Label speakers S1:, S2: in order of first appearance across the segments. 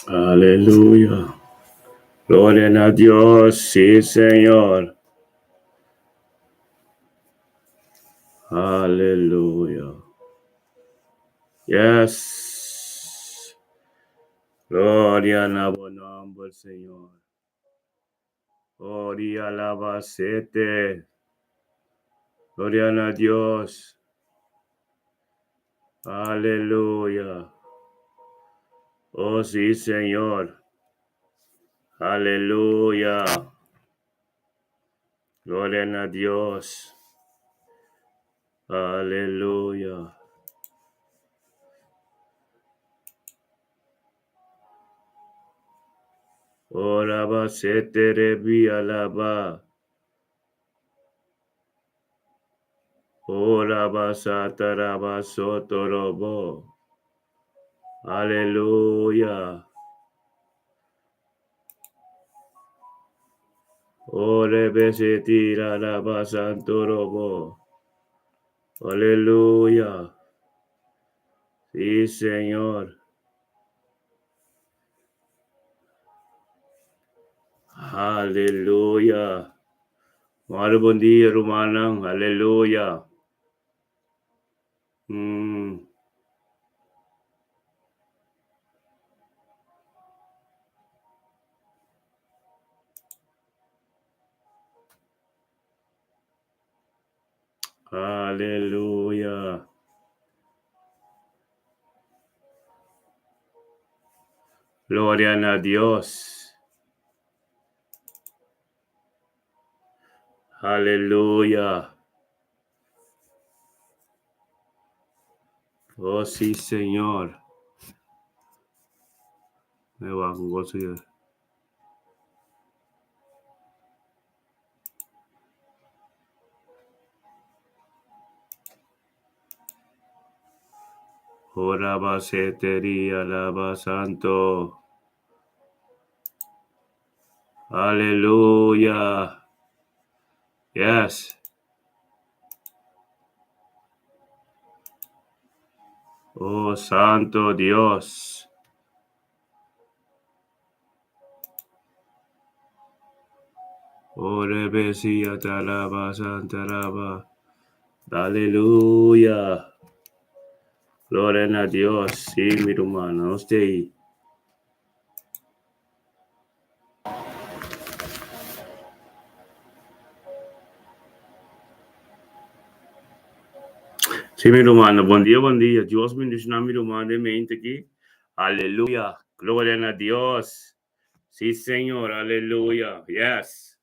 S1: Aleluya. Gloria na Dios, sí, Señor. Aleluya. Yes. Gloria na bo nomber, Señor. Gloria alabacete. Gloria na Dios. Aleluya. Oh, sí, Señor. Aleluya. Gloria na Dios. Aleluya. Ora ba sete rebi alaba. Ora ba sataraba sotorobo. Aleluya. Ore besetira laba santorobo. Aleluya. Sí, Señor. Aleluya. Mari bon dia, rumannan. Aleluya. Mm. Aleluya. Gloria na Dios. Aleluya. Oh, sí, Señor. Me va con gozo. Ora basetería alaba santo. Aleluya. Yes. Oh, Santo Dios. Oh, Rebesia, Taraba, Santa Raba. Aleluya. Gloria a Dios. Sí, mi hermano. Usted. Sí, mi hermano. Buen día, buen día. Dios bendiga mi hermano de mente aquí. Aleluya. Gloria a Dios. Sí, Señor. Aleluya. Yes.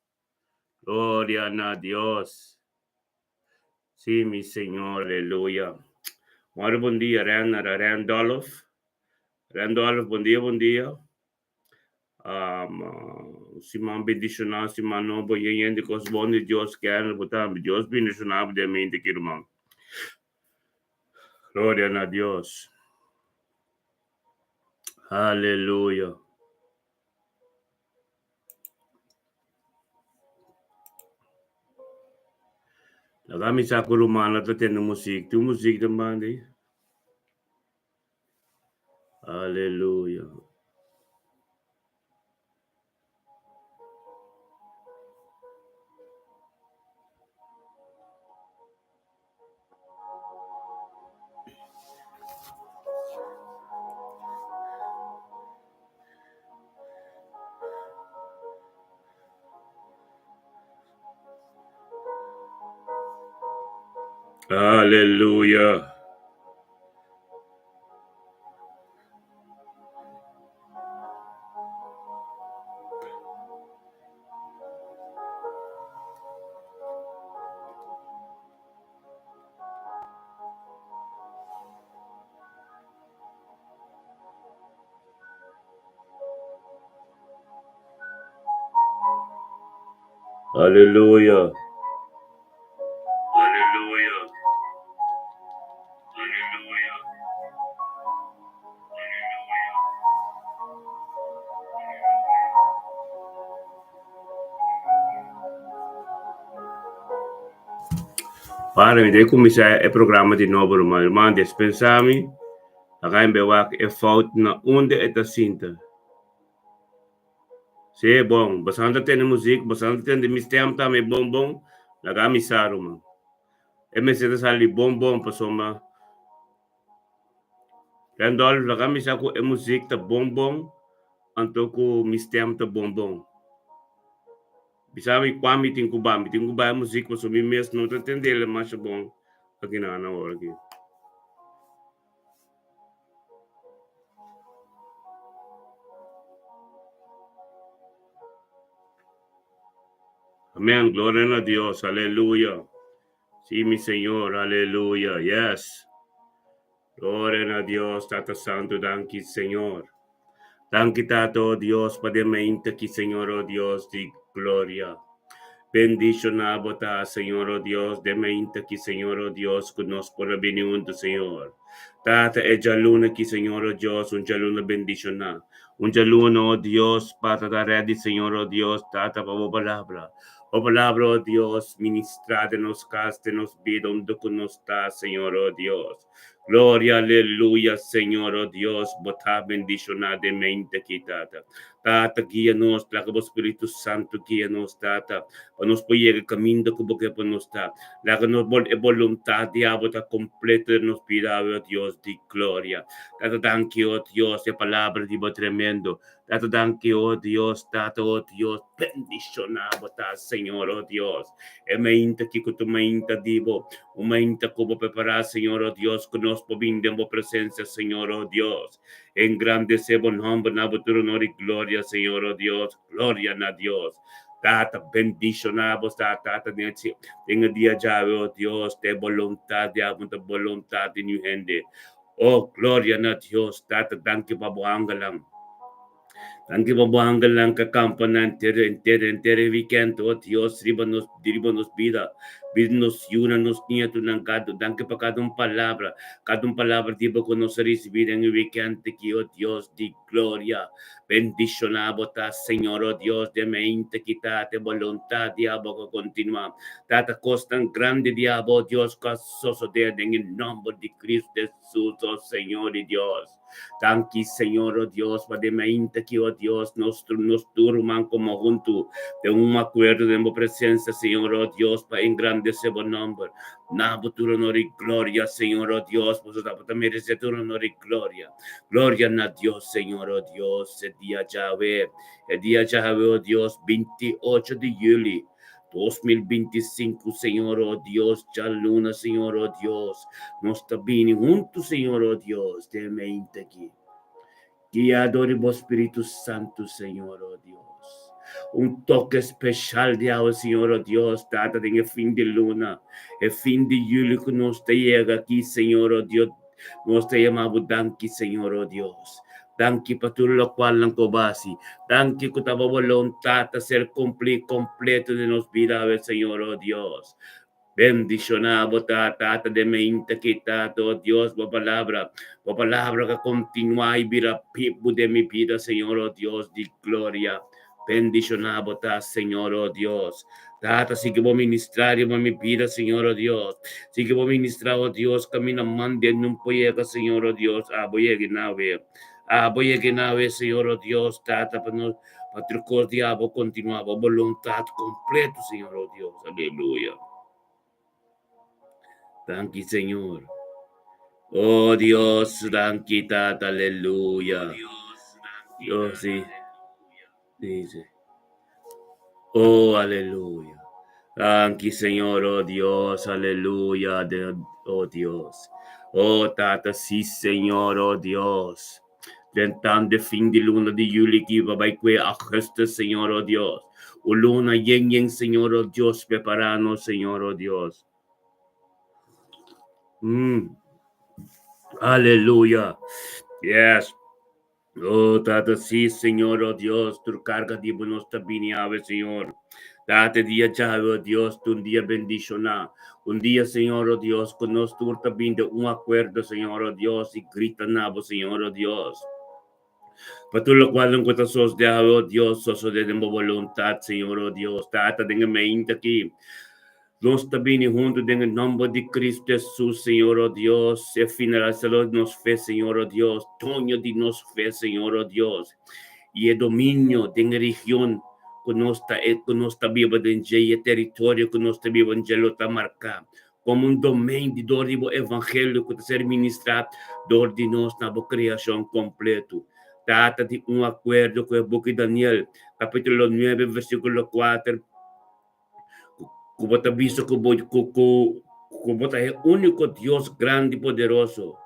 S1: Gloria a Dios. Sí, mi Señor. Aleluya. Bueno, buen día, Randolph. Randolph, buen día, buen día. Um, siman bendishoná, siman nobo, yen di kos bon di Dios ken, botam, Dios bendishoná de mente ki ruman. Gloria na Dios. Aleluya. Laga mi sa ku rumannan ta tende muzik. Tin muzik den banda ei? Aleluya. Aleluya. Aleluya. Aleluya. Aleluya. Padre, mi ta kuminsá e programa di nobo, ruman. Ruman, dispensá mi. Laga mi wak e fout na unda e ta sinta. Sí, bon. Boso ta tende muzik, boso ta tende mi stem tambe bon bon. Laga mi sa, ruman. E mester ta sali bon bon pasobra Randolph, laga mi sa ku e muzik ta bon bon anto ku mi stem ta bon bon. Bisa mi kua mi tin ku bai. Mi tin ku bai muzik pasobra mi mes no ta tendel masha bon akinan awor aki. Amén. Gloria na Dios. Aleluya. Sí, mi Señor. Aleluya. Yes. Gloria na Dios, Tata Santo. Danki, Señor. Danki, Tata, oh Dios, pa den mainta aki, Señor, oh Dios di gloria. Bendiciona bo ta, Señor, oh Dios, den mainta aki, Señor, oh Dios, cu nos por a bini hunto, Señor. Tata, e djaluna aki, Señor, oh Dios, un djaluna bendiciona. Un djaluna, oh Dios, pa ta ready, Señor, oh Dios, Tata, pa bo palabra. Bo palabra, oh Dios, ministra den nos cas, den nos bida, unda cu nos ta, Señor, oh Dios. Gloria, aleluya, Señor, oh Dios, bo ta bendiciona den mente aki, Tata. Tata, guia nos, laga bo Spiritu Santo guia nos, Tata, pa nos por yega caminda cu bo ke pa nos ta. Laga nos bol e boluntad di abo ta completo den nos bida awe, oh Dios di gloria. Tata, danki, oh Dios, e palabra di bo tremendo. Tata, danki, oh Dios, Tata, oh Dios, bendiciona bo ta, Señor, oh Dios. E mainta aki cu tu mainta di bo, un mainta cu bo prepara, Señor, oh Dios, cu nos por bin den bo presencia, Señor, oh Dios. Engrandece bo nomber na bo tur honor y gloria, Señor, oh Dios. Gloria na Dios. Tata, bendiciona bo ta, Tata, den e dia djawe, oh Dios, te boluntad di abo ta boluntad di niun hende. Oh, gloria na Dios, Tata, danki pa bo angelnan. Danki pa bo angelnan ka kampa na entero, entero, entero e weekend, oh Dios, riba nos, riba nos bida, bida nos yunan, nos nietonan, God, danki pa kada un palabra, kada un palabra di bo ku nos a risibí den e weekend aki, oh Dios di gloria. Bendishoná bo ta, Señor, oh Dios, den mente ki ta te boluntad di abo ku kontinuá. Tata, kosnan grandi di abo, oh Dios, ku a sosodé den e nòmber di Cristo Jesus, oh Señor i Dios. Danki, Señor, oh Dios, pa den mainta aki, oh Dios, nos, nos tur ruman komo huntu den un akuerdo den bo presensia, Señor, oh Dios, pa engrandesé bo nòmber. Na bo tur honor i gloria, Señor, oh Dios, pasobra bo ta meresé tur honor i gloria. Gloria na Dios, Señor, oh Dios, e dia djawe, e dia djawe, oh Dios, 28 di yüli. 2025, Señor, oh Dios, djaluna, Señor, oh Dios, nos ta bini huntu, Señor, oh Dios, den mente aki. Guia dor di bo Spiritu Santu, Señor, oh Dios. Un toke special di awe, Señor, oh Dios, Tata, den e fin di luna, e fin di juli ku nos ta yega aki, Señor, oh Dios, Nos ta yama bo danki, Señor, oh Dios. Danki pa tur lokualnan ku bo hasi. Danki ku ta bo boluntat ta ser kumplí kompleto den nos bida awe, Señor, oh Dios. Bendishoná bo ta, Tata, den meinta ki, Tata, oh Dios, bo palabra, bo palabra ka kontinuá i bira bibu den mi bida, Señor, oh Dios di gloria. Bendishoná bo ta, Señor, oh Dios. Tata, sigui bo ministrá riba mi bida, Señor, oh Dios. Sigui bo ministrá, oh Dios, kaminda mande nun por yega, Señor, oh Dios. Abo yega nawe. Abo yega nawe, Señor, oh Dios, Tata, pa nos, pa tur kos di abo kontinuá bo boluntat kompleto, Señor, oh Dios. Aleluya. Danki, Señor. Oh Dios, danki, Tata, aleluya. Dios, sí. Dice. Oh, aleluya. Danki Señor, oh Dios, aleluya, oh Dios. Oh Tata, sí Señor, oh Dios. Drentando fin di luna di juli ki bai kue augustus, Señor, oh Dios. Un luna yen yen, Señor, oh Dios, prepará nos, Señor, oh Dios. Aleluya. Yes. Oh, Tata, sí, Señor, oh Dios, tur karga di bo nos ta bini awe, Señor. Tata, dia djawe, oh Dios, ta un dia bendishoná. Un dia, Señor, oh Dios, ku nos tur ta bini den un akuerdo, Señor, oh Dios, i grita na bo, Señor, oh Dios. Pa tur lokualnan ku ta sosde awe, oh Dios, sosode den bo boluntat, Señor, oh Dios. Tata, den e meinta aki, Nos ta bini huntu den e nomber di Cristo Jesus, Señor, oh Dios, e finalizador di nos fe, Señor, oh Dios, doño di nos fe, Señor, oh Dios, i e dominio den e region ku nos ta ku nos ta biba den dje i e teritorio ku nos ta biba den dje lo ta marká komo un domein di dor di bo evangelio ku ta ser ministrá dor di nos na bo kreashon kompletu. Tata di un akuerdo ku e buki Daniel, kapítulo nuebe, versíkulo kuater, Ku bo ta bisa ku bo ku ku ku bo ta e úniko Dios grandi i poderoso,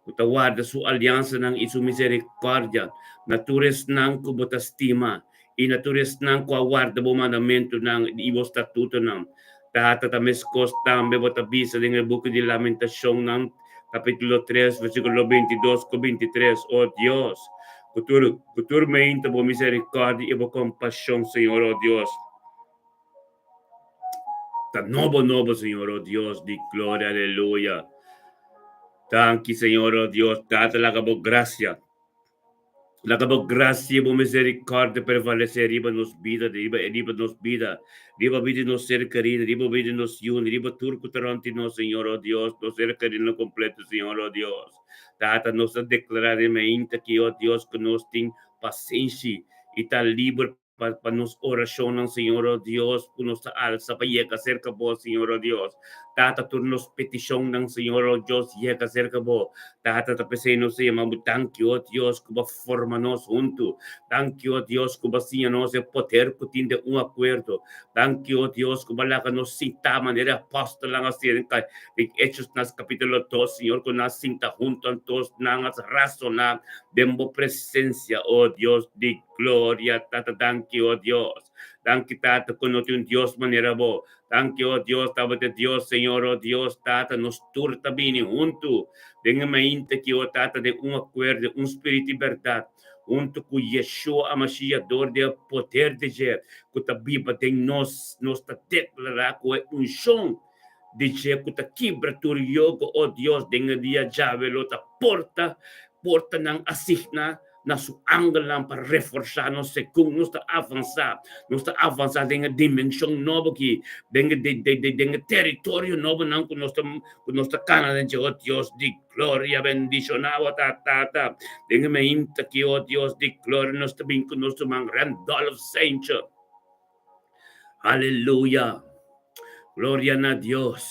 S1: ku ta warda su aliansanan i su miserikòrdia na tur esnan ku bo ta stima i na tur esnan ku a warda bo mandamentunan i bo statutonan. Tata, ta meskos tambe bo ta bisa den e buki di Lamentashonnan, kapítulo tres, versíkulo 22 ku 23, O Dios, ku tur ku tur meinta bo miserikòrdia i bo kompashon, Señor, o Dios, Ta nobo nobo, Señor, oh Dios di gloria, aleluya. Danki, Señor, oh Dios, Tata, laga bo gracia. Laga bo gracia i bo misericordia prevalece riba nos bida, riba, riba nos bida, riba bida di nos ser querido, riba bida di nos yunan, riba tur cu ta rond di nos, Señor, oh Dios, nos ser querido completo, Señor, oh Dios. Tata, nos ta declara den mainta aki, oh Dios, cu nos tin pasenshi i ta liber pa pa nos orashonnan, Señor, oh Dios, ku nos ta alsa pa yega serka Bo, Señor, oh Dios. Tata, tur nos petishonnan, Señor, oh Dios, yega serka Bo. Tata, ta p'esei nos ta yama Bo danki, oh Dios, ku Bo a forma nos huntu. Danki, oh Dios, ku Bo a siña nos e poder ku tin den un akuerdo. Danki, oh Dios, ku Bo a laga nos sintá manera e apòstelnan a hasi den den Hechosnan kapítulo dos, Señor, ku nan a sinta huntu anto nan a rasoná den Bo presensia, oh Dios di Gloria, Tata, danki, oh Dios. Danki, Tata, ku no tin un Dios manera bo. Danki, oh Dios, tabata e Dios, Señor, oh Dios, Tata, nos tur ta bini huntu den e mainta aki, oh Tata, den un akuerdo, den un spiritu i bèrdat, huntu ku Yeshua HaMashiach dor di e poder di dje ku ta biba den nos, nos ta deklará ku e unshon di dje ku ta kibra tur yogo, oh Dios, den e dia djawe lo ta porta, portanan asigná na su angelnan pa reforsá nos segun nos ta avansá. Nos ta avansá den e dimenshon nobo aki, den e den e teritorio nobonan ku nos ta ku nos ta kana den dje. O Dios di gloria, bendishoná bo ta Tata. Den e mainta aki, o Dios di gloria, nos ta bin ku nos ruman Randolph Saintje. Aleluya! Gloria na Dios.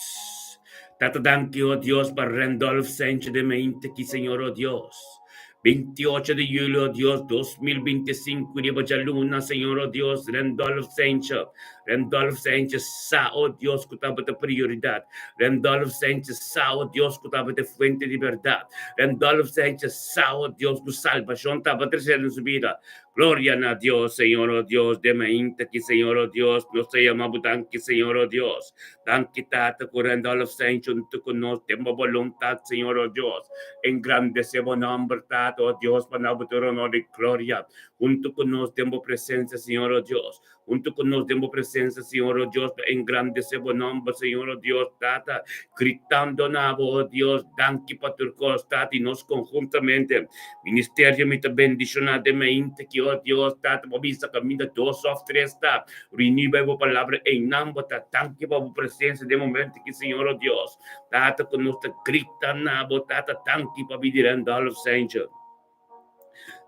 S1: Tata danki, o Dios, pa Randolph Saintje den mainta aki, Señor, o Dios. 28 di juli, o Dios, 2025, riba djaluna, Señor, o Dios, Randolph Saintje, Randolph Saintje sa, o Dios, ku tabata prioridat. Randolph Saintje sa, o Dios, ku tabata e fuente di bèrdat. Randolph Saintje sa, o Dios, ku salbashon tabata trese den su bida. Gloria na Dios, Señor, o Dios, den mainta aki, Señor, o Dios, nos ta yama bo danki, Señor, o Dios. Danki, Tata, ku Randolph Saint huntu ku nos den bo boluntat, Señor, o Dios. Engrandesé bo nòmber, Tata, o Dios, pa na bo tur honor i gloria. Huntu ku nos den bo presensia, Señor, o Dios. Huntu ku nos den bo presensia, Señor, o Dios, pa engrandesé bo nòmber, Señor, o Dios, Tata, gritando na bo, o Dios, danki pa tur kos, Tata, i nos konhuntamente, ministerio mi ta bendishoná den mainta aki, o Dios, Tata, bo bisa kaminda dos òf tres ta reuní bai bo palabra, einan bo ta. Danki pa bo presensia den momento aki, Señor, o Dios, Tata, ku nos ta grita na bo, Tata, danki pa bida di Randolph Sanger.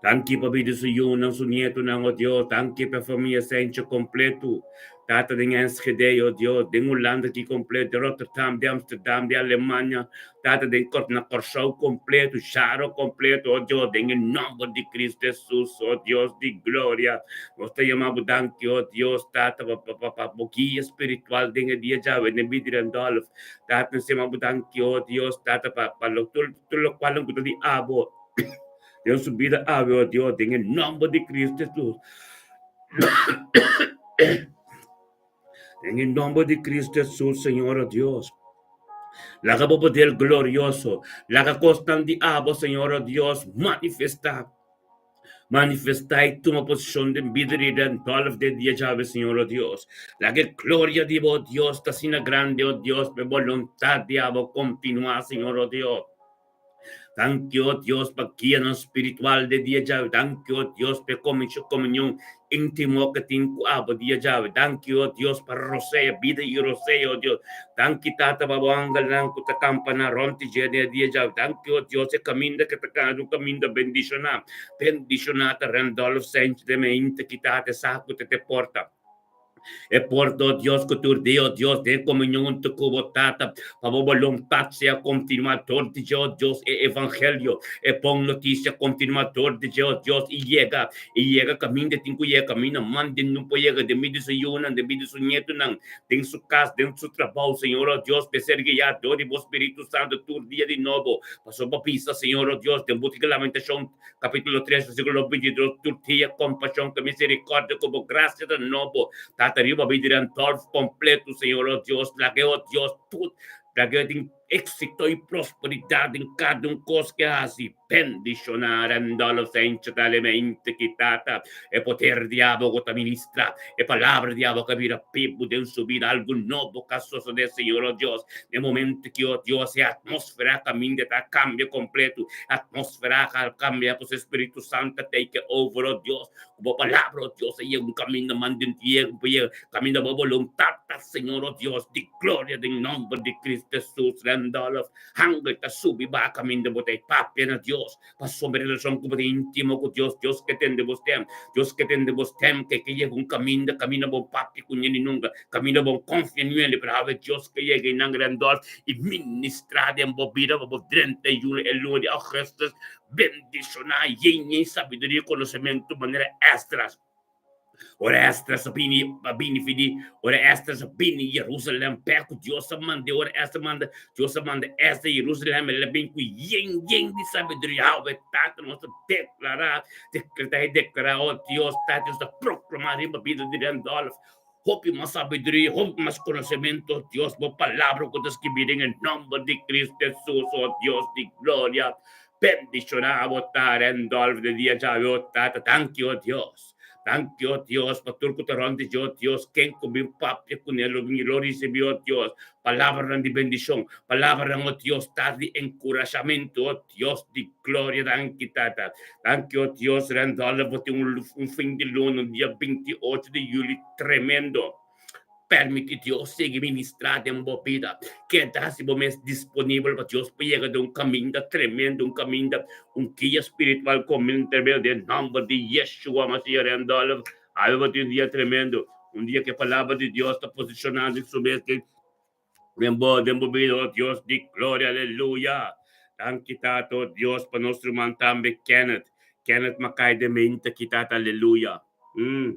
S1: Danki pa bida su yunan, su nietonan, o Dios. Danki pa e famia Sencho kompleto. Tata den Enschede, o Dios, den Hulanda aki kompleto, den Rotterdam, den Amsterdam, den Alemania, Tata den na Kòrsou kompleto, Sharo kompleto, o Dios, den e nòmber di Kristu Hesus, o Dios di gloria. Nos ta yama bo danki, o Dios, Tata, pa pa pa bo guia spiritual den e dia djawe, den bida di Randolph. Tata, nos ta yama bo danki, o Dios, Tata, pa pa lo tur tur lokualnan ku ta di abo. Den su bida awe, o Dios, den e nòmber di Kristu Hesus. Den e nòmber di Kristu Hesus, Señor, o Dios. Laga bo poder glorioso, laga kosnan di abo, Señor, o Dios, manifestá. Manifestá i tuma posishon den bida di Randolph den dia djawe, Señor, o Dios. Laga e gloria di bo, Dios, ta asina grandi, o Dios, pa e boluntat di abo kontinuá, Señor, o Dios. Danki, o Dios, pa guianan spiritual den dia djawe. Danki, o Dios, pa e komunion íntimo ku tin ku abo dia djawe. Danki, o Dios, pa rosea, bida i rosea, o Dios. Danki, Tata, pa bo angelnan ku ta kampaná rònt di dje den e dia djawe. Danki, o Dios, e kaminda ku ta kana ta un kaminda bendishoná. Bendishoná ta Randolph Saintje den meinta ki Tata e sa ku ta te porta. E porta, o Dios, ku tur dia, o Dios, den komunion huntu ku bo Tata, pa bo boluntat sea kontinuá dor di dje, o Dios, e evangelio, e bon notisia kontinuá dor di dje, o Dios, i yega, i yega kaminda e tin ku yega, kaminda mande no por yega, den bida di su yunan, den bida di su nietunan, den su kas, den su trabou, Señor, o Dios, pa e ser guiá dor di bo Spiritu Santu tur dia di nobo, pasobra bo bisa, Señor, o Dios, den buki di Lamentashon, Capítulo 3, versículo 22, Tur dia compasión ku misericordia ku bo gracia ta nobo. Tata riba bida di Randolph completo, Señor, oh Dios, laga oh Dios, tur, laga tin éxito y prosperidad den cada un cos ke hasi. Bendiciona Randolph Saintje talemente ki Tata, e poder di abo ku ta ministra, e palabra di abo ka bira bibu den su bida, algo nobo ka sosode, Señor, oh Dios, den momento ki, oh Dios, e atmósfera kaminda ta cambia completo. Atmósfera a kambia ku su Spiritu Santu a take over, oh Dios. Ku bo palabra, oh Dios, a yega un kaminda man den yega pa yega kaminda bo boluntat ta, Señor, oh Dios di gloria, den nòmber di Cristo Hesus. Randolph, hangel ta subi baha kaminda bo ta e papia na Dios pasobra e relashon ku bo tin íntimo ku Dios. Dios ke tende bo stèm. Dios ke tende bo stèm ke ke yega un kaminda kaminda bo papia ku ñende nunka, kaminda bo konfia ñende, pero awe Dios ke yega einan, Randolph, i ministrá den bo bida pa bo drenta e yuna e luna di augustus bendishoná yen yen sabiduria i konosementu manera Esdras. Ora Esdras a bini a bini fidi ora Esdras a bini Jerusalem p'e ku Dios a mand'é ora Esdras manda Dios a manda Esdras Jerusalem el a bin ku yen yen di sabiduria awe Tata nos ta deklará dekretá i deklará o Dios Tata nos ta proklamá riba bida di Randolph Hopi mas sabiduria, hopi mas konosementu, oh Dios, bo palabra ku ta skibí den e nòmber di Kristu Hesus, oh Dios di gloria. Bendishoná bo ta Randolph den dia djawe, oh Tata. Danki, oh Dios. Danki, oh Dios, pa tur ku ta rònt di dje, oh Dios. Ken ku bin papia kuné lo bin lo risibí, oh Dios, palabranan di bendishon, palabranan, oh Dios, Tata, di enkurashamentu, oh Dios di gloria. Danki, Tata. Danki, oh Dios, Randolph, bo tin un un fin di luna, un dia 28 di juli tremendo. Permiti Dios sigui ministrá den bo bida. Keda hasi bo mes disponibel pa Dios por yega den un kaminda tremendo, un kaminda, un guia spiritual komin tremendo den nòmber di Yeshua Mashiach. Randolph, awe bo tin un dia tremendo, un dia ku e palabra di Dios ta posishoná den su mes den Den bo, den bo bida, oh Dios di gloria, aleluya. Danki Tata, oh Dios, pa nos ruman tambe Kenneth. Kenneth Mackay den mente aki, Tata, aleluya. Mm.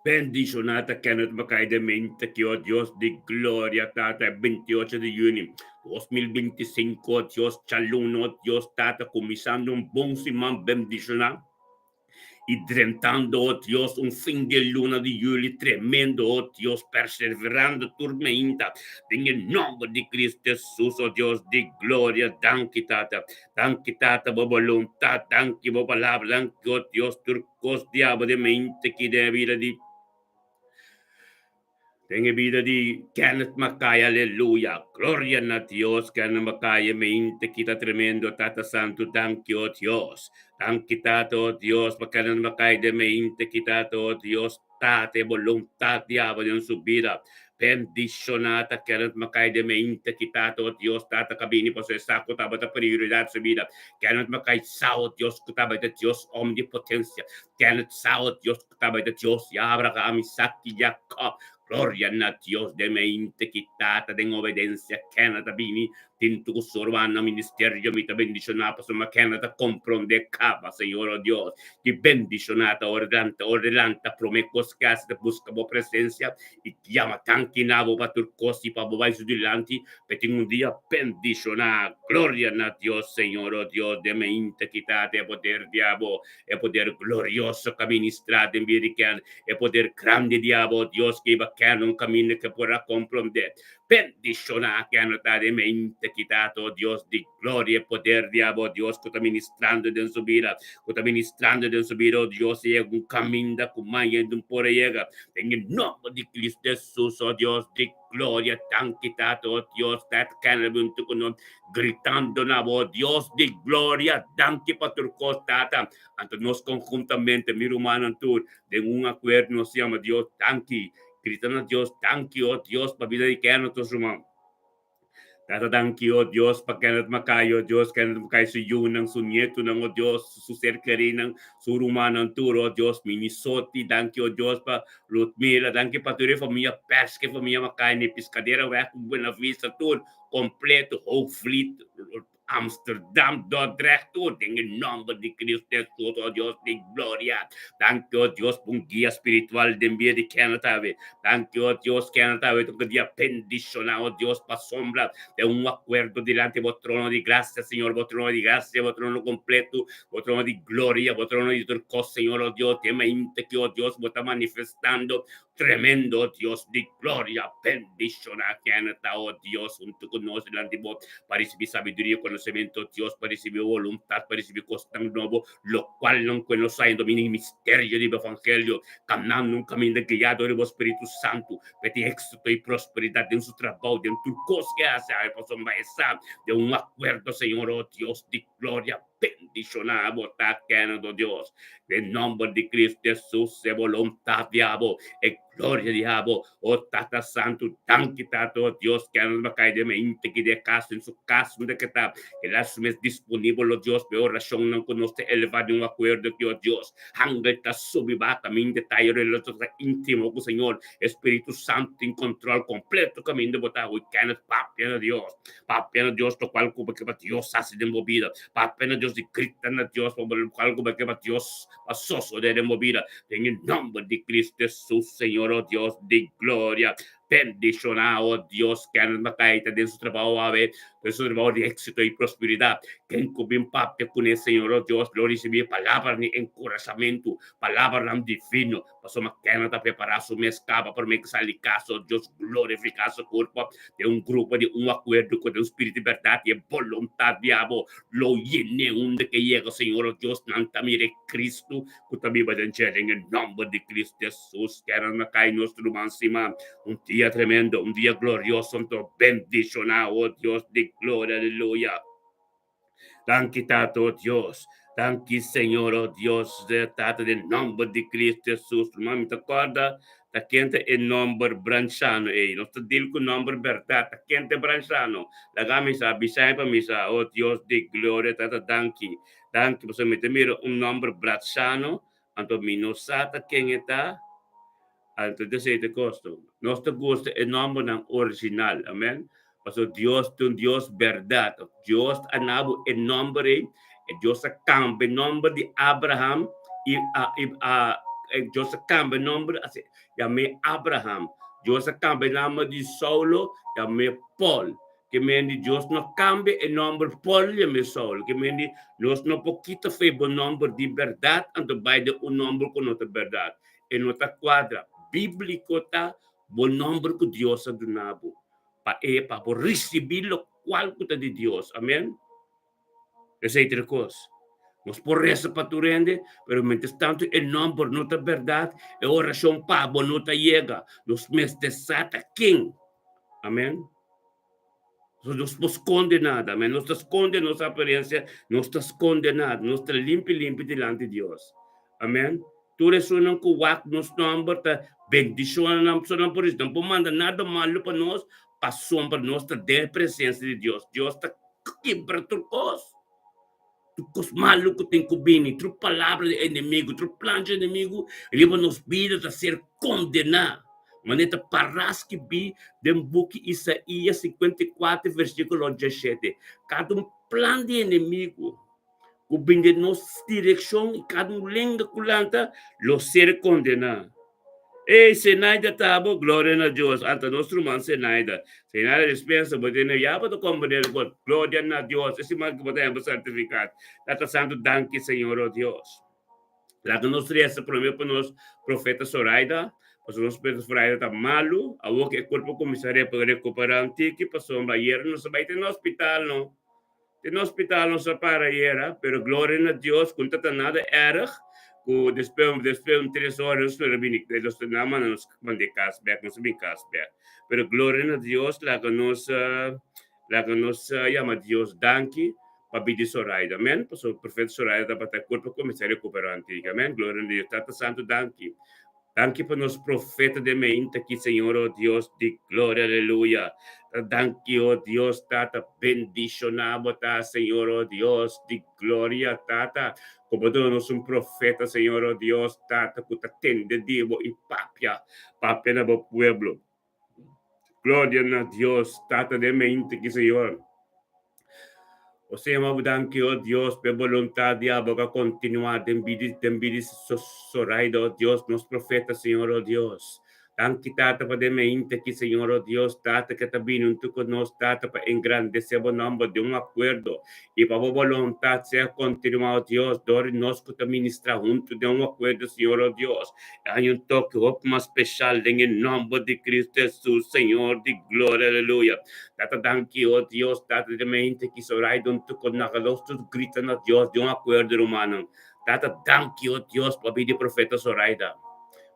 S1: Bendiciona ta Kenneth Mackay den mente aki, oh Dios di gloria, Tata, e 28 di juni 2025, oh Dios, djaluna, oh Dios, Tata, kuminsando un bon siman bendiciona. I drentando, oh Dios, un fin di luna di juli tremendo, oh Dios, perseverando tur meinta den e nomber di Cristo Jesus, oh Dios di gloria. Danki, Tata. Danki, Tata, bo boluntat. Danki, bo palabra. Danki, oh Dios, tur kos di abo den meinta ki den e bida di. Den e bida di Kenneth Mackay, aleluya, gloria na Dios, Kenneth Mackay e mente ki ta tremendo, Tata Santu, danki o Dios, danki Tata o Dios pa Kenneth Mackay den mente ki Tata o Dios, Tata e boluntat di abo den su bida, Bendishoná ta Kenneth Mackay den mente ki Tata, o Dios, Tata ka bini pasobra e sa ku tabata prioridat su bida. Kenneth Mackay sa, o Dios, ku tabata Dios omnipotencia. Kenneth sa, o Dios, ku tabata Dios di Abraham, Isaac i Jacob. Gloria na Dios den mente ki Tata den obedencia Kenneth a bini tin tur su rumannan ministerio. Mi ta bendishoná pasobra Kenneth ta komprondé kaba, Señor, o Dios. Ki bendishoná ta ora lanta, ora lanta promé kos ke hasi ta buska bo presensia i yama tanki na bo pa tur kos i pa bo bai su dilanti pe tin un dia bendishoná. Gloria na Dios, Señor, o Dios, den mente ki Tata e poder di abo, e poder glorioso ka ministrá den bida di Kenneth, e poder grandi di abo, o Dios, ke iba Kenneth un kaminda ke por a komprondé. Bendishoná Kenneth ta den mente ki Tata, o Dios di gloria, e poder di abo, o Dios, ku ta ministrando den su bida, ku ta ministrando den su bida, o Dios, e yega un kaminda ku maña no por a yega. Den e nomber di Cristo Jesus, o Dios di gloria, danki Tata, o Dios, Tata Kenneth huntu ku nos, gritando na bo, Dios di gloria, danki pa tur kos, Tata. Anto nos konhuntamente, mi rumannan tur, den un akuerdo nos yama Dios danki, grita na Dios, danki, o Dios, pa bida di Kenneth, nos ruman. Tata danki, o Dios, pa Kenneth Mackay, o Dios, Kenneth Mackay, su yunan, su nietunan, o Dios, su ser kerinan, su rumannan tur, o Dios, Minnesota, danki, o Dios, pa Ludmila, danki pa tur e famia Pesca, e famia Mackay, na e Piscadera Weg, Buena Vista, tur completo, Hoogvliet, Amsterdam, Dordrecht, tur den e nomber di Cristo Jesus, o Dios di gloria. Danki, o Dios, pa un guia spiritual den bida di Kenneth awe. Danki, o Dios, Kenneth awe ta un dia bendiciona, o Dios, pasobra den un acuerdo dilanti bo trono di gracia, Señor, bo trono di gracia, bo trono completo, bo trono di gloria, bo trono di tur cos, Señor, o Dios, den mente ki, o Dios, bo ta manifestando Tremendo, oh Dios di gloria, bendiciona Kenneth, oh Dios, hunto cu nos dilanti bo, pa ricibi sabiduria y conocemento, oh Dios, pa ricibi voluntad, pa ricibi cosnan nobo, locualnan cu e no sa en domina e misterio di bo evangelio, camnando un caminda guiado di bo Spiritu Santo, pa e tin exito y prosperidad den su trabao, den tur cos cu e haci, awe pasobra e sa den un acuerdo, Señor, oh Dios di gloria. Bendishoná bo ta Kenneth, o Dios, den nomber di Cristo Jesus, e boluntad di abo, e gloria di abo, o Tata Santu, danki Tata, o Dios, Kenneth ba kai den mente ki den cas, den su cas unda ke ta, keda su mes disponibel, o Dios, pa e oracionnan ku nos ta eleva den un acuerdo aki, o Dios, hangel ta subi baha caminda ta e relacion ta intimo ku Señor, e Spiritu Santu tin control completo caminda bo ta, hui Kenneth papia na Dios. Papia na Dios lokual ku bo ke pa Dios hasi den bo bida. Papia na Dios i grita na Dios pa lokual ku bo ke pa Dios pa sosodé den bo bida. Den e nòmber di Cristo Jesus, Señor, o Dios di gloria, bendishoná, o Dios, Kenneth Mackay ta den su trabou awe, den su trabou di éksito i prosperidat. Ken ku bin papia kuné, Señor, o Dios, lo risibí palabranan di enkurashamentu, palabranan divino, Pasobra Kenneth ta prepará su mes kaba promé ku sali kas, o Dios glorifiká su kurpo den un grupo di un akuerdo ku den spiritu di bèrdat i e boluntat di abo lo yen'é unda ke yega, Señor, o Dios, nan ta mira e Kristu ku ta biba den dje, den e nòmber di Kristu Hesus. Kenneth na kai nos ruman stima un dia tremendo, un dia glorioso, anto bendishoná, o Dios di gloria, aleluya. Danki Tata, o Dios. Danki Señor, o Dios, Tata, den nomber di Cristo Jesus. Ruman, mi ta corda ta ken ta e nomber Branchano ei. Nos ta deal cu nomber berdad. Ta ken ta e Branchano? Laga mi sa, bisa pa mi sa. O Dios di gloria, Tata, danki. Danki, pasobra mi ta mira un nomber Branchano, anto mi no sa ta ken e ta. Anto desei ta kosto. Nos ta gusta e nombernan original, amen. Pasobra Dios ta un Dios berdad. Dios a na bo e nomber ei, e Dios a cambia e nomber di Abraham i a i a Dios a cambia e nomber asi yam'é Abraham. Dios a cambia e nomber di Saulo yam'é Paul. Ke men di Dios no cambia e nomber Paul yam'é Saul. Ke men di nos no por kita fe bo nomber di berdad anto bai den un nomber ku no ta berdad. E no ta kuadra. Bíbliko ta bo nòmber ku Dios a duna bo pa e pa bo risibí lokual ku ta di Dios. Amèn. Esei ta e kos. Nos por resa pa tur hende, pero mientras tantu e nòmber no ta bèrdat, e orashon pa bo no ta yega. Nos mester sa ta ken. Amèn. Nos no skonde nada, amèn. Nos ta skonde nos aparensia, nos ta skonde nada. Nos ta limpi limpi dilanti Dios. Amèn. Tur esunnan ku wak nos nòmber ta bendishona nan, pasobra nan por disi, Nan por manda nada malu pa nos, pasobra nos ta den e presensia di Dios. Dios ta kibra tur kos, tur kos malu ku tin ku bini, tur palabra di enemigu, tur plan di enemigu riba nos bida ta ser kondená. Manera ta pará skibí den buki Isaías 54 versíkulo 17, Kada un plan di enemigu ku bin den nos direkshon i kada un lenga ku lanta lo ser kondená. Ey, Zenaida ta bo? Gloria na Dios! Anta nos ruman Zenaida. Zenaida dispensa, bo tene ya bo ta komprende bo. Gloria na Dios! E siman ku bo ta hemba sertifikat. Tata Santu, danki Señor, o Dios. Laga nos resa promé pa nos profeta Zoraida, pasobra nos profeta Zoraida ta malu, awor ku e kurpo kuminsá rekuperá un tiki, pasobra ayera nos a bai te na hospital no. Den hospital nos a para ayera, pero gloria na Dios cu no ta nada erg, cu despues despues un tres ora nos lo bini, nos nan manda nos manda e cas bek, nos a bin cas bek. Pero gloria na Dios laga nos laga nos yama Dios danki pa bida di Zoraida, amen, pasobra profeta Zoraida tabata e curpa cuminsa recupera antiga, amen, gloria na Dios. Tata Santo danki. Danki pa nos profeta den meinta aki, Señor, oh Dios di gloria, aleluya. Ta danki, oh Dios, Tata, bendiciona bo ta, Señor, oh Dios di gloria, Tata, cu bo duna nos un profeta, Señor, oh Dios, Tata, cu ta tende di bo y papia, papia na bo pueblo. Gloria na Dios, Tata den mente ki Señor. O Señor, bo danki, oh Dios, p'e boluntad di abo ka continua den bida, den bida Zoraida, oh Dios, nos profeta, Señor, oh Dios. Danki, Tata, pa den mente ki, Señor, oh Dios, Tata, ke ta bini huntu ku nos, Tata, pa engrandece bo nomber den un acuerdo i pa bo boluntad sea continua, oh Dios, dor di nos ku ta ministra huntu den un acuerdo, Señor, oh Dios. E haña un toke hopi mas speshal den e nòmber di Kristu Hesus, Señor di gloria, aleluya. Tata danki, o Dios, Tata di mente ki sorai don tu kon naga los tur grita na Dios di un akuerdo rumannan. Tata danki, o Dios, pa bida di profeta Soraida.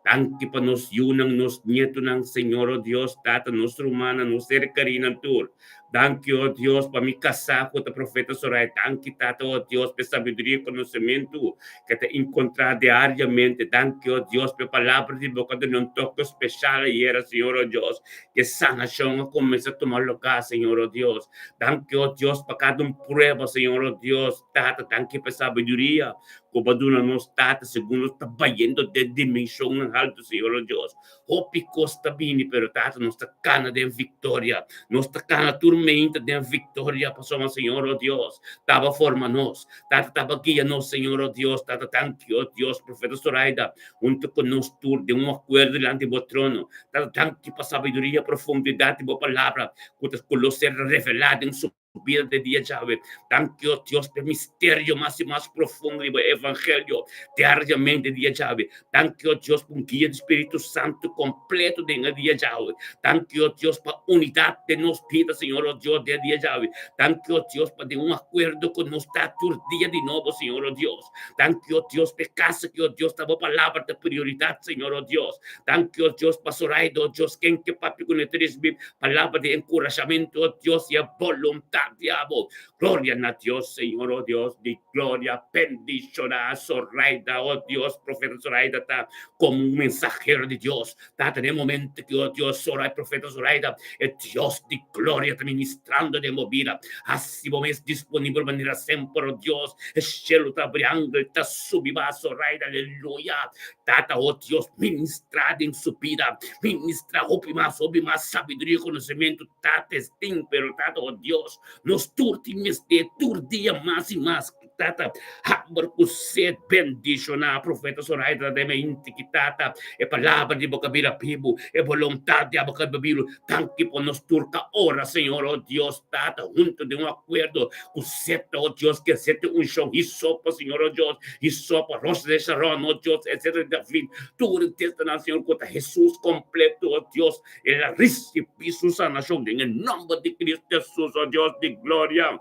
S1: Danki pa nos yunan, nos nietunan, Señor, o Dios, Tata, nos rumannan, nos ser kerinan tur. Danki, o Dios, pa mi kasá ku ta profeta Soraya. Danki, Tata, o Dios, pa e sabiduria i konosementu ke ta enkontrá diariamente. Danki, o Dios, pa e palabra di bo ku a duna un toke speshal ayera, Señor, o Dios, ku e sanashon a kuminsá tuma lugá, Señor, o Dios. Danki, o Dios, pa kada un prueba, Señor, o Dios. Tata, danki pa e sabiduria ku bo a duna nos, Tata, segun nos ta bayendo den dimenshonnan haltu, Señor, o Dios. Hopi kos ta bini, pero Tata, nos ta kana den viktoria. Nos ta kana tur meinta den viktoria, pasobra Señor, o Dios, taba forma nos. Tata taba guia nos, Señor, o Dios. Tata, danki, o Dios, Profeta Zoraida, huntu ku nos tur den un akuerdo dilanti bo trono. Tata, danki pa sabiduria, profundidat di bo palabra ku ta ku lo ser revelá den su bida den dia djawe. Danki, o Dios, p'e misterio mas i mas profundo di bo evangelio diariamente dia djawe. Danki, o Dios, pa un guia di Spiritu Santu kompleto den e dia djawe. Danki, o Dios, pa unidat den nos bida, Señor, o Dios, den e dia djawe. Danki, o Dios, pa den un akuerdo ku nos ta tur dia di nobo, Señor, o Dios. Danki, o Dios, p'e kasa ki, o Dios, ta bo palabra ta prioridat, Señor, o Dios. Danki, o Dios, pa Zoraida, o Dios, ken ke papia ku no ta risibí Palabra di enkurashamentu, o Dios, i e boluntat di abo. Gloria na Dios, Señor, o Dios di gloria, bendishoná Zoraida, o Dios, profeta Zoraida ta komo un mensahero di Dios. Tata, den e momento ki, o Dios, Zorai, profeta Zoraida, e Dios di gloria ta ministrando den bo bida. Hasi bo mes disponibel manera semper, o Dios. E shelu ta abri, angel ta subi ba Zoraida, aleluya. Tata, o Dios, ministrá den su bida. Ministrá hopi mas, hopi mas sabiduria i konosementu Tata es tin, pero Tata, o Dios, nos tur tin mester tur dia mas i mas. Tata, hamber ku sed, bendishoná Profeta Zoraida ta den mente ki Tata, e palabra di bo ka bira bibu, e boluntat di abo ka bira bibu. Danki pa nos tur ka ora, Señor, o Dios, Tata, huntu den un akuerdo ku seta, o Dios, ke sete unshon hisopo, Señor, o Dios, hisopo, rosa de Sharon, o Dios, etcétera, David, Tur e testanan, Señor, ku ta Hesus kompleto, o Dios, el a risibí su sanashon den e nòmber di Cristo Hesus, o Dios di gloria.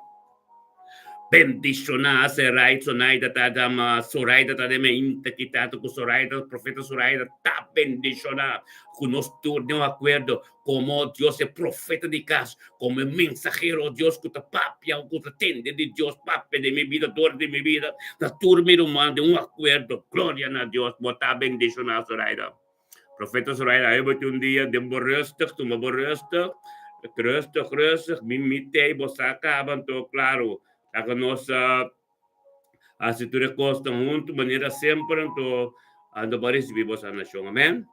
S1: Bendishoná Serai, Sonaida ta dama, Soraida ta den meinta ki tata ku Soraida, profeta Soraida ta bendishoná ku nos tur den un akuerdo komo Dios e profeta di kas, komo e mensahero Dios ku ta papia ku ta tende di Dios papia den mi bida dor di mi bida na tur mi ruman den un akuerdo. Gloria na Dios, bo ta bendishoná Soraida. Profeta Zoraida, awe bo tin un dia den bo rustig, tuma bo rustig, rustig, rustig, mi mi tei bo sa kaba, anto klaro, laga nos hasi tur e kosnan huntu manera semper, anto anto bo a risibí bo sanashon, amen.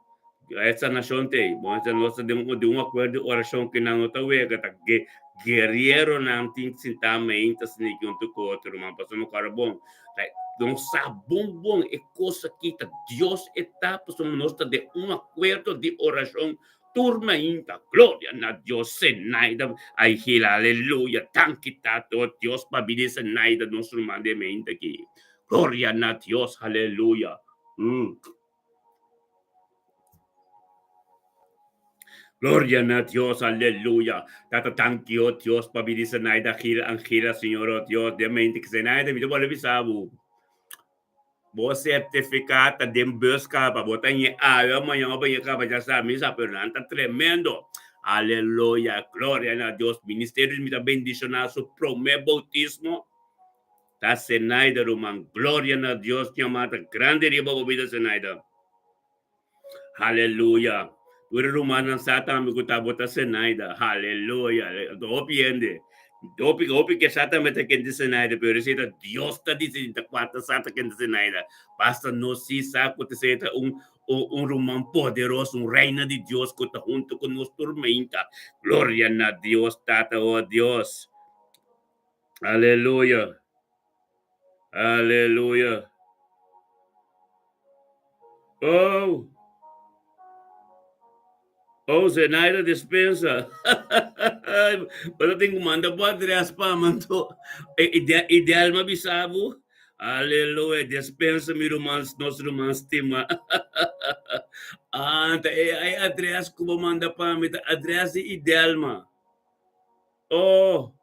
S1: E sanashon t'ei, bo mester nos ta den un akuerdo di orashon ku nan no ta wega, ta guerrieronan tin sintá meinta sniki un ku otro, ruman, pasobra mi kòrda bon. Nos sa bon bon e kos aki ta Dios e ta pasobra nos ta den un akuerdo di orashon tur mainta. Gloria na Dios Zenaida Aigila aleluya danki Tata oh Dios pa bini Zenaida nos ruman den mainta aki. Gloria na Dios aleluya. Gloria na Dios, aleluya. Tata, danki, oh Dios, pa bini Zenaida Gil, Angela, Señor, oh Dios, den mente ki Zenaida, mi ta bolbe bisa bo. Bo certifica ta den bus kaba, bo ta ñe awe o mañana bo ñe kaba, ya sa, mi sa, pero nan ta tremendo. Aleluya, gloria na Dios. Ministerio mi ta bendiciona su prome bautismo. Ta Zenaida, ruman. Gloria na Dios, ña ta grande riba bo bida, Zenaida. Haleluya. Tur e rumannan sa tambe ku ta bo ta Zenaida. Haleluya. Hopi hende. Hopi, hopi ke sa tambe ta ken ta Zenaida, pero esei ta Dios ta disidí ta kua ta sa ta ken ta Zenaida. Basta nos sí sa ku ta esei ta un un ruman poderoso, un reina di Dios ku ta huntu ku nos tur mainta. Gloria na Dios, Tata, oh Dios. Aleluya. Aleluya. Oh. Oh, Zenaida Despensa. Bo tin ku manda bo adres pa mi anto. Idelma bisa bo. Aleluya. Despensa mi ruman, nos ruman stima. Ah, ta e e adres ku bo manda pa mi ta adres di Idelma. Oh.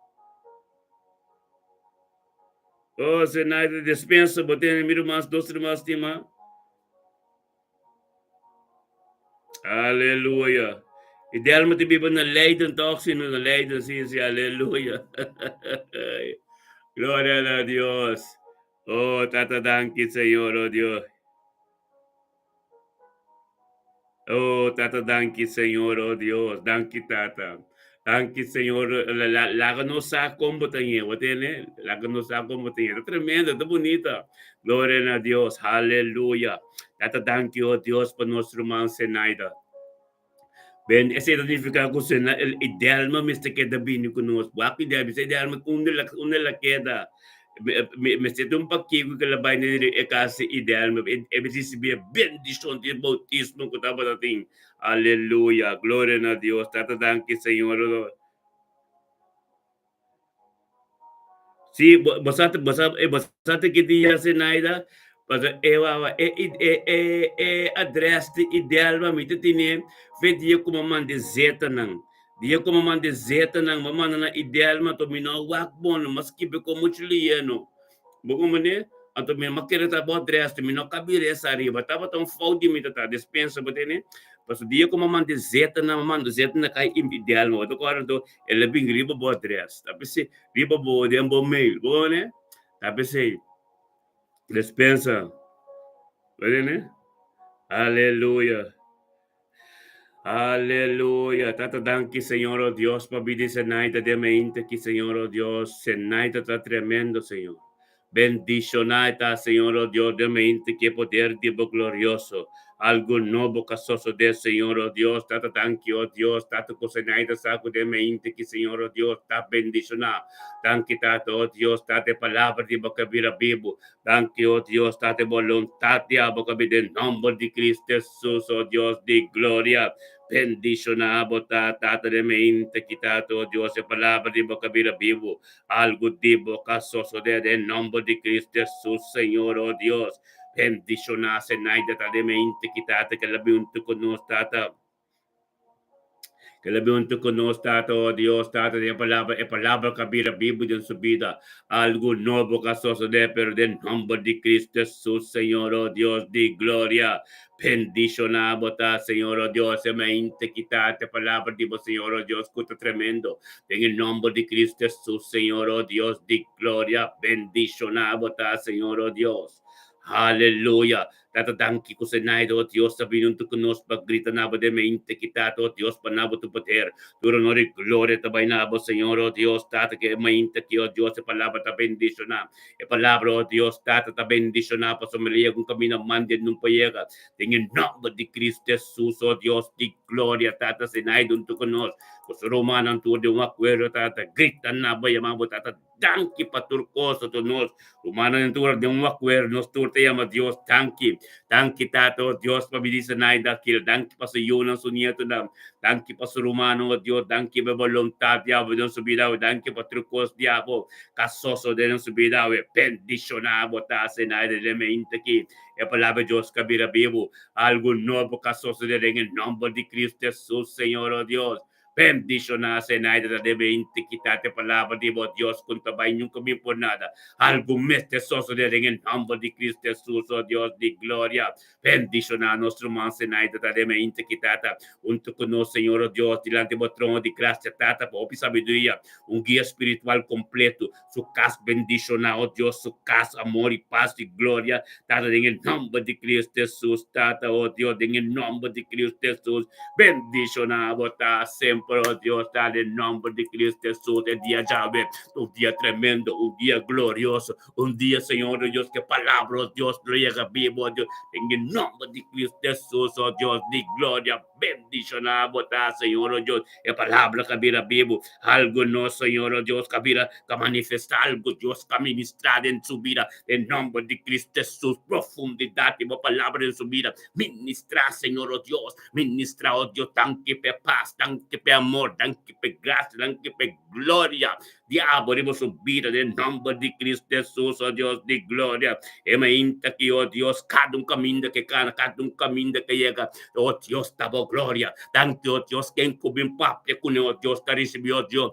S1: Oh, Zenaida Despensa, bo tene mi ruman, nos ruman stima. Aleluya. I Delma te biba na Leiden toch? Si, na Leiden, si, si, aleluya. Gloria na Dios. Oh, tata danki, Señor, oh Dios. Oh, tata, danki, Señor, oh Dios, danki, tata. Danki, Señor. Laga nos sa kon bo ta ñe, bo tene? Laga nos sa kon bo ta ñe. Ta tremendo, ta bunita. Gloria na Dios. Haleluya. Tata, danki, oh Dios, pa nos ruman Zenaida. Ben, esei ta nifiká ku Zena, e Delma mester keda bini ku nos. Wak Delma, esei Delma, unda la, unda la keda? Mester ta un pakiku ku el a bai na e kas di Idelma. E risibí e bendishon di e boutismo ku tabata tin. Aleluya! Gloria na Dios. Tata danki, Señor. Sí, bo sa, bo sa, bo sa te ki dia, Zenaida? Pasobra e wawa, e, e, e, e adres di Idelma mi ta tene fe dia ku mi a manda e zetanan. Dia ku mi a manda e zetanan, mi a manda na Idelma, anto mi no a wak bon, mi a skibi kon muchu leyeno. Bo komprende? Anto mi a kere ta bo adres, mi no ka bira esa ariba. Tabata un fout di mi tata, despensa, bo tene? Pasobra dia ku mi a manda e zetanan, mi a manda zetanan na kai Idelma, bo ta kòrda? Anto el a bin riba bo adres. Ta p'esei, riba bo, den bo mail. Bo komprende? Ta p'esei. Despensa. Bo tene? Aleluya. Aleluya. Tata danki Señor oh Dios pa bida Zenaida den mente aki Señor oh Dios. Zenaida ta tremendo Señor. Bendiciona ta Señor oh Dios den mente aki e poder di bo glorioso. Algo nobo ka sosode Señor oh Dios. Tata danki oh Dios. Tata ku Zenaida sa ku den mente aki Señor oh Dios ta bendiciona. Danki Tata oh Dios. Tata e palabra di bo ka bira bibu. Danki, o Dios, Tata, e boluntat di abo kabi den nomber di Cristo Jesus, o Dios di gloria. Bendiciona abo ta, Tata, den mente ki, Tata, o Dios, e palabra di bo kabira bibu. Algu di bo ka sosode den nomber di Cristo Jesus, Señor, o Dios. Bendiciona Zenaida, ta den mente ki, Tata, ke la bi huntu ku nos, Tata. Ke la bin huntu ku nos, Tata, o Dios, Tata, den e Palabra, e Palabra ka bira bibu den su bida. Algu nobo ka sosodé, pero den nòmber di Cristo Hesus, Señor, o Dios di gloria. Bendishoná bo ta, Señor, o Dios, e mente ki ta e Palabra di bo, Señor, o Dios, ku ta tremendo. Den e nòmber di Cristo Hesus, Señor, o Dios di gloria, bendishoná bo ta, Señor, o Dios. Haleluya! Tata danki ku Zenaida, o Dios, ta bini huntu ku nos pa grita na bo den mente ki Tata, o Dios, pa na bo tur poder. Tur honor i gloria ta bai na bo, Señor, o Dios, Tata, ku e mainta aki, o Dios, e palabra ta bendishoná. E palabra, o Dios, Tata, ta bendishoná pasobra mi a yega un kaminda mandi e nun por yega. Den e nòmber di Cristo Hesus, o Dios di gloria, Tata, Zenaida huntu ku nos, ku su rumannan tur den un akuerdo, Tata, grita na bo, yama bo, Tata. Danki pa tur cosa tur nos rumannan den tur den un akuerdo nos tur ta yama Dios danki. Danki Tata oh Dios pa bini Zenaida akil. Danki pa su yunan su nietonan. Danki pa su rumannan oh Dios. Danki pa e boluntad di abo den su bida awe. Danki pa tur cos di abo ka sosode den su bida awe. Bendiciona bo ta Zenaida den e mente aki. E palabra di Dios ka bira bibu. Algu nobo ka sosode den e nomber di Cristo Jesus Señor oh Dios. Bendishoná Zenaida ta debe intikitá te palabra di bo Dios ku no ta bai nunka bin por nada. Algu mester sosodé den e nòmber di Cristo Hesus, o Dios di gloria. Bendishoná nos ruman Zenaida ta debe intikitá ta huntu ku nos, Señor o Dios, dilanti bo trono di grasia, Tata, pa hopi sabiduria, un guia spiritual kompleto, su kas bendishoná, o Dios, su kas, amor i pas i gloria, Tata, den e nòmber di Cristo Hesus, Tata, o Dios, den e nòmber di Cristo Hesus. Bendishoná bo ta semper, o Dios, ta den nòmber di Cristo Hesus. E dia djawe, un dia tremendo, un dia glorioso, un dia, Señor o Dios, ku e palabra, o Dios, lo yega bibu, o Dios, den e nòmber di Cristo Hesus, o Dios di gloria. Bendishoná bo ta, Señor o Dios. E palabra ka bira bibu. Algu nos, Señor o Dios, ka bira, ka manifestá algu, Dios, ka ministrá den su bida, den nòmber di Cristo Hesus. Profundidat di bo palabra den su bida. Ministrá, Señor, o Dios, ministrá, o Dios, danki p'e pas, danki p'e amor, danki p'e grasia, danki p'e gloria di abo riba su bida, den nòmber di Cristo Hesus, o Dios di gloria. E mainta aki, o Dios, kada un kaminda ke kana, kada un kaminda ke yega, o Dios, ta bo gloria. Danki, o Dios, ken ku bin papia kuné, o Dios, ta risibí, o Dios.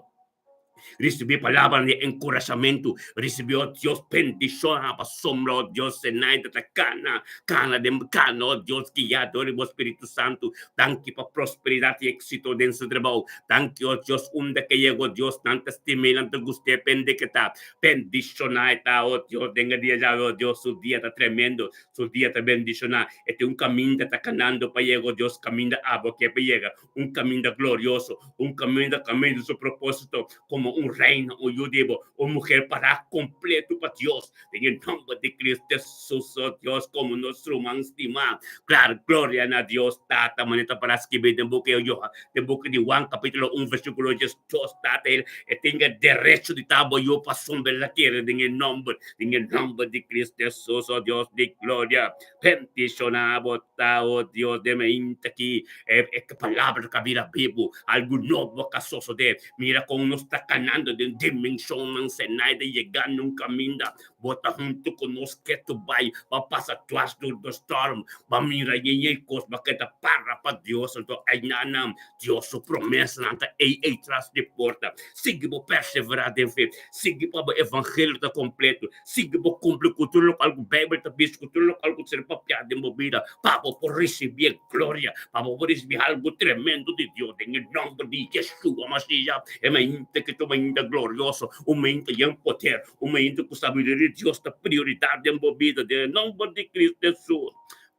S1: Risibí palabranan di enkurashamentu. Risibí, o Dios, bendishonnan pasobra, o Dios, Zenaida ta kana, kana den kana, o Dios, guiá dor di bo Spiritu Santu. Danki pa prosperidat i éksito den su trabou. Danki, o Dios, unda ke yega, o Dios, nan ta stim'é, nan ta gust'é, pende ke ta. Bendishoná e ta, o Dios, den e dia djawe, o Dios, su dia ta tremendo, su dia ta bendishoná. E tin un kaminda ta kanando pa yega, o Dios, kaminda abo ke pa yega. Un kaminda glorioso, un kaminda kaminda su propósito komo un reina, un yu di bo, un muher pará kompleto pa Dios. Den e nòmber di Cristo Hesus, o Dios, komo nos ruman stimá. Klar, gloria na Dios Tata, manera ta pará skibí den buki di Johan, den buki di Juan kapítulo un versíkulo diesdos, Tata, el e tin e derecho di ta bo yu pasobra el a kere den e nòmber, den e nòmber di Cristo Hesus, o Dios di gloria. Bendishoná bo ta, o Dios, den mainta aki e e palabra ka bira bibu, algu nobo ka sosodé. Mira kon nos ta kanando den dimenshonnan Zenaida yegando un kaminda. Bo ta huntu ku nos ketu bai, bo a pasa dwars dor do storm, bo a mira yei kos, bo a keda para pa Dios. Anto aynanan Dios su promesanan ta ei ei tras di porta. Sigui bo perseverá den fe, sigui pa bo evangelio ta kompleto, sigui bo kumpli ku tur lokual ku Beibel ta bisa, ku tur lokual ku ta ser papiá den bo bida, pa bo por risibí e gloria, pa bo por risibí algu tremendo di Dios den e nòmber di Yeshua Mashiach. E mainta ki ta un mainta glorioso, un mainta yen poder, un mainta ku sabiduria di Dios ta prioridat den bo bida, den e nòmber di Cristo Hesus.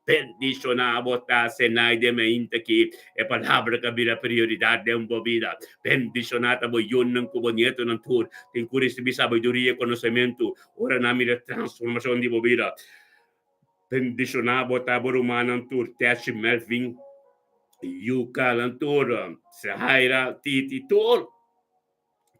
S1: Bendishoná bo ta Zenaida mainta ki e palabra ka bira prioridat den bo bida. Bendishoná ta bo yunan ku bo nietonan tur tin ku risibí sabiduria i konosementu ora nan mira transformashon di bo bida. Bendishoná bo ta bo rumannan tur, Techi, Melvin, Yuka, nan tur, Sehaira, Titi, tur.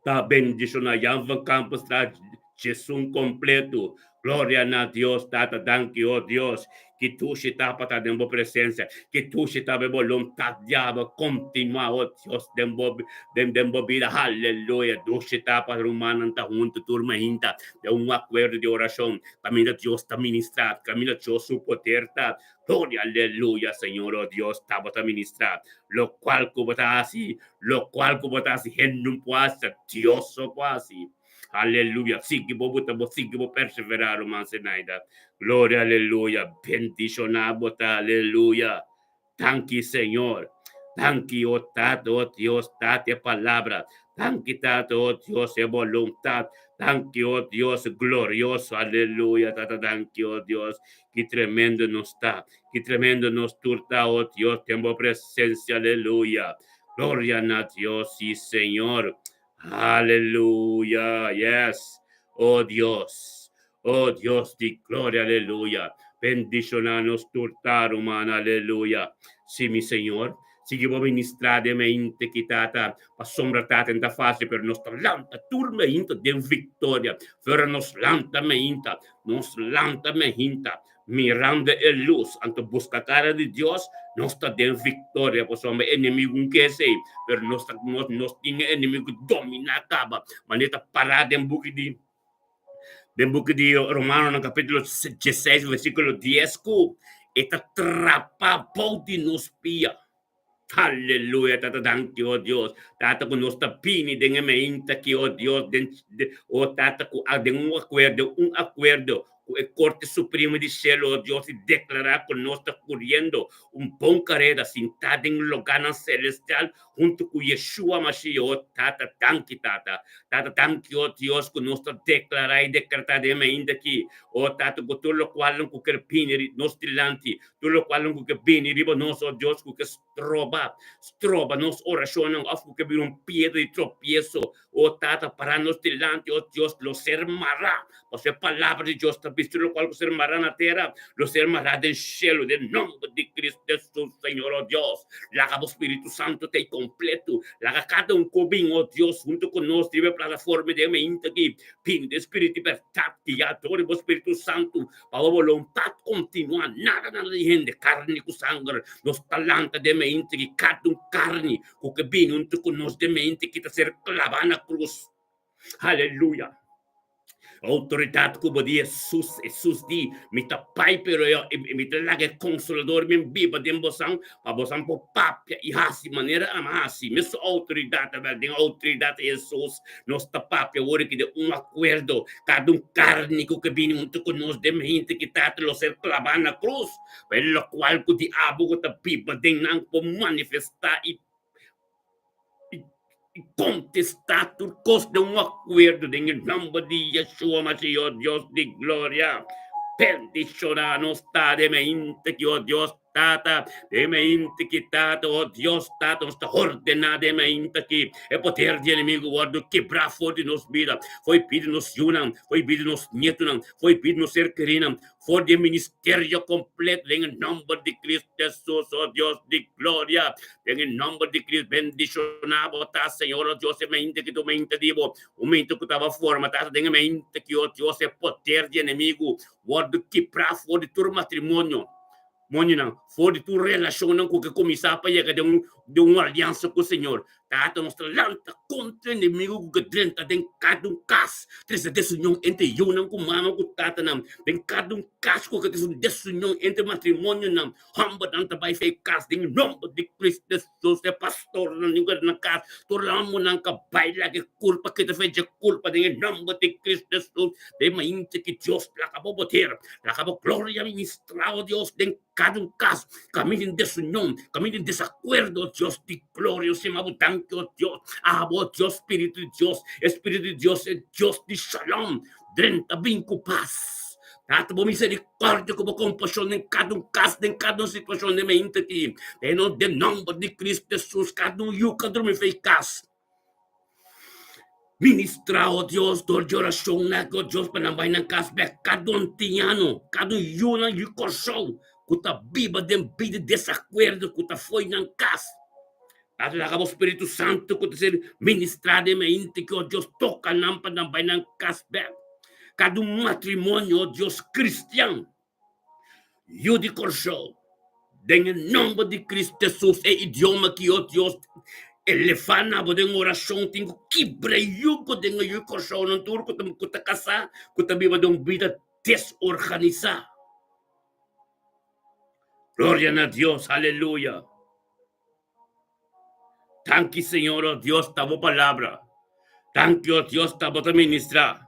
S1: Ta bendishoná Jan van Kampenstraat djesun kompleto. Gloria na Dios, Tata, danki, oh Dios, ki dushi ta pa ta den bo presencia, ki dushi ta be boluntad diabel continua, oh Dios, den bo den den bo bida, aleluya, dushi ta pa rumannan ta hunto tur mainta den un acuerdo di oracion, caminda Dios ta ministra, caminda Dios su poder ta, gloria, aleluya, Señor, oh Dios, ta bo ta ministra, locual cu bo ta haci, locual cu bo ta haci, hende no por haci, ta Dios so por haci. Aleluya. Sigui bo buta bo sigui bo perseverá, ruman Zenaida. Gloria, aleluya. Bendishoná bo ta, aleluya. Danki, Señor. Danki, o Tata, o Dios, Tata, e palabra. Danki, Tata, o Dios, e boluntat. Danki, o Dios glorioso, aleluya, Tata, danki, o Dios. Ki tremendo nos ta. Ki tremendo nos tur ta, o Dios, den bo presencia, aleluya. Gloria na Dios, sí, Señor. Aleluya, yes. Oh Dios, oh Dios di gloria, aleluya. Bendiciona nos tur ta, ruman, aleluya. Sí, mi Señor. Sigui bo ministra den mente ki tata, pasobra tata no ta fácil, pero nos ta lanta tur meinta den victoria. Fuera nos lanta meinta, nos lanta meinta. Mirando e lus, anto busca cara di Dios, nos ta den victoria, pasobra e enemigo un ke esei, pero nos ta nos nos tin e enemigo domina caba, manera ta para den buki di den buki di Romanonan capítulo 16 versículo 10 cu e ta trapa bou di nos pia. Aleluya, Tata, danki, oh Dios. Tata, ku nos ta bini den e meinta aki, oh Dios, den, oh Tata, ku den un akuerdo, un akuerdo ku e Korte Supremo di Shelu, oh Dios, i deklará ku nos ta kuriendo un bon karera, sintá den logánan selestial huntu ku Yeshua Mashiach, oh Tata, danki, Tata. Tata, danki, oh Dios, ku nos ta deklará i dekretá den e meinta aki, oh Tata, ku tur lokualnan ku ker bini nos dilanti, Tur lokual ku ke bini riba nos, o Dios, ku ke stroba, stroba nos orashonnan òf ku ke bira un piedra di tropieso, o Tata, pará nos dilanti, o Dios, lo ser mará. Pasobra e Palabra di Dios ta bisa, tur lokual ku ser mará na tera, lo ser mará den shelu, den nòmber di Cristo Hesus, Señor, o Dios. Laga bo Spiritu Santu ta ei kompletu. Laga kada un ku bin, o Dios, huntu ku nos riba e plataforma di e mainta aki, bini den Spiritu di bèrdat, guiá dor di bo Spiritu Santu, Pa bo boluntat kontinuá, nada nada di hende, karni ku sanger, nos ta lanta den mente ki kada un karni ku ke bini huntu ku nos den mente ki ta ser klabá na krus. Aleluya! Outoridat ku bo di Hesus, Hesus di, Mi ta bai, pero mi ta laga e Konsolador bin biba den bosan, pa bosan por papia i hasi manera Ami a hasi. Mesun outoridat, awel, den outoridat di Hesus, nos ta papia awor aki den un akuerdo. Kada un karni ku ke bini huntu ku nos den hende ki Tata lo ser klabá na krus, pa e lokual ku diabel ku ta biba den nan por manifestá i kontestá tur kos den un akuerdo den e nòmber di Yeshua Mashiach, Dios di gloria. Bendishoná nos ta den e hende ki, o Dios, Tata, den mainta ki Tata, o Dios Tata, nos ta ordená den mainta ki e poder di enemigu wòrdu kibrá for di nos bida, for di bida di nos yunan, for di bida di nos nietunan, for di bida di nos ser kerinan, for di e ministerio kompleto den e nòmber di Cristo Hesus, o Dios di gloria, den e nòmber di Cristo bendishoná bo ta, Señor, o Dios, e mainta ki ta un mainta di bo, un mainta ku tabata forma, Tata, den e mainta ki, o Dios, e poder di enemigu wòrdu kibrá for di tur matrimonio. Monionan, for di tur relashonnan ku ke kuminsá pa yega den un den un aliansa ku Señor. Tata nos ta lanta kontra enemigu ku ke drenta den kada un kas, trese desunion entre yunan ku mama ku tatanan, den kada un kas ku ke trese un desunion entre matrimonionan. Hòmbernan ta bai fe kas den nòmber di Cristo Hesus, e pastornan di na kas, tur lamunan ka bai laga e kulpa kita fe dje kulpa den e nòmber di Cristo Hesus. Den mainta ki Dios laga bo poder, laga bo gloria ministra, o Dios, den kada un kas, kaminda den desunion, kaminda den desakuerdo, o Dios di gloria, o sima bo danki, o Dios, abo, o Dios, Spiritu di Dios, e Spiritu di Dios, e Dios di shalom, drenta bin ku pas. Tata, bo misericordia ku bo kompashon den kada un kas, den kada un situashon den mainta aki, den nòmber di Cristo Hesus, kada un yu ka drumi fei kas. Ministrá, o Dios, dor di orashon na o Dios, pa nan bai nan kas bèk. Kada un antiano, kada un yunan di Kòrsou ku ta biba den bida di desakuerdo, ku ta fo'i nan kas. Tata, laga bo Spiritu Santu ku ta ser ministrá den mainti ki, o Dios, toka nan pa nan bai nan kas bèk. Kada un matrimonio, oh Dios, kristian, yu di Kòrsou, den e nòmber di Kristu Hesus, e idioma ki, oh Dios, elevá na bo den orashon, tin ku kibra e yugo den e yu Kòrsounan tur ku ta ku ta kasá, ku ta biba den un bida desorganisá. Gloria na Dios, aleluya. Danki Señor, oh Dios, ta bo palabra. Danki, oh Dios, ta bo ta ministra.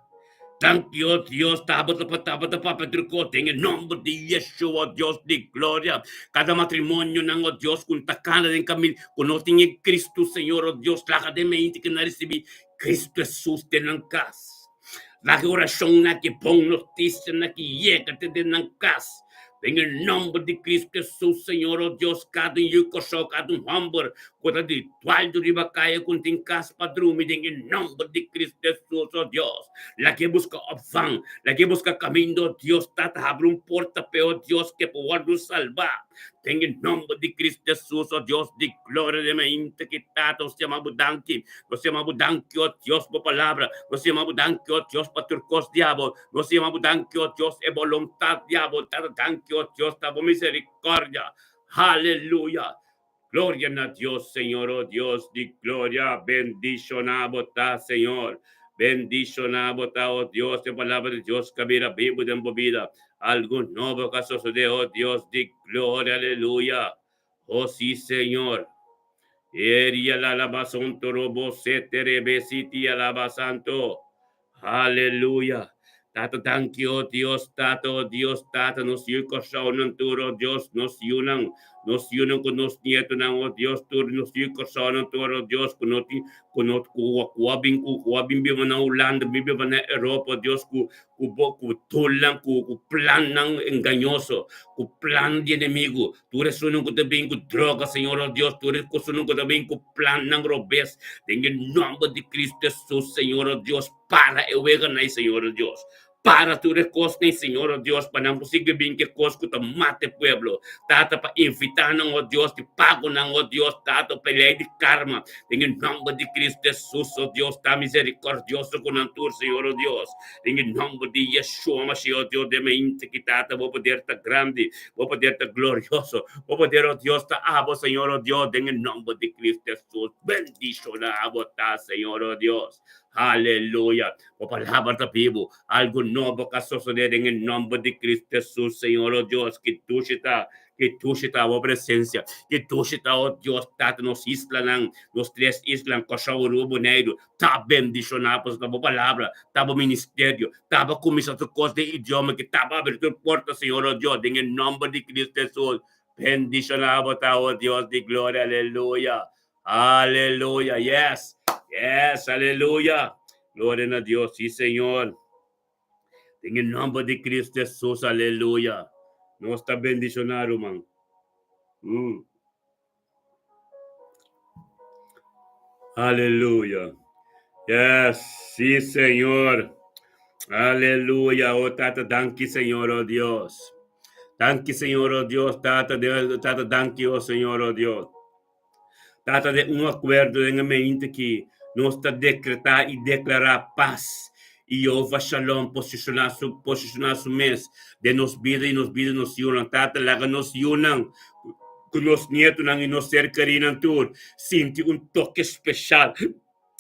S1: Danki, oh Dios, ta bo ta ta bo ta papia tur kos den e nomber di Yeshua, oh Dios di gloria. Kada matrimonionan, oh Dios, ku ta kana den kamin, ku no tin e Cristo, Señor, oh Dios, laga den mente ku nan risibi Cristo Jesus den nan kas. Laga e orashonnan aki, bon notisianan aki yega te den nan kas. Den e nòmber di Kristu Hesus, Señor, o Dios, kada un yu kòrsou, kada un hòmber ku ta di dualdu riba kaya ku no tin kas pa drumi, den e nòmber di Kristu Hesus, o Dios, laga e buska opvang, laga e buska kaminda, o Dios, Tata, habri un porta p'e, o Dios, ke por wòrdu salbá. Den e nòmber di Kristu Hesus, o Dios di gloria, den mainta ki Tata, nos ta yama Bo danki. Nos ta yama Bo danki, o Dios, Bo palabra. Nos ta yama Bo danki, o Dios, pa tur kos di abo. Nos ta yama Bo danki, o Dios, e boluntat di abo. Tata, danki, o Dios, ta Bo miserikòrdia. Haleluya! Gloria na Dios, Señor, o Dios di gloria. Bendishoná Bo ta, Señor. Bendishoná Bo ta, o Dios. E palabra di Dios ka bira bibu den bo bida. Algu nobo ka sosodé, o Dios di gloria. Aleluya. O sí, Señor. Eria la laba sonto robo sete rebe siti alaba santo. Aleluya. Tata danki o Dios, Tata o Dios, Tata nos yu Kòrsounan tur o Dios, nos yunan, nos yunan ku nos nietonan o Dios tur, nos yu Kòrsounan tur o Dios ku no tin ku no ku ku a bin ku ku a bin biba na Hulanda, bin biba na Europa o Dios ku ku bo ku tulnan ku ku plannan engañoso, ku plan di enemigu, tur esunnan ku ta bin ku droga Señor o Dios, tur esunnan ku ta bin ku plannan robes, den e nòmber di Cristo Jesus Señor o Dios. Para e weganan, Señor o Dios. Para tur e kosnan, Señor o Dios, pa nan por sigui bin ku e kos ku ta mata e pueblo. Tata, pa invitá nan, o Dios, di pagonan, o Dios, Tata, pa e lei di karma. Den e nòmber di Cristo Jesus, o Dios, ta miserikòrdioso ku nan tur, Señor o Dios. Den e nòmber di Yeshua Mashiach, o Dios, den mente ki, Tata, bo poder ta grandi, bo poder ta glorioso, bo poder, o Dios, ta abo, Señor o Dios, den e nòmber di Cristo Jesus. Bendishoná abo ta, Señor o Dios. Aleluya! Bo palabra ta bibu. Algu nobo ka sosodé den e nòmber di Cristo Jesus, Señor, o Dios, ki dushi ta, ki dushi ta bo presensia, ki dushi ta, o Dios, Tata, nos islanan, nos tres islanan, Kòrsou, Aruba, Boneiru, ta bendishoná pasobra ta bo palabra, ta bo ministerio, ta bo kuminsá tur kos den idioma ki ta bo abri tur porta, Señor, o Dios, den e nòmber di Cristo Jesus. Bendishoná bo ta, o Dios di gloria, aleluya. Aleluya, yes, yes, aleluya. Gloria na Dios, sí, Señor. Den e nomber di Cristo Jesús, aleluya. Nos ta bendicioná, ruman. Aleluya. Yes, sí, Señor. Aleluya. Oh, Tata, danki, Señor, oh Dios. Danki, Señor, oh Dios. Tata, Dios, Tata, danki, oh Señor, oh Dios. Tata den un akuerdo den e mente ki nos ta dekretá i deklará pas i Jehová Shalom posishoná su posishoná su mes den nos bida i nos bida nos yunan. Tata laga nos yunan ku nos nietonan i nos ser kerínan tur sinti un toke speshal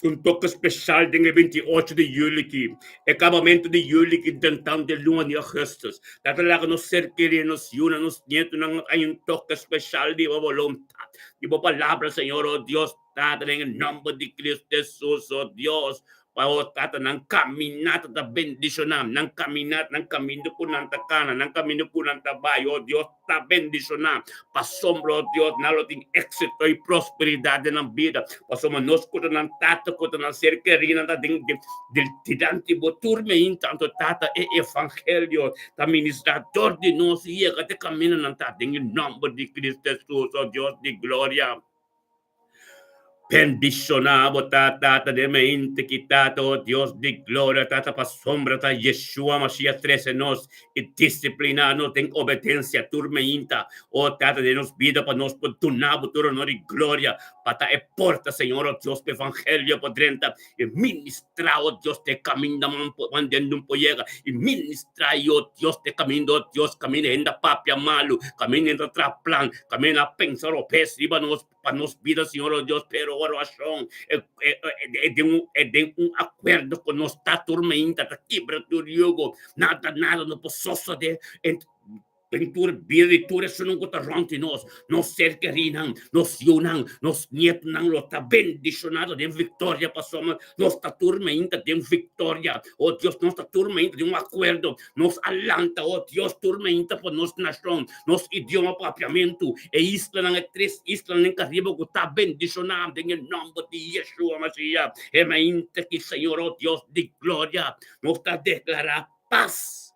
S1: Un toke speshal den e 28 di juli ki, e kabamentu di juli ki dentan di luna di augustus. Ta ta laga nos ser kerí, nos yunan, nos nietunan haña un toke speshal di bo boluntat, di bo palabra, Señor, o Dios Tata, den e nòmber di Cristo Jesus, o Dios, pa o Tata nan kaminata ta bendishoná, nan kaminata, nan kaminda ku nan ta kana, nan kaminda ku nan ta bai, o Dios, ta bendishoná. Pasobra, o Dios, nan lo tin éksito i prosperidat den nan bida. Pasobra nos ku ta nan tata, ku ta nan ser kerí, nan ta den dilanti bo tur meinta. Anto, Tata, e evangelio ta ministrá dor di nos i yega te kaminda nan ta. Den e nòmber di Cristo Hesus, o Dios di gloria. Bendishoná bo ta, Tata, den mente ki Tata, o Dios di gloria, Tata, pasobra ta Yeshua Mashiach trese nos i disipliná nos den obedensia tur meinta, o Tata, den nos bida pa nos por duna bo tur honor i gloria, pa ta e porta, Señor, o Dios, pa evangelio por drenta i ministrá, o Dios, te kaminda man por man den por yega i ministrá i, o Dios, te kaminda, o Dios, kaminda hende a papia malu, kaminda hende a traha plan, kaminda a pensa robes riba nos. Pa nos bida, Señor, oh Dios, pero oracion e den un acuerdo cu nos ta tur mainta ta kibra tur yugo, nada, nada no por sosode den tur bida di tur esunnan cu ta rond di nos, nos ser kerinan, nos yunan, nos nietonan lo ta bendicionado den victoria pasobra nos ta tur mainta den victoria, oh Dios, nos ta tur mainta den un acuerdo, nos a lanta, oh Dios, tur mainta pa nos nacion, nos idioma papiamentu, e islanan, e tres islanan den Karibe ku ta bendishoná den e nòmber di Yeshua Mashiach. E mainta ki, Señor, oh Dios di gloria, nos ta deklará pas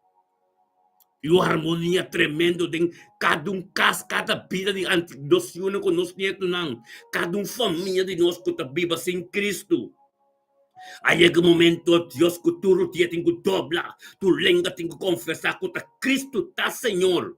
S1: i un harmonia tremendo den kada un kas, kada bida di nos yunan ku nos nietunan, kada un famia di nos ku ta biba sin Kristu. A yega un momento, Dios, ku tur rudia tin ku dobla, tur lenga tin ku konfesá ku ta Kristu ta Señor.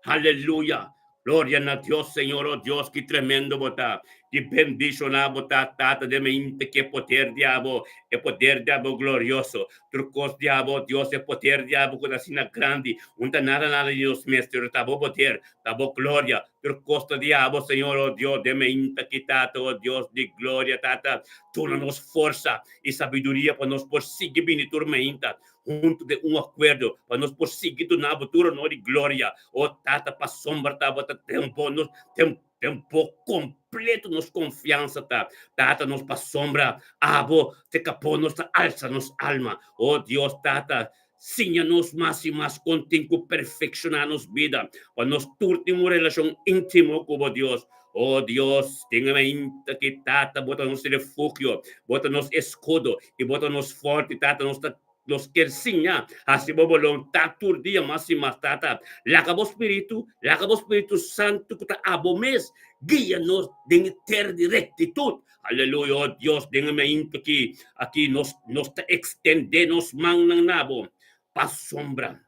S1: Aleluya! Gloria na Dios, Señor, oh Dios, ki tremendo bo ta! Ki bendishoná bo ta, Tata, den mente ku e poder di abo, e poder di abo glorioso. Tur kos di abo, Dios, e poder di abo ku ta asina grandi, un ta nada nada di nos mes, pero ta bo poder, ta bo gloria. Tur kos ta di abo, Señor, oh Dios, den mente ki, Tata, oh Dios di gloria, Tata, Duna nos forsa i sabiduria pa nos por sigui bini tur mainta huntu den un akuerdo, pa nos por sigui duna bo tur honor i gloria. O Tata, pasobra tabata den bo nos den den bo kompleto nos konfiansa ta. Tata, nos pasobra abo te kapó nos ta alsa nos alma. O Dios Tata, siña nos mas i mas kon tin ku perfekshoná nos bida, pa nos tur tin un relashon íntimo ku bo, Dios. O Dios, tin e mainta ki, Tata, bo ta nos refugio, bo ta nos eskudo i bo ta nos fòrti, Tata. Nos ta nos kier siña hasi bo boluntat tur dia mas i mas, Tata. Laga bo spiritu, laga bo spiritu santu ku ta abo mes guia nos den e tera di rektitut. Aleluya, oh Dios, den e momento aki, aki nos, nos ta extende nos mannan na bo pasobra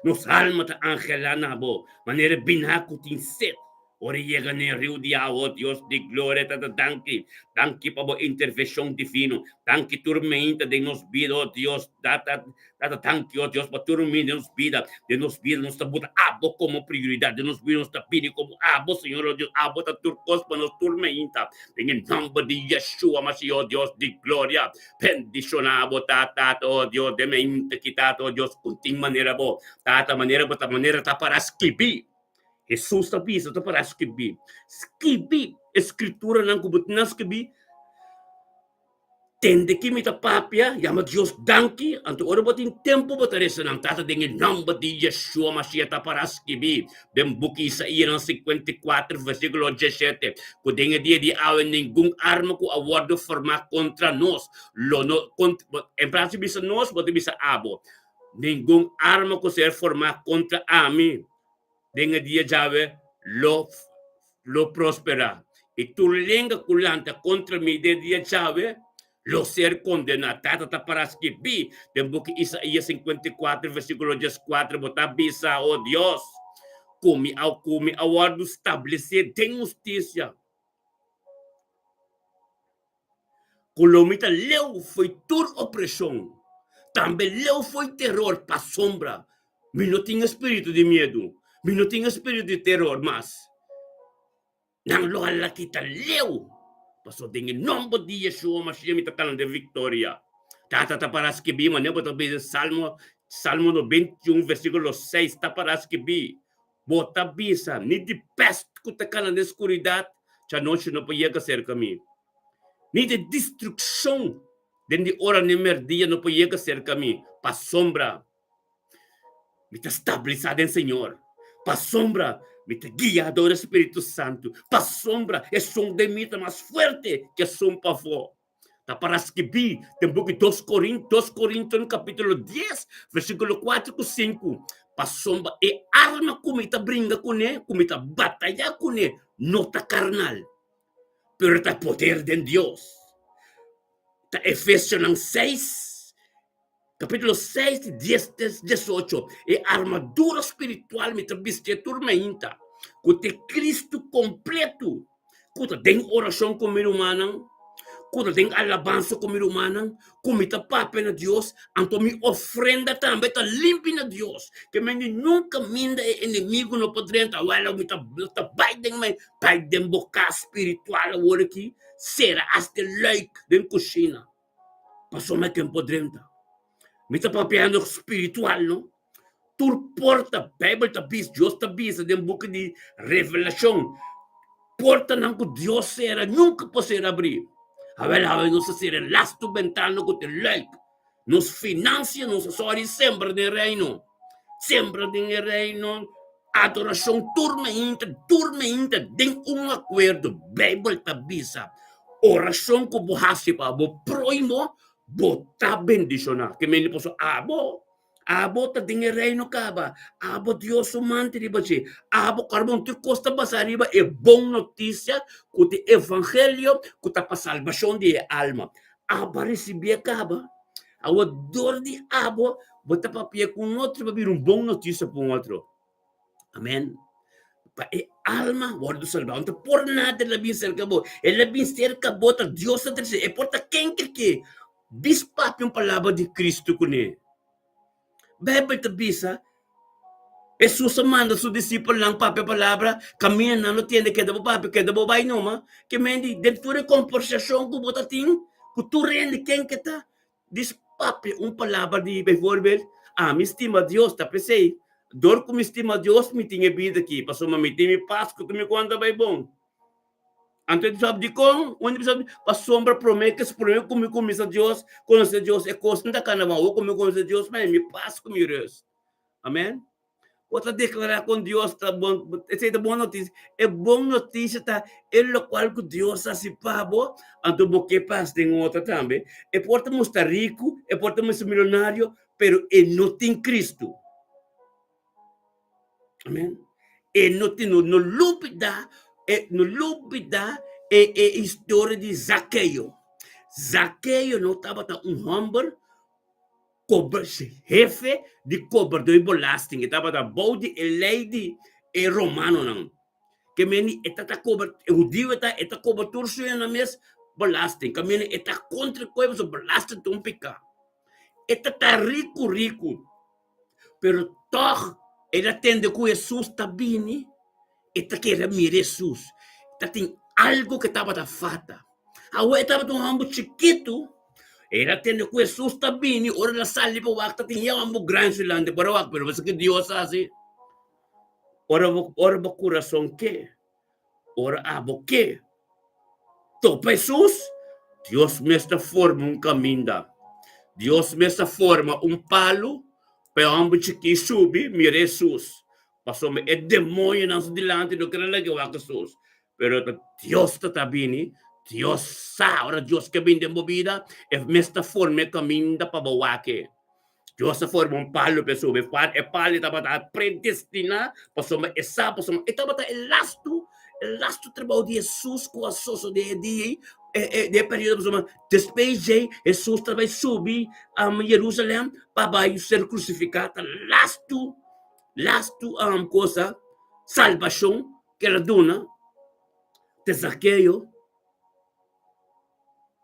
S1: nos alma ta anhelá na bo manera e biná ku tin set ora e yega na e riu di awa. Oh Dios di gloria, Tata, danki, danki pa bo intervenshon divino, danki tur meinta den nos bida, oh Dios, Tata. Tata, danki, oh Dios, pa tur un den nos bida. Den nos bida nos ta buta abo komo prioridat. Den nos bida nos ta pidi komo abo, Señor, oh Dios. Abo ta tur kos pa nos tur meinta. Den e nomber di Yeshua Mashiach, oh Dios di gloria, bendiciona abo ta, Tata, oh Dios, den meinta ki, Tata, oh Dios, ku tin manera bo, Tata, manera bo ta, manera ta para skibi. Hesus ta bisa, ta para skibi. Skibi e skrituranan ku bo tin a skibi. Tende ki mi ta papia, yama Dios danki, anto ora bo tin tempu bo ta resa nan Tata den e nomber di Yeshua Mashiach ta para skibi den buki Isaíasnan 54 versikulo 17 ku den e dia di awe ningun arma ku a wòrdu formá kontra nos lo no en plas di bisa nos bo ta bisa abo ningun arma ku ser formá kontra ami den e dia djawe lo lo prosperá, i tur lenga ku lanta kontra mi den e dia djawe lo ser kondená. Tata ta para skibí den buki Isaías 54, versíkulo 14, Bo ta bisa, O Dios, ku mi a ku mi a wòrdu stablesé den hustisia, ku lo mi ta leu fo'i tur opreshon, tambe leu fo'i teror, pasobra mi no tin e spiritu di miedu, mi no tin e spiritu di teror mas. Nan lo hala kita leu, pasobra den e nomber di Yeshua Mashiach mi ta kana den viktoria. Tata ta para skibí, manera bo ta bisa den Salmo, Salmo 91 versíkulo 6 ta para skibí, Bo ta bisa, Ni di pest ku ta kana den skuridat djanochi no por yega serka mi, ni di destrukshon den di ora di merdia no por yega serka mi, pasobra mi ta stabilisá den Señor, pasobra mi ta guiá dor e Spiritu Santu, pasobra esun den mi ta mas fuerte ku esun pafó. Ta para skibí den buki Dos Korin, Dos Korintonan kapítulo 10, versíkulo 4 ku 5, Pasobra e arma ku mi ta bringa kuné, ku mi ta batayá kuné, no ta karnal. Pero ta poder den Dios. Ta Efesionan 6, kapítulo 6, di 10 te 18. E armadura spiritual mi ta bistié tur mainta, ku ta e Kristu kompletu, ku ta den orashon ku mi rumannan, ku ta den alabansa ku mi rumannan, ku mi ta papia na Dios, anto mi ofrenda tambe ta limpi na Dios. Ke men di nunka minda e enemigu no por drenta, wèl mi ta ta bai den mi bai den bo kas spiritual awor aki, sera hasta e luik den kushina, pasobra ken por drenta. Mi ta papiando spiritual no. Tur porta, Bijbel ta bisa, Dios ta bisa den buki di Revelashon, portanan ku Dios sera nunka por ser abrí. Awel awe nos a sera e lastu bentana ku ta luik. Nos finansia nos a sòri sembra den Reino. Sembra den e Reino, adorashon tur mainta, tur mainta den un akuerdo. Bijbel ta bisa, orashon ku bo hasi pa bo próhimo, bo ta bendishoná. Ke mende pasobra abo Abo ta den e reino kaba. Abo Dios su mante riba dje. Abo karbon tur kos ta basá riba e bon notisia ku ta e evangelio ku ta pa salbashon di e alma. Abo a risibié kaba. Awor dor di abo bo ta papia ku un otro pa bira un bon notisia pa un otro. Amen. Pa e alma wòrdu salbá. No ta por nada el a bin serka bo. El a bin serka bo ta Dios ta trese. E por ta ken ke ke. Bis papia un palabra di Cristo kuné. Bijbel ta bisa, Hesus a manda su disipelnan papia palabra, kaminda nan lo tende keda bo papia, keda bo bai numa. Ke men di, den tur e kombersashon ku bo ta tin ku tur hende ken ke ta, dis papia un palabra di, bijvoorbeeld, ami stima Dios, ta p'esei, dor ku mi stima Dios mi tin e bida aki, pasobra mi tin mi pas ku tur mi konta bai bon. Anto e bisa, Dikon? Un bisa, Pasobra promé ke promé ku mi kuminsá Dios, konosé Dios, e kosnan ta kana bon. Awor ku mi konosé Dios, mi mi pas ku mi rus. Amèn. Bo ta deklará kon Dios ta bon, esei ta bon notisia. E bon notisia ta e lokual ku Dios a hasi pa bo, anto bo ke pas den otro tambe. E por ta mustra riku, e por ta mustra milionario, pero e no tin Kristu. Amén. E no tin, no, no lubida, e no lubida e, e historia di Zaqueo. Zaqueo no tabata un homber cobra, jefe di cobrador di belasting. E tabata bou di e ley di e romanonan. Ke meni e ta cobra, e hudiu e ta, e ta cobra tur su na mes belasting. Ke meni e ta contra e koe, pasobra belasting ta un piká. E ta ta riku riku. Pero tòg el a tende ku Hesus ta bini, e ta kere mira Hesus. Ta tin algu ku tabata falta. Awor e tabata un hòmber chikitu, el a tende ku Hesus ta bini, ora el a sali pa wak ta tin e hòmber grandi su dilanti por a wak, pero bo sa ke Dios a hasi? Ora bo ora bo kurason ke, ora abo ke topa Hesus, Dios mes ta forma un kaminda. Dios mes ta forma un palu pa e hòmber chikí subi mira Hesus. Pasobra e demoñonan su dilanti no kere laga wak Hesus. Pero ta Dios ta ta bini, Dios sa ora Dios ke bini den bo bida, e mes ta forma e kaminda pa bo wak e. Dios a forma un palu pa e subi. E palu tabata predestiná pasobra e sa, pasobra e tabata e lastu, e lastu trabou di Hesus ku a sosodé e dia ei, e e periodo pasobra despues djei Hesus ta bai subi Jerusalèm pa bai ser krusifiká. Ta lastu, lastu kosa, salbashon ku el a duna te Zakeo.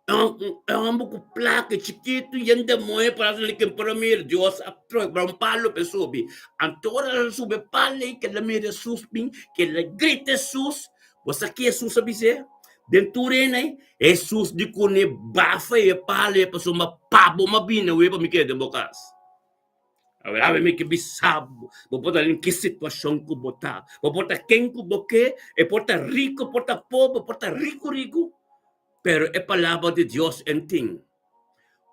S1: E homber ku plaka chikitu yen demoño para li ken por a mira Dios a troe un palo pa e subi. Anto ora el a subi e palo ei kel a mira Hesus bin, kel a grita Hesus. Bo sa ki Hesus a bis'é? Den tur hende ei, Hesus di kuné bafa e palo ei pasobra pa bo m'a bini awe pa mi keda den bo kas. Awe mi ke bisa bo, bo por ta den ki situashon ku bo ta, bo por ta ken ku bo ke, e por ta riku, e por ta pober, e por ta riku riku, pero e palabra di Dios en tin.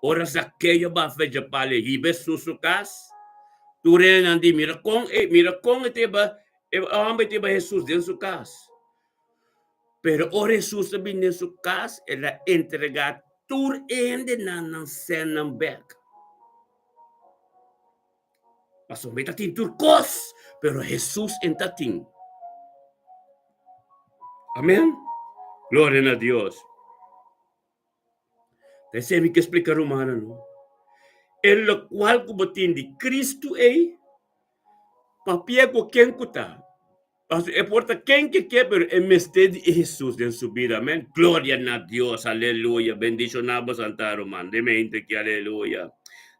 S1: Ora Zakeo ba fecha pal e hiba Hesus su kas, tur hendenan di mira kon e mira kon e ta hiba e hòmber ta hiba Hesus den su kas. Pero ora Hesus a bini den su kas, el a entregá tur hendenan nan sènnan bèk. Pasobra mi ta tin tur kos, pero Hesus en ta tin. Amen. Gloria na Dios. Ta esei mi ke splika rumannan no. E lokual ku bo tin di Kristu ei, papia ku ken ku ta. Pasobra e por ta ken ke ke, pero e mester di e Hesus den su bida. Amen. Gloria na Dios. Aleluya. Bendishoná bo santa ruman. Den mente aki. Aleluya.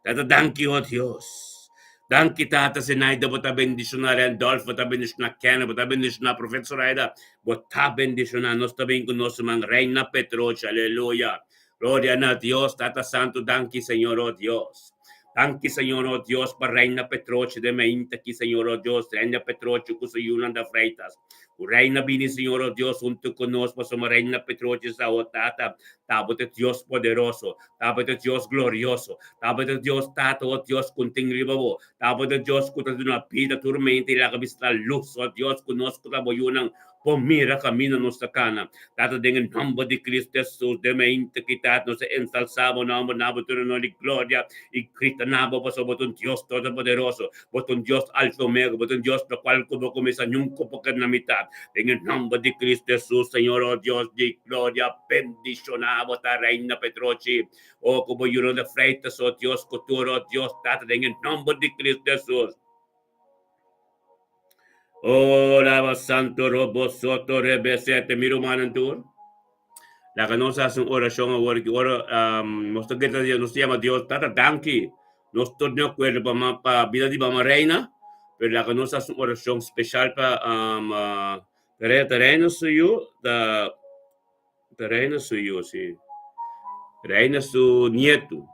S1: Tata danki o Dios. Danki Tata Zenaida bo ta bendishoná Randolph, bo ta bendishoná Kenneth, bo ta bendishoná Profeta Zoraida. Bo ta bendishoná nos ta bin ku nos ruman Reina Petrocha. Aleluya. Gloria na Dios, Tata Santu, danki Señor, oh Dios. Danki Señor, oh Dios, pa Reina Petrocha den mainta aki, Señor, oh Dios, Reina Petrocha ku su yunan da Freitas. Ku Reina bini, Señor, oh Dios, huntu ku nos, pasobra Reina Petrocha sa, oh Tata, ta bo ta Dios poderoso, ta bo ta Dios glorioso, ta bo ta Dios, Tata, oh Dios, ku tin riba bo, ta bo ta Dios ku ta duna bida tur mainta i laga bisa ta lus, oh Dios, ku nos ku ta bo yunan Por mira kaminda nos ta kana. Tata den e nòmber di Kristu Hesus, den mainta ki Tata nos ta ensalsá bo nòmber na bo tur honor i gloria i grita na bo pasobra bo ta un Dios todopoderoso, bo ta un Dios Alfa i Omega, bo ta un Dios lokual ku bo kuminsá nunka por keda na mitat. Den e nòmber di Kristu Hesus, Señor, o Dios di gloria, bendishoná bo ta Reina Petrochi, o ku bo yunan ta freitas, o Dios ku tur, o Dios Tata, den e nòmber di Kristu Hesus. Oh, laba santo robo soto rebesete, mi rumannan tur. Laga nos hasi un orashon awor ki ora um, nos ta grita Dios, nos ta yama Dios, Tata danki. Nos tur di akuerdo pa ma, pa bida di mama Reina, pero laga nos hasi un orashon speshal pa um, uh, ta Reina su yu, ta ta Reina su yu, si. Reina su nietu.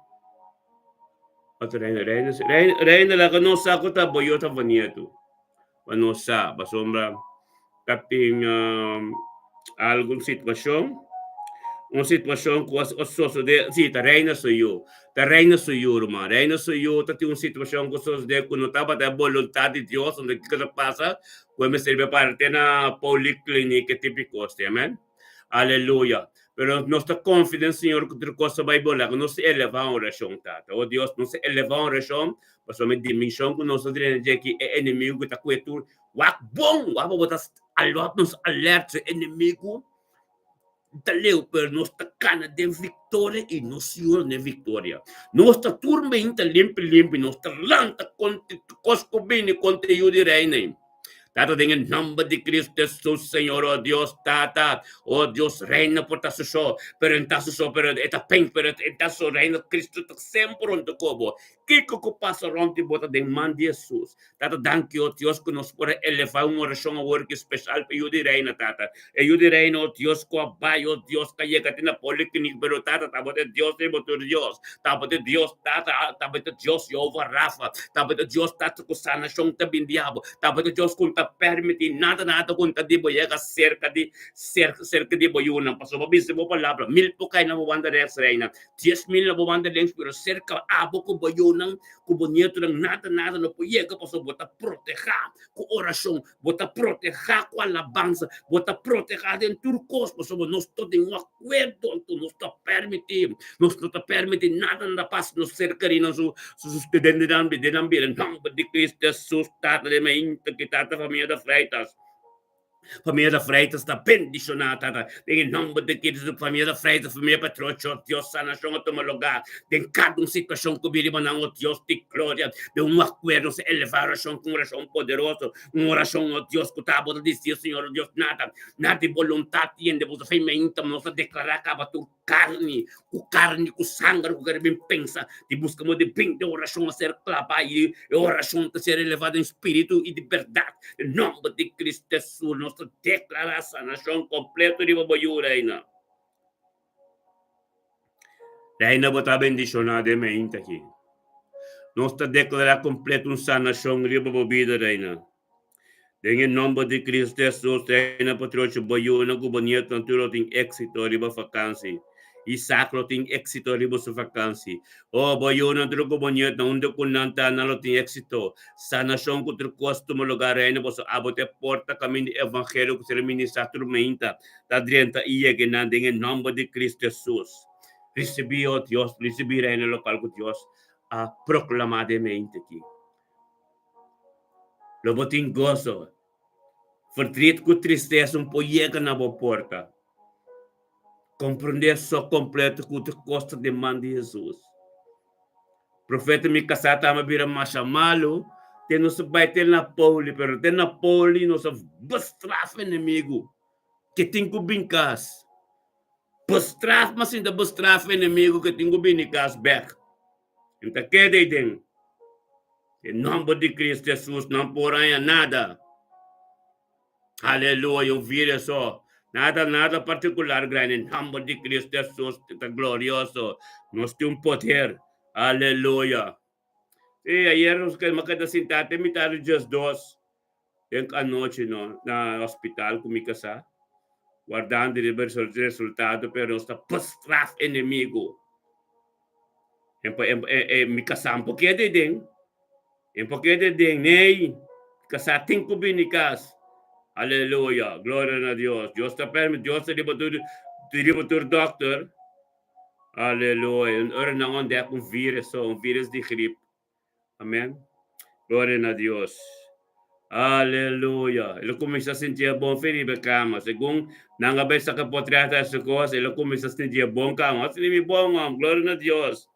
S1: Otro reina, reina, reina, reina laga nos sa ku ta bo yo ta bo nietu. Pa nos sa, pasobra ta tin um, algun situashon, un situashon ku a sosodé, si, ta reina su yu, ta reina su yu, ruman, reina su yu ta tin un situashon ku sosodé ku no tabata e boluntat di Dios, anto kiko ta pasa? Ku e mester bai para te na poliklinika e tipo di kos, amen. Aleluya. Pero nos ta konfia den Señor ku tur kos ta bai bon. Laga nos elevá un orashon, Tata. O Dios, nos ta elevá un orashon pasobra e dimenshon ku nos ta drenta dje aki, e enemigu ku ta kue tur wak bon, wak pa bo ta alòt nos alèrt, e enemigu ta leu, pero nos ta kana den viktoria i nos Señor den viktoria. Nos ta tur meinta limpi limpi, nos ta lanta kontra kos ku bini kontra e yu di Reina. Tata, den e nomber di Cristo Jesus, Señor, oh Dios, Tata, oh Dios, Reina por ta su so, pero en ta su so, pero e ta pen, pero e ta so, Reina Cristo ta semper rond ku bo. Kiko ku pasa rond di bo ta den man di Jesus. Tata, danki, oh Dios, ku nos por a eleva un orashon awor ki speshal pa e yu di Reina, Tata. E yu di Reina, oh Dios, ku a bai, oh Dios, ku a yega te na poliklinik, pero Tata, tabata e Dios riba tur Dios. Tabata e Dios, Tata, tabata e Dios Jehová Rafa, tabata e Dios, Tata, ku sanashon ta bin di abo, tabata e Dios ku no ta permití nada, nada ku no ta di bo yega serka di, serka, serka di bo yunan. Pasobra bo bisa bo palabra, mil por kai na bo banda rèks, Reina, diesmil na bo banda links, pero serka abo ku bo yunan, ku bo nietunan, nada, nada no por yega, pasobra bo ta protehá ku orashon, bo ta protehá ku alabansa, bo ta protehá den tur kos, pasobra nos ta den un akuerdo, anto nos ta permití, nos no ta permití nada na pasa nos serka di nos su den nan den nan bida, nòmber di Cristo Hesus, Tata den mainta ki Tata famia de Freitas. Famia de Freitas ta bendishoná, Tata, den e nòmber di Cristo, famia de Freitas, famia Petrocho, Dios sanashon a tuma lugá den kada un situashon ku bini riba nan, o Dios di gloria, den un akuerdo nos a elevá orashon ku un orashon poderoso, un orashon, o Dios, ku ta bo ta disi, Señor, o Dios, nada, nada di boluntat yende boso fe meinta, nos a deklará kaba tur karni, ku karni, ku sanger ku kere bin pensa di buska modo di bin den orashon a ser klabá i e orashon ta ser elevá den spiritu i di bèrdat. Den nòmber di Cristo Hesus nos ta deklará sanashon kompleto riba bo yu, Reina. Reina, bo ta bendishoná den meinta aki. Nos ta deklará kompleto un sanashon riba bo bida, Reina. Den e nòmber di Cristo Hesus, Reina Patriocho, bo yunan ku bo nietonan tur lo tin éksito riba fakansi. Isaac lo tin éksito riba su fakansi. Oh, bo yunan tur ku bo nietonan, unda ku nan ta, nan lo tin éksito. Sanashon ku tur kos tuma lugá, Reina, pasobra abo ta e porta kaminda di evangelio ku ser ministrá tur meinta ta drenta i yega nan den e nòmber di Cristo Hesus. Risibí, oh Dios, risibí, Reina, lokual ku Dios a proklamá den meinta aki. Lo bo tin goso. Verdriet ku tristesa un por yega na bo porta. Komprendé so kompleto ku ta kosta den man di Hesus. Profeta mi kasá tamba bira masha malu, te nos a bai te Napoli, pero te Napoli nos a bestraf enemigu ke tin ku bin kas. Bestraf, mas sinta bestraf enemigu ke tin ku bini kas bek. N ta keda ei den. Den nòmber di Kristu Hesus nan por haña nada. Aleluya, un vire so. Nada, nada partikular grandi. Nòmber di Kristu Hesus ta glorioso. Nos tin un poder. Aleluya. Sí, ayer nos keda sintá te mitad di diesdos den anochi no, na hospital ku mi kasá, wardando riba resultado, pero nos ta bestraf enemigu. Mi kasá no por keda ei den. E por keda den nei kasá tin ku bini kas. Aleluya, gloria na Dios. Dios ta permiti, Dios ta riba tur, riba tur dòkter. Aleluya. Un ora nan ontdek un virus so, un virus di grip. Amen. Gloria na Dios. Aleluya. El a kuminsá sinti e bon fe riba e kama. Segun nan a bai saka potrèt a su kos, el a kuminsá sinti e bon kama. A sinti mi bon, hòm. Gloria na Dios.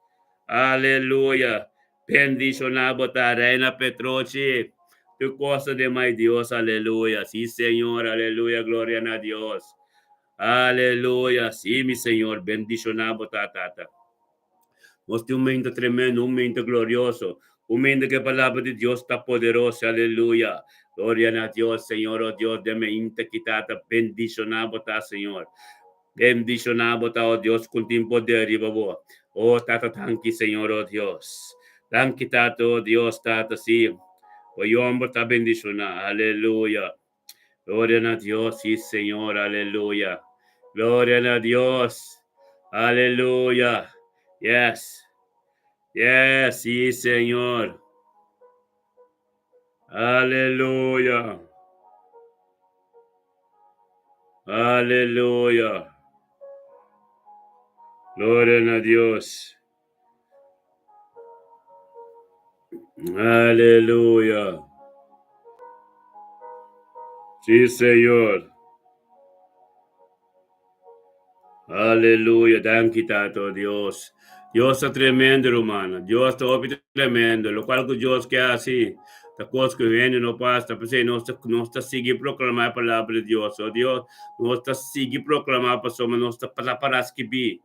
S1: Aleluya. Bendiciona bo ta Reina Petrochi. Tur cos ta den my Dios aleluya si Señor aleluya gloria na Dios aleluya si mi Señor bendiciona bo ta tata. Nos tin un mento tremendo un mento glorioso un mento ke palabra di Dios ta poderoso aleluya gloria na Dios Señor oh Dios den meinta ki tata bendiciona bo ta Señor. Bendiciona bo ta, oh Dios, cu tin poder riba bo. Oh Tata, danki Señor, oh Dios. Danki Tata, oh Dios, Tata, si. Bo yomber ta bendiciona. Aleluya. Gloria na Dios, si Señor, aleluya. Gloria na Dios. Aleluya. Yes. Yes, si Señor. Aleluya. Aleluya. Gloria na Dios. Aleluya. Sí, Señor. Aleluya, danki Tata, oh Dios. Dios ta tremendo, rumannan. Dios ta hopi tremendo. Lokual ku Dios ke hasi, ta kos ku hende no por hasi. Ta p'esei nos ta nos ta sigui proklamá e palabra di Dios. Oh Dios, nos ta sigui proklamá pasobra nos ta ta pará skibí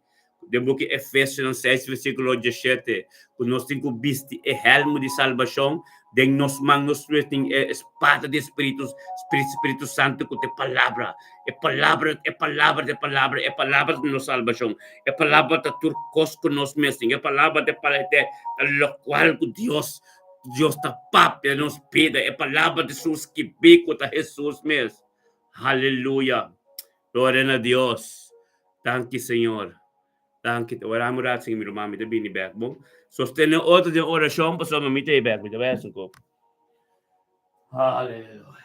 S1: den buki Efesionan seis versíkulo diesshete ku nos tin ku bisti e hèlmu di salbashon den nos man nos tin e spada di Spiritu Spiritu Santu ku ta e palabra. E palabra, e palabra ta e palabra, e palabra ta nos salbashon. E palabra ta tur kos ku nos mester. E palabra ta ta lokual ku Dios Dios ta papia den nos bida. E palabra ta esun skibí ku ta Hesus mes. Haleluya! Gloria na Dios. Danki Señor. Danki. Ora mi rat sin mi ruman mi ta bini bek bon. Sostene otro den orashon pasobra mi ta ei bek. Mi ta bai hasi un kop. Haleluya.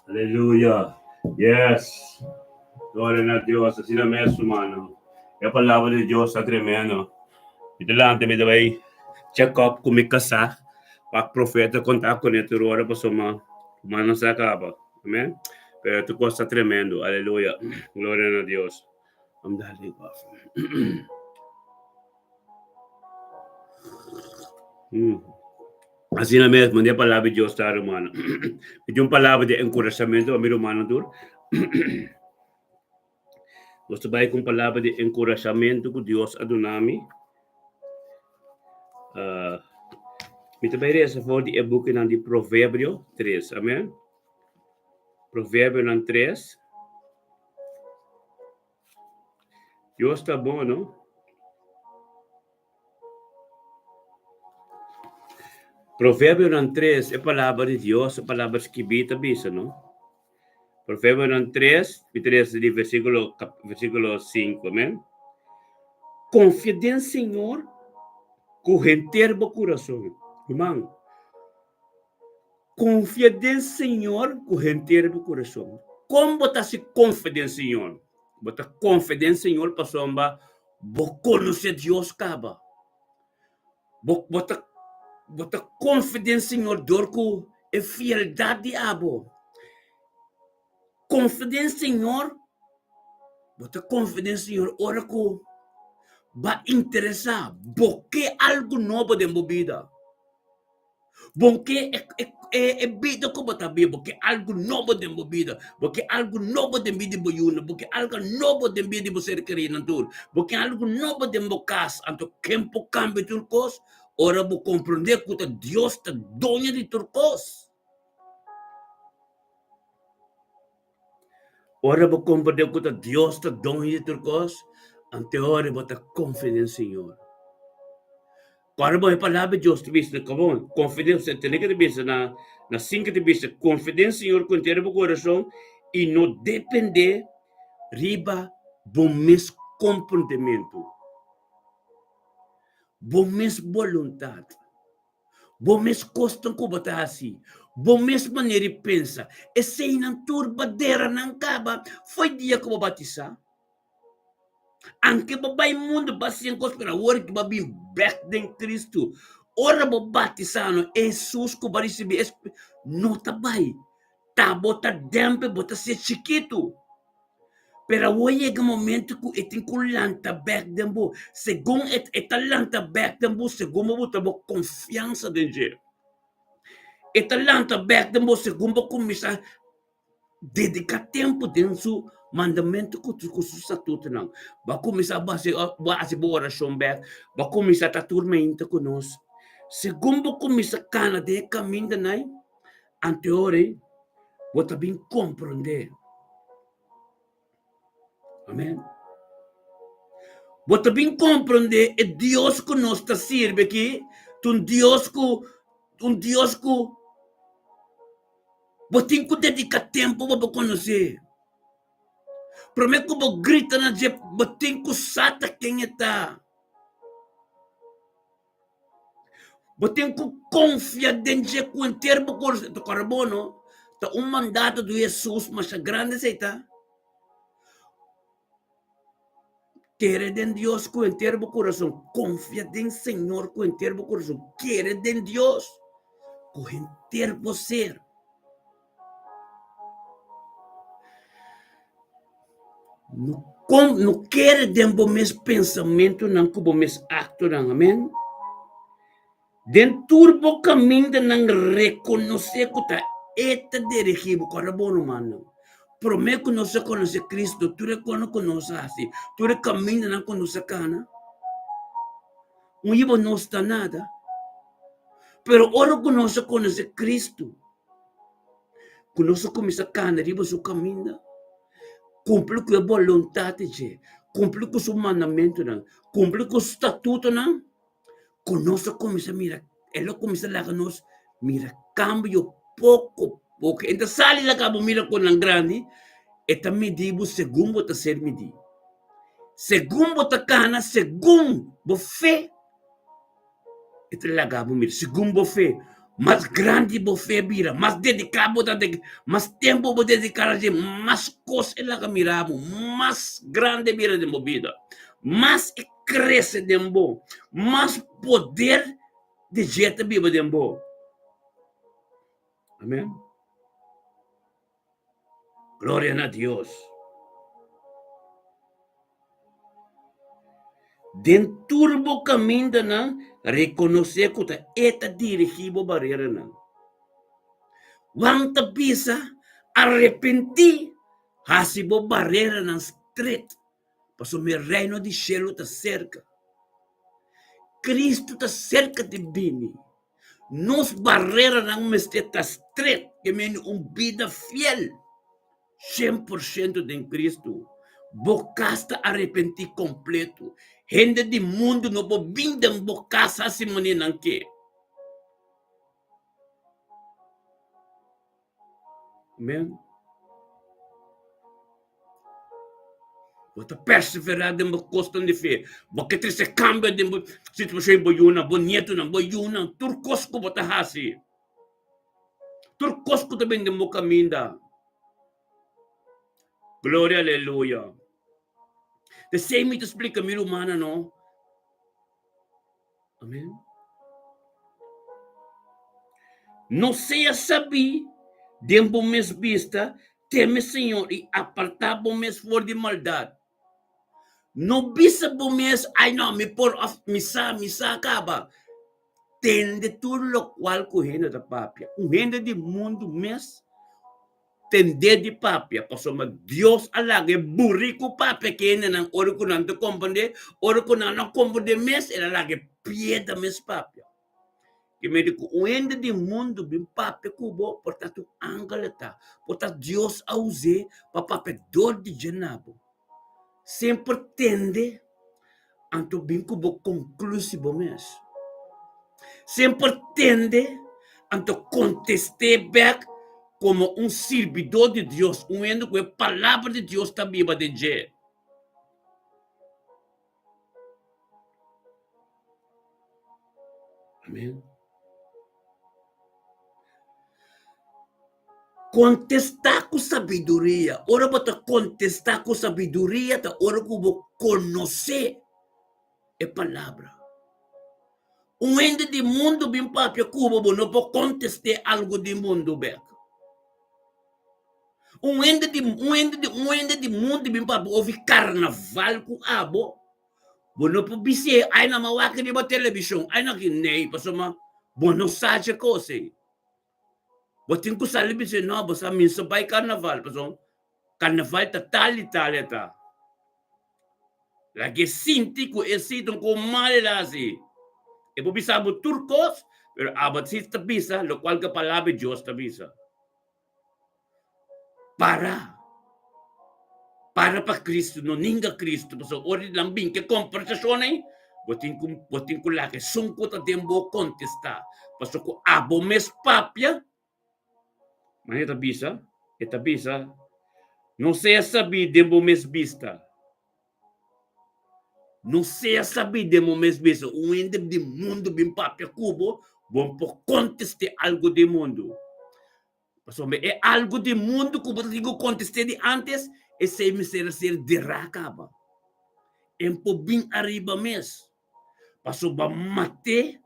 S1: Aleluya. Yes. Gloria na Dios. Asina mes, hermano. E palabra di Dios ta tremendo. Mi ta lanta, mi ta bai check up ku mi kasá. Wak profeta konta kuné tur ora pasobra. Ruman no sa kaba. Amen. Pero tur kos ta tremendo. Aleluya. Gloria na Dios. Am dal koffie. Asina mes, manda e palabra di Dios ta, rumannan. Mi tin un palabra di enkurashamentu pa mi rumannan tur. Nos ta bai ku un palabra di enkurashamentu ku Dios a duna mi. Mi ta bai resa for di e bukinan di Proverbio tres, amen. Proverbionan tres. Dios ta bon, no? Proverbionan tres, e palabra di Dios, e palabra skibí ta bisa, no? Proverbionan tres, mi ta lesa di versíkulo, versíkulo sinku, amen. Konfia den Señor ku henter bo kurason. Ruman, konfia den Señor ku henter bo kurason. Kon bo ta hasi konfia den Señor? Bo ta konfia den Señor pasobra Bo konosé Dios kaba. Bo, bo ta, bo ta konfia den Señor dor ku e fieldat di abo. Konfia den Señor, bo ta konfia den Señor ora ku ba interesá, bo ke algu nobo den bo bida. Bo ke e bida ku bo ta biba, bo ke algu nobo den bo bida, bo ke algu nobo den bida di bo yunan, bo ke algu nobo den bida di bo ser kerinan tur, bo ke algu nobo den bo kas. Anto ken por kambia tur kos? Ora bo komprondé ku ta Dios ta doño di tur kos. Ora bo komprendé ku ta Dios ta doño di tur kos, anto ora bo ta konfia den Señor. Ora bo e palabra di Dios ta bisa, kobon, konfia den, tene ke ta bisa na na sinku ta bisa, konfia den Señor ku henter bo kurason i no dependé riba bo mes komprendementu, bo mes boluntat. Bo mes kosnan ku bo ta hasi, bo mes manera di pensa, eseinan tur bo dera nan kaba fo'i dia ku bo batisá. Anke bo bai mundu bo hasi kos, pero awor ku bo a bin bèk den Kristu, ora bo batisá no, e Hesus ku bo a risibí no ta bai, ta bo ta dèmpe, bo ta ser chikitu. Pero awor yega momento ku e tin ku lanta bèk den bo. Segun e e ta lanta bèk den bo segun bo buta bo konfiansa den dje. E ta lanta bèk den bo segun bo kuminsá dediká tempu den su mandamentu ku ku su statutonan. Bo a kuminsá bo hasi bo hasi bo orashon bèk, bo a kuminsá ta tur mainta ku nos. Segun bo kuminsá kana den e kamindanan ei, Anteori bo ta bin komprondé. Amen. Bo ta bin komprondé e Dios ku nos ta sirbi aki, ta un Dios ku un Dios ku bo tin ku dediká tempu pa bo konosé. Promé ku bo grita na dje, bo tin ku sa ta ken e ta. Bo tin ku konfia den dje ku henter bo kurason. Ta kòrda bo no? Ta un mandato di Hesus masha grandi esei ta. Kere den Dios ku henter bo kurason. Konfia den Señor ku henter bo kurason. Kere den Dios ku henter bo ser. No kon no kere den bo mes pensamentunan ku bo mes aktonan, amen. Den tur bo kamindanan rekonosé ku ta E ta dirigí bo. Kòrda bo, rumannan, promé ku nos a konosé Kristu, tur e kosnan ku nos a hasi, tur e kamindanan ku nos a kana, un yibo no sta nada. Pero ora ku nos a konosé Kristu, ku nos a kuminsá kana riba su kaminda, kumpli ku e boluntat di dje, kumpli ku su mandamentunan, kumpli ku su statutonan, ku nos a kuminsá mira, el a kuminsá laga nos mira kambio poko poko. E ta sali laga bo mira konan grandi, e ta midi bo segun bo ta ser midí. Segun bo ta kana, segun bo fe. E ta laga bo mira, segun bo fe, mas grandi bo fe bira, mas dediká bo ta, mas tempu bo dediká na dje, mas kos e laga mira bo, mas grandi e bira den bo bida, mas e krese den bo, mas poder di dje ta biba den bo. Amen. Gloria na Dios. Den tur bo kamindanan rekonosé ku ta E ta dirigí bo bareranan. Juan ta bisa, Arepentí, hasi bo bareranan stret, pasobra e Reino di shelu ta serka. Kristu ta serka di bini. Nos bareranan mester ta stret, ke mende un bida fiel, 100% den Kristu. Bo kas ta arepentí kompleto. Hende di mundu no por bin den bo kas hasi manera nan ke. Amen. Bo ta perseverá den bo kosnan di fe. Bo ke trese kambio den bo situashon, bo yunan, bo nietonan, bo yunan, tur kos ku bo ta hasi. Tur kos ku ta bin den bo kaminda. Gloria, aleluya. P'esei mi ta splika mi rumannan no. Amen. No sea sabí den bo mes bista, teme Señor i apartá bo mes for di maldat. No bisa bo mes, ai no, mi por of mi sa, mi sa kaba. Tende tur lokual ku hende ta papia. Un hende di mundu mes tendé di papia, pasobra Dios a laga e buriku papia ku hendenan ora ku nan ta komprendé, ora ku nan no komprendé mes, el a laga e piedra mes papia. Ke medi ku un hende di mundu bin papia ku bo, por ta un angel e ta, por ta Dios a us'é pa papia dor di dje na bo. Semper tende anto bin ku bo konklusi bo mes. Semper tende anto kontest'é bèk komo un sirbidó di Dios, un hende ku e Palabra di Dios ta biba den dje. Amen. Kontestá ku sabiduria. Ora bo ta kontestá ku sabiduria ta ora ku bo konosé e palabra. Un hende di mundu bin papia ku bo, bo no por kontest'é algu di mundu bèk. Un hende di un hende di un hende di mundu bin papia ofi karnaval ku abo, bo no por bis'é, ai nan a wak riba televishon, ai nan ki, nee, pasobra bo no sa dje kos ei. Bo tin ku sali bisa no, bo sa mi sa bai karnaval pasobra karnaval ta tal i tal e ta. Laga e sinti ku e si ta un kos mal el a hasi. E por bisa bo tur kos, pero abo si ta bisa lokual ku e palabra di Dios ta bisa. Para. Para pa Cristo, no ninga Cristo, pasobra ora di nan bin ke kombersashon ei, bo tin ku bo tin ku laga esun ku ta den bo kontestá, pasobra ku abo mes papia, manera e ta bisa, e ta bisa, no sea sabí den bo mes bista. No sea sabí den bo mes bista. Un hende di mundu bin papia ku bo, bo por kontest'é algu di mundu. Pasobra e algu di mundu ku bo ta tin ku kontest'é di ántes, esei mester a ser derá kaba. E por bin ariba mes. Pasobra bo a mat'é,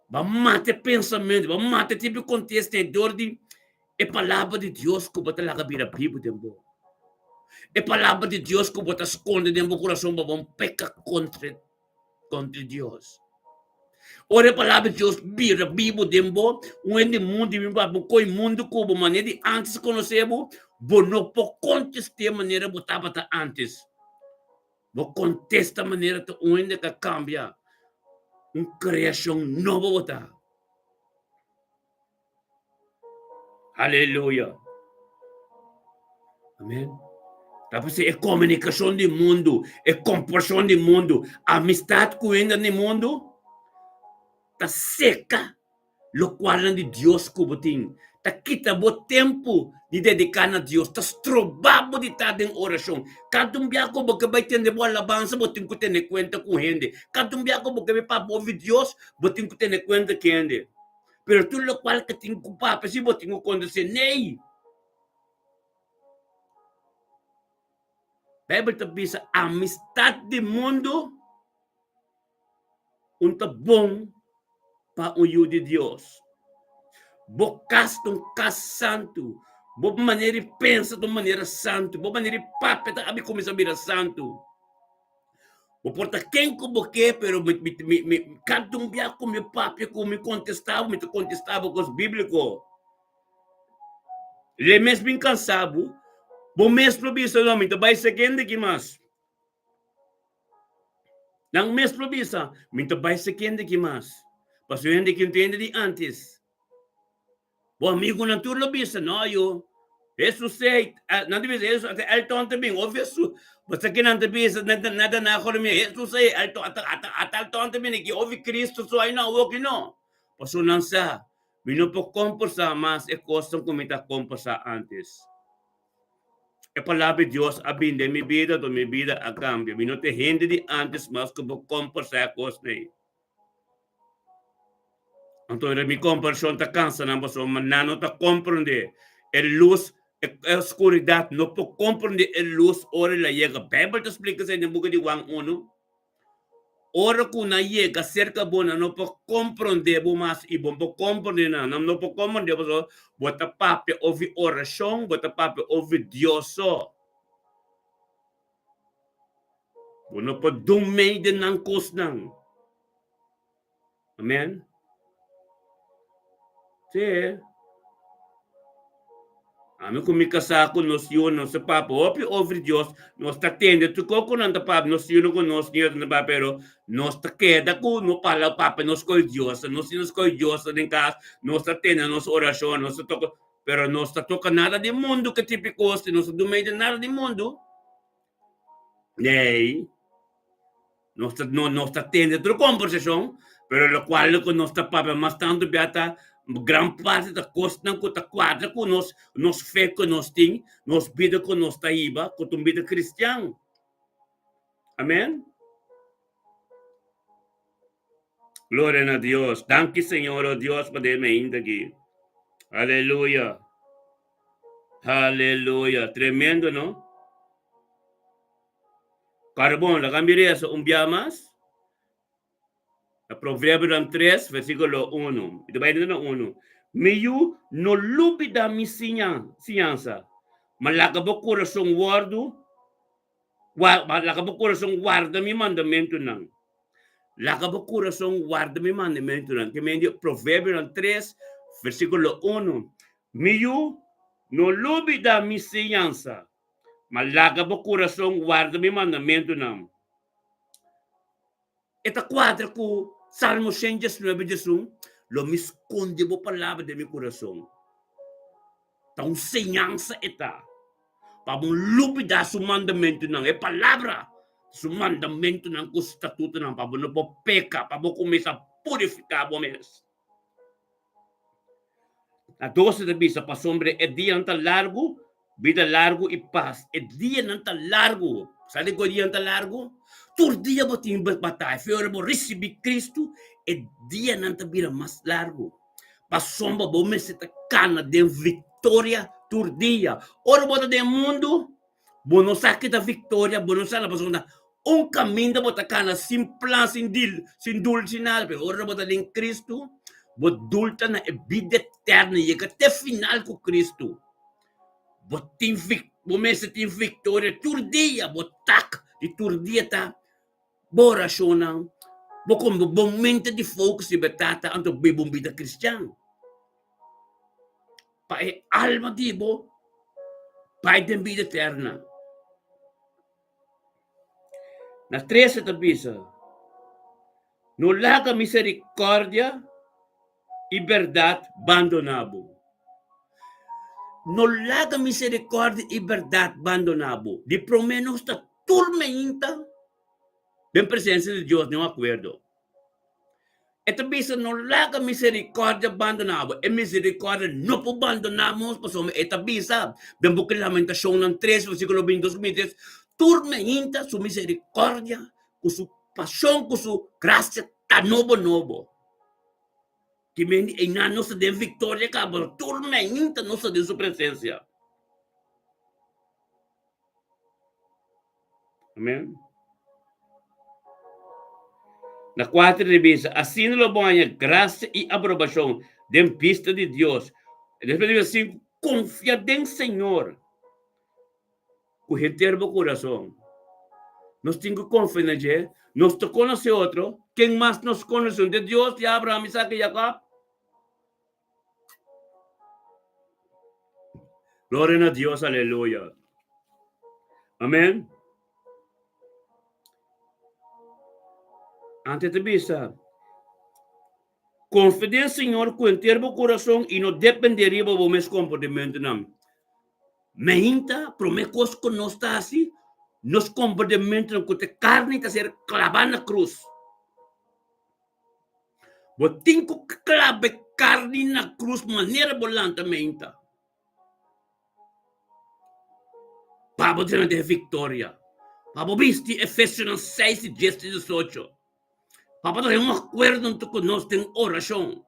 S1: bo a mata e pensamentu, bo a mata e tipo di kontesta ei dor di e palabra di Dios ku bo ta laga bira bibu den bo. E palabra di Dios ku bo ta skonde den bo kurason pa bo no peka kontra kontra Dios. Ora e palabra di Dios bira bibu den bo, un hende mundu bin pa bo koe mundu ku bo manera di antes konosé bo, bo no por kontest'é manera bo tabata antes. Bo kontesta manera ta un hende ka kambia, un kreashon nobo bo ta. Aleluya. Amen. Ta p'esei e komunikashon di mundu, e komporshon di mundu, amistat ku hende di mundu ta seka lokualnan di Dios ku bo tin. Ta kita bo tempu di dediká na Dios, ta stroba bo di ta den orashon. Kada un bia ku bo ke bai tende bo alabansa, bo tin ku tene kuenta ku hende. Kada un bia ku bo ke bai papia ovi Dios, bo tin ku tene kuenta ku hende. Pero tur lokual ke tin ku papia si bo tin ku konta si nei. Beibel ta bisa amistat di mundu un ta bon pa un yu di Dios. Bo kas ta un kas santu. Bo manera di pensa ta un manera santu. Bo manera di papia ta abi kuminsá bira santu. Bo por ta ken ku bo ke, pero mi, mi, mi, mi, kada un bia ku mi papia ku mi kontestá bo, mi ta kontestá bo kos bíbliko. Lei mes bin kansá bo, bo mes lo bisa, no, mi ta bai sekende aki mas. Nan mes lo bisa, mi ta bai sekende aki mas. Pasobra hende ki no ta hende di ántes. Bo amigunan tur lo bisa, No, yu, Hesus ei, nan ta bisa Hesus, ata Elton ta bin, of Hesus, bo sa ke nan ta bisa, nada na Jeremia, Hesus ei, Elton, ata, ata, ata Elton ta bin aki, of Cristo so ai no, awoki no. Pasobra nan sa, mi no por komporsa mas e kosnan ku mi ta komporsa antes. E palabra di Dios a bin den mi bida, anto mi bida a kambia. Mi no ta e hende di antes mas ku por komporsa e kosnan ei. Anto mi komparashon ta kansa nan pasobra nan no ta komprondé e lus, e oskuridat no por komprondé e lus ora el a yega. Beibel ta splika esei den buki di Juan unu. Ora ku nan yega serka bo, nan no por komprondé bo mas i bo no por komprondé nan. Nan no por komprondé pasobra bo ta papia ovi orashon, bo ta papia ovi Dios so. Bo no por dun mei den nan kosnan. Amen. Sí. Ami ku mi kasá ku nos yu, nos ta papia hopi over Dios, nos ta tende tur kos ku nan ta papia, nos yunan ku nos nietunan ta papia, pero nos ta keda ku no pala papia nos koe Dios, nos tin nos koe Dios den kas, nos ta tende nos orashon, nos ta toka, pero nos ta toka nada di mundu ke tipo kos, nos ta dun mei den nada di mundu. Nee. Nos ta, no, nos ta tende otro conversacion, pero locual cu nos ta papia mas tanto bia ta gran parte ta cosnan cu ta cuadra cu nos, nos fe cu nos tin, nos bida cu nos ta hiba, cu ta un bida cristian. Amen. Gloria na Dios. Danki Señor, oh Dios, pa den ainda aki. Aleluya. Aleluya. Tremendo, no? Carbon, laga mi reza un bia mas. Na Proverbionan 3, versículo 1. Mi ta bai na 1. Mi yu, no lubida mi siña, siñansa, ma laga bo kurason wòrdu, ma laga bo kurason warda mi mandamentunan. Laga bo kurason warda mi mandamentunan. Ke men di Proverbionan 3, versíkulo 1. Mi yu, no lubida mi siñansa, ma laga bo kurason warda mi mandamentunan. E ta kuadra ku Salmo 119, 11, Lo mi skonde bo palabra den mi kurason. Ta un señansa e ta pa bo lubidá su mandamentunan, e palabra, su mandamentunan ku statutonan, pa bo no por peka, pa bo kuminsá purifiká bo mes. Na 12 ta bisa, Pasobra e dianan ta largu, bida largu i pas. E dianan ta largu. Sa dikon e dianan ta largu? Tur dia bo tin bataya. Fe ora bo risibí Kristu, e dianan ta bira mas largu. Pasobra bo mester ta kana den viktoria tur dia. Ora bo ta den mundu, Bo no sa ki ta victoria, bo no sa na pasobra un caminda bo ta cana sin plan, sin dil, sin dul, sin nada, pero ora bo ta den Cristo, bo dulta na e bida eterna, yega te final cu Cristo. Bo tin vic, bo mester tin victoria tur dia, bo tak di tur dia ta bo oracionnan, bo con bo mente di focus riba e Tata, anto biba un bida cristian. Pa e alma di bo bai den bida eterna. Na 13 ta bisa, No laga misericordia i berdad bandoná bo. No laga misericordia i berdad bandoná bo. Di promé nos ta tur meinta den presencia di Dios den un acuerdo. E ta bisa, No laga misericordia bandoná bo. E misericordia no por bandoná nos pasobra e ta bisa den buki Lamentacionnan 3 versiculo 22 ku 23, Tur meinta su misericordia ku su pasion ku su gracia ta nobo nobo. Ki men di einan nos ta den victoria kaba, tur meinta nos ta den su presencia. Amen. Na kuater di bisa, asina lo bo haña grasia i aprobashon den bista di Dios. Despues di bisa sinku. Konfia den Señor ku henter bo kurason. Nos tin ku konfia na dje. Nos ta konosé otro. Ken mas nos konosé? Un di Dios di Abraham, Isaac i Jacob? Gloria na Dios, aleluya. Amen. Antes te bisa, Konfia den Señor ku henter bo kurason i no dependé riba bo mes komportamentunan. Meinta, promé kos ku nos ta hasi, nos komportamentunan ku ta karni ta ser klabá na krus. Bo tin ku klaba e karni na krus manera bo lanta meinta. Pa bo tene e viktoria. Pa bo bisti Efesionan seis i dies te diesocho. Pa bo ta den un akuerdo huntu ku nos den orashon.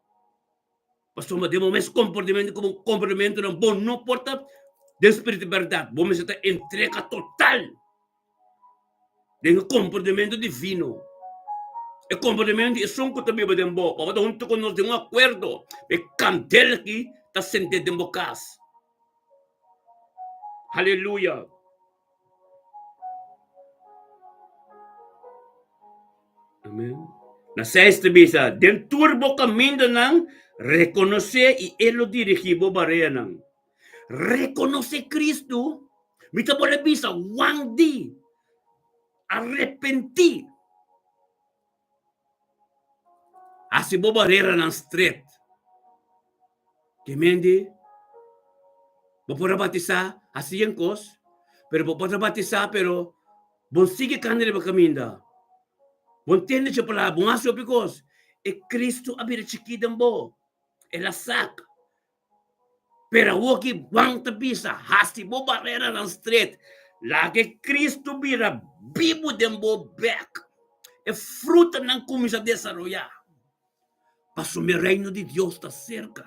S1: Pasobra den bo mes komportamentu ku bo komportamentunan bo no por ta den spiritu di bèrdat. Bo mester ta entrega total. Den e komportamentu divino. E komportamentu di esun ku ta biba den bo. Bo ta huntu ku nos den un akuerdo. E kandela aki ta sende den bo kas. Haleluya! Amen. Na seis ta bisa, Den tur bo kamindanan rekonosé i e lo dirigí bo bareanan. Rekonosé Kristu, mi ta bolbe bisa, wan di arepentí. Hasi bo bareranan stret. Ke men di, bo por a batisá, hasi yen kos, pero bo por a batisá, pero bo sigui kanda riba kaminda. Bo ntende dje palabra, bo hasi hopi kos. E Kristu a bira chikí den bo. El a sak. Pero awor ki Juan ta bisa, hasi bo bareranan stret, laga e Cristo bira bibu den bo bek. E frutanan kuminsá desaroyá, pasobra e Reino di Dios ta serka.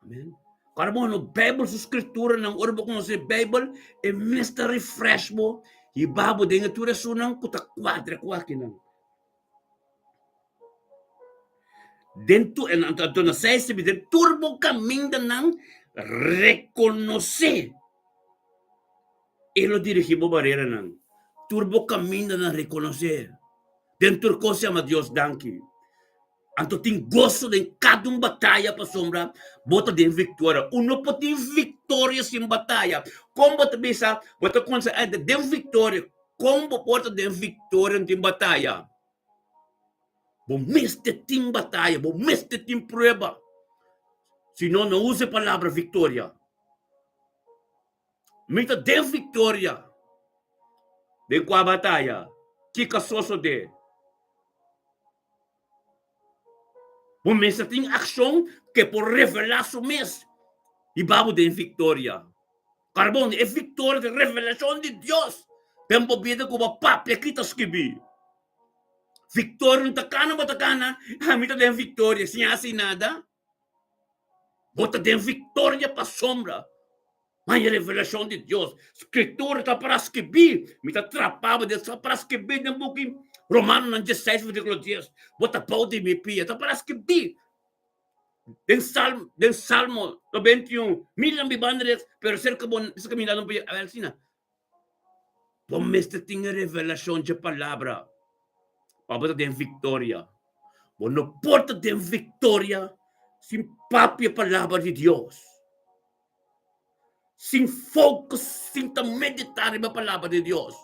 S1: Amen. Ora bo no Bijbel su skrituranan, ora bo konosé Bijbel, e mes ta refresh bo, hiba bo den e tur esunnan ku ta kuadra ku akinan. Den tur, en anto na seis ta bisa, den tur bo kamindanan rekonosé E lo dirigí bo bareranan. Tur bo kamindanan rekonosé. Den tur kos yama Dios danki. Anto tin goso den kada un bataya pasobra bo ta den viktoria. Un no por tin viktoria sin bataya. Kon bo ta bisa bo ta konsa den viktoria? Kon bo por ta den viktoria no tin bataya? Bo mester tin bataya, bo mester tin prueba. Si no, no usa e palabra viktoria. Mi ta den viktoria. Den kua bataya? Kiko a sosodé? Bo mester tin akshon ke por revelá su mes i ba bo den viktoria. Karbon, e viktoria ta revelashon di Dios den bo bida ku bo papia ki ta skibí. Viktoria no ta kana bo ta kana, ami ta den viktoria sin hasi nada. Bo ta den viktoria pasobra Haña revelashon di Dios. Skritura ta para skibí. Mi ta trapa bo den ta para skibí den buki Romanonan dieseis versíkulo dies. Bo ta bou di mi pia. Ta para skibí den Salmo den Salmo 91. Miran mi banda des, pero serka bo serka mi nan no por yega. Asina. Bo mester tin e revelashon dje palabra pa bo ta den viktoria. Bo no por ta den viktoria sin papia palabra di Dios. Sin focus, sin ta meditá riba palabra di Dios.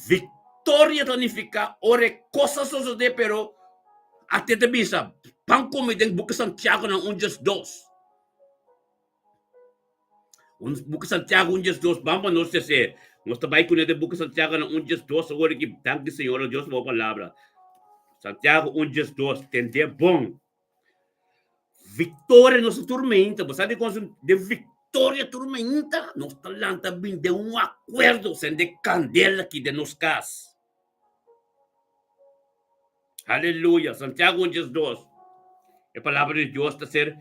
S1: Victoria ta nifiká ora e kos a sosodé, pero ate ta bisa, ban kome den buki Santiago nan un djes dos. Un buki Santiago un djes dos, ban pa nos sesé. Nos ta bai kuné den buki Santiago nan un djes dos awor aki. Danki Señor Dios pa bo palabra. Santiago un djes dos, tendé bon. Victoria nos ta turmenta. Bo sa dikon su den victoria turmenta? Nos ta lanta bin den un akuerdo sende kandela aki den nos kas. Aleluya. Santiago un djes dos. E palabra di Dios ta ser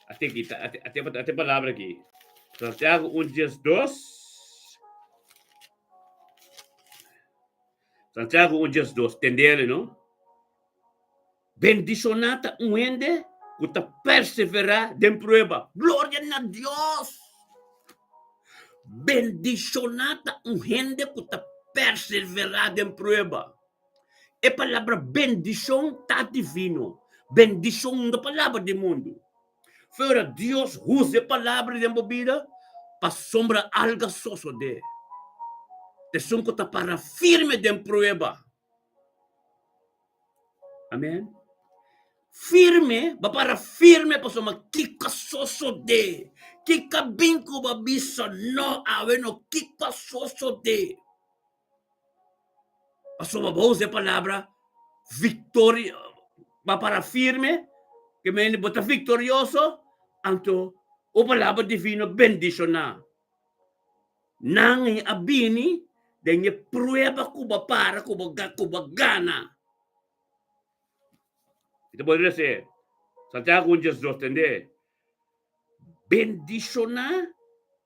S1: ate aki, ate, ate, ate palabra aki. Santiago un djes dos. Santiago un djes dos. Tendele, no? Bendishoná ta un hende. ku ta perseverá den prueba. Gloria na Dios! Bendishoná ta un hende ku ta perseverá den prueba. E palabra bendishon ta divino. Bendishon no ta palabra di mundu. Fuera Dios usa e palabra den bo bida pasobra algu a sosodé. Esun ku ta para firme den prueba. Amen. Firme, bo para firme pasobra kiko a sosodé. Kiko a bin ku bo bisa no awe no kiko a sosodé. Pasobra bo usa e palabra victoria, bo para firme, ke mende bo ta victorioso, anto o palabra divino bendishoná. Nan a bini den e prueba ku bo para, ku bo ku bo gana. Mi ta bolbe rese Santiago un 12 tende. Bendishoná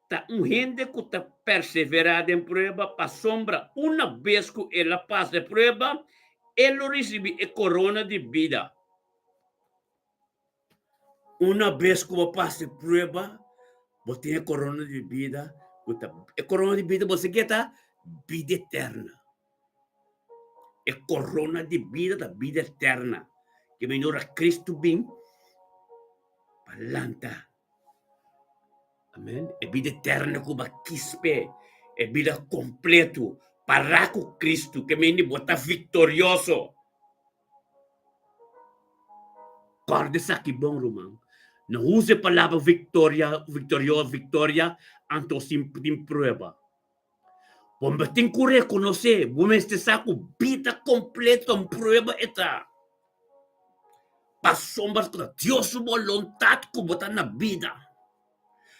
S1: ta un hende ku ta perseverá den prueba, pasobra una bes ku el a pasa e prueba, e lo risibí e korona di bida. Una bes ku bo pasa e prueba, bo tin e korona di bida ku ta, e korona di bida bo sa ke ta? Bida eterna. E korona di bida ta bida eterna. Ke mende ora Kristu bin pa lanta. Amen. E bida eterna ku bo kispe, e bida kompleto, pará ku Kristu, ke mende bo ta viktorioso. Kòrda esaki bon, ruman. No usa e palabra viktoria, viktorio, viktoria anto sin tin prueba. Bo mester tin ku rekonosé, bo mester sa ku bida kompleto un prueba e ta. Pasobra ku ta Dios su boluntat ku bo ta na bida.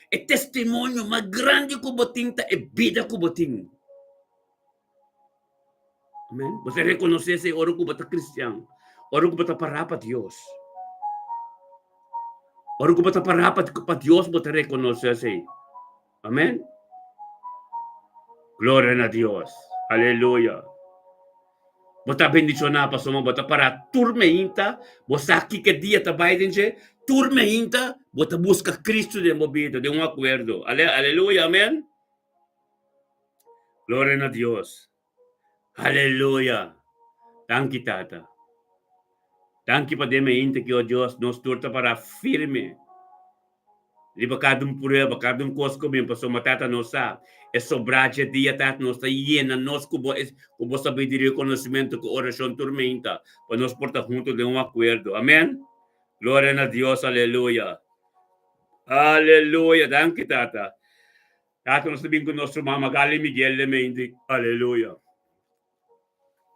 S1: E testimonio mas grandi ku bo tin ta e bida ku bo tin. Amen. Bo ta rekonosé esei ora ku bo ta kristian, ora ku bo ta pará pa Dios. Ora ku bo ta pará pa Dios bo ta rekonosé esei. Amen. Gloria na Dios. Aleluya. Bo ta bendishoná pasobra bo ta pará tur meinta, bo sa kiko dia ta bai den dje, tur meinta bo ta buska Cristo den bo bida, den un akuerdo. Ale, aleluya, amen. Gloria na Dios. Aleluya. Danki, Tata. Danki pa den meinta ki, o Dios, nos tur ta pará firme. Riba kada un prueba, kada un kos ku bin, pasobra Tata nos sa, e sobrá dje dia, Tata, nos ta yena nos ku bo, ku bo sabiduria i konosementu, ku orashon tur meinta, pa nos por ta huntu den un akuerdo. Amen. Gloria na Dios, aleluya. Aleluya. Danki, Tata. Tata, nos ta bin ku nos ruman Magali Miguel den mente. Aleluya.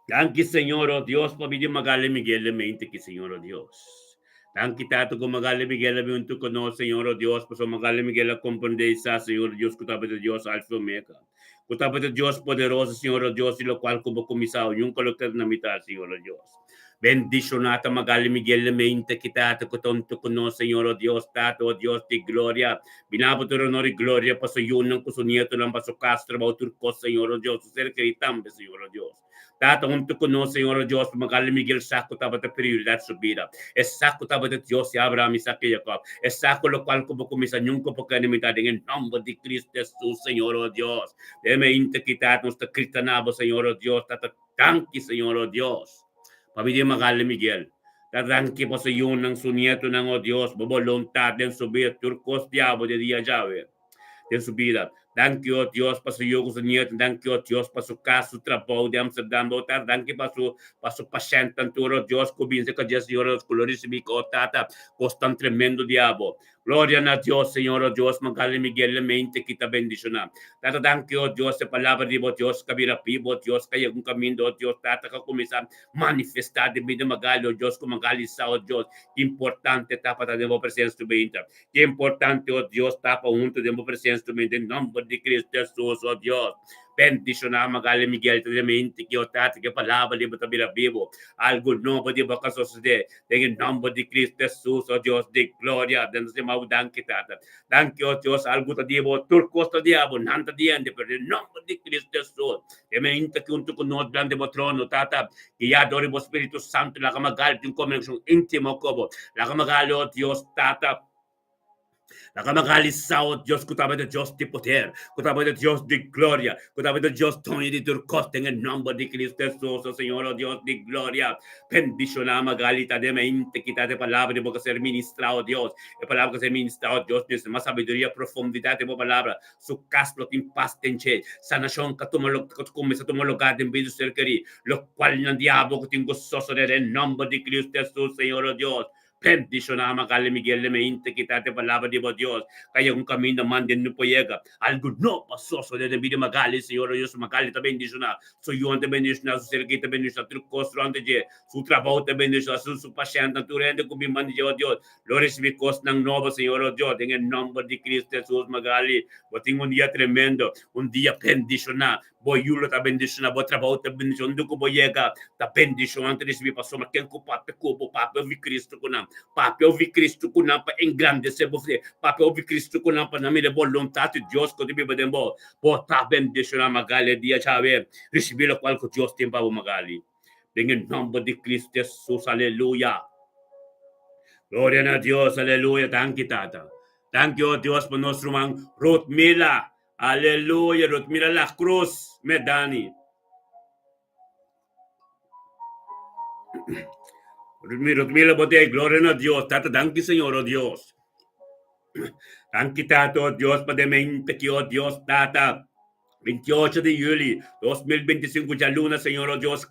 S1: Danki Señor, oh Dios, pa bidi Magali Miguel den mente ki, Señor, oh Dios. Danki Tata ku Magali Miguel a bin huntu ku nos, Señor, oh Dios, pasobra Magali Miguel a komprendé i sa, Señor, oh Dios, ku tabata Dios Alfa i Omega, ku tabata Dios poderoso, Señor, oh Dios, i lokual ku bo kuminsá, nunka lo keda na mitat, Señor, oh Dios. Bendishoná ta Magali Miguel den mente ki, Tata, ku ta huntu ku nos, Señor, oh Dios, Tata, oh Dios di gloria. Bina bo tur honor i gloria pa su yunan ku su nietonan, pa su kas, trabou, tur kos, Señor, o Dios, su ser kerí tambe, Señor, o Dios. Tata huntu ku nos, Señor, o Dios, pa Magali Miguel sa ku tabata prioridat su bida. E sa ku tabata Dios di Abraham, Isaac i Jacob. E sa ku lokual ku bo kuminsá nunka por keda limitá den e nòmber di Cristo Hesus, Señor, o Dios. Den e mainta ki, Tata, nos ta grita na bo, Señor, o Dios, Tata, danki, Señor, o Dios. Pabia di Magali Miguel. Ta danki pa su yunan, su nietonan, o Dios, bo boluntat den su bida, tur kos diabel di dia djawe den su bida. Danki, o Dios, pa su yu ku su nieto, danki, o Dios, pa su kas, su trabou di Amsterdam, o Tata, danki pa su pa su pashèntnan tur, o Dios, ku binse ka dje, Señor, ku lo risibí, o Tata, kos tan tremendo di abo. Gloria na Dios, Señor, o Dios, Magali Miguel e mente ki ta bendiciona. Tata, danki, o Dios, e palabra di bo Dios ka bira bibo, o Dios, ka yega un caminda, o Dios, Tata, ka cuminsa manifesta den bida Magali, o Dios, cu Magali sa, o Dios, ki importante ta pa ta den bo presencia tur beinta. Ki importante, o Dios, ta pa hunto den bo presencia tur beinta, den nomber di Cristo Jesus, o Dios. Bendishoná Magali Miguel ta den mente ki o tata ku e palabra di bo ta bira bibu. Algu nobo di bo ka sosodé den e nòmber di Kristu Hesus, o Dios di gloria. Den nos yama bo danki, Tata. Danki, o Dios, algu ta di bo, tur kos ta di abo, nan ta di hende, pero den nòmber di Kristu Hesus, den mente ki huntu ku nos dilanti bo trono, Tata, guiá dor di bo Spiritu Santu, laga Magali tin un komunikashon íntimo ku bo. Laga Magali, o Dios, Tata, Laga magalisa, o Dios, ku tabata Dios di poder, ku tabata Dios di gloria, ku tabata Dios doño di tur kos, den e nòmber di Cristo Hesus, o Señor, o Dios di gloria. Bendishoná Magalita den mente, kita e palabra di bo ka ser ministrá, o Dios. E palabra ka ser ministrá, o Dios, mester mas sabiduria, profundidat den bo palabra. Su kas lo tin pas den dje. Sanashon ka tuma ka kuminsá tuma lugá den bida di su ser kerí, lokual nan diablo ku tin ku sosodé den nòmber di Cristo Hesus, Señor, o Dios. Bendishoná Magali Miguel de Meinte kita te palabra di bo Dios ka yega un kaminda mande no por yega algu no pa sosode den bida Magali Señor o Dios Magali ta bendishoná su yunan ta bendishoná su serkit ta bendishoná tur kos rònt di dje su trabou ta bendishoná su su pashèntnan tur hende ku bin banda dje o Dios lo risibí kosnan nobo Señor o Dios den e nòmber di Cristo Hesus Magali bo tin un dia tremendo un dia bendishoná Bo yu lo ta bendishoná, bo trabou ta bendishoná, unda ku bo yega ta bendishoná ta risibí pasobra ken ku papia ku bo, papia obi Kristu ku nan, papia obi Kristu ku nan pa engrandesé bo fe, papia obi Kristu ku nan pa nan mira e boluntat di Dios ku ta biba den bo. Bo ta bendishoná Magali e dia djawe, risibí lokual ku Dios tin pa bo Magali. Den e nòmber di Kristu Hesus, aleluya. Gloria na Dios, aleluya. Danki Tata. Danki o Dios pa nos ruman Ruth Mila. Aleluya, lo mira la cruz, me Dani. Mira bote, gloria na Dios. Tata, danki Señor, oh Dios. Danki Tata, oh Dios, pa demente ki, oh Dios, Tata. 28 de juli 2025, djaluna, Señor, oh Dios,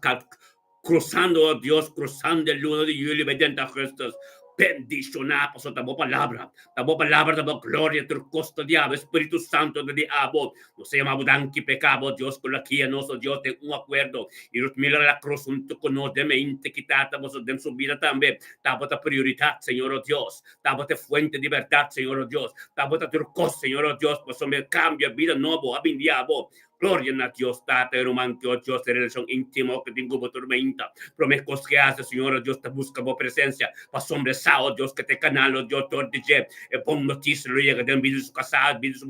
S1: Cruzando, oh Dios, cruzando e luna di juli bai denter augustus. Bendiciona pasobra ta bo palabra, ta bo palabra ta bo gloria tur cos ta di abo, e Spiritu Santo ta di abo. Nos ta yama bo danki p'e caba, oh Dios, cu lo kia nos, oh Dios, den un acuerdo y nos mira la cruz hunto cu nos den mente ki Tata boso den su bida tambe. Ta bo ta prioridad, Señor, oh Dios. Ta bo ta e fuente di berdad, Señor, oh Dios. Ta bo ta tur cos, Señor, oh Dios, pasobra e cambio, e bida nobo a bin di abo. Gloria na Dios Tata e ruman ki o Dios e relashon intimo ku tin ku bo turmenta. Prome kos ke hasi Señor o Dios ta buska bo presensia pasobra e sa o Dios ke ta e kanal o Dios dor di dje e bon notisia lo yega den bida di su kasá, bida di su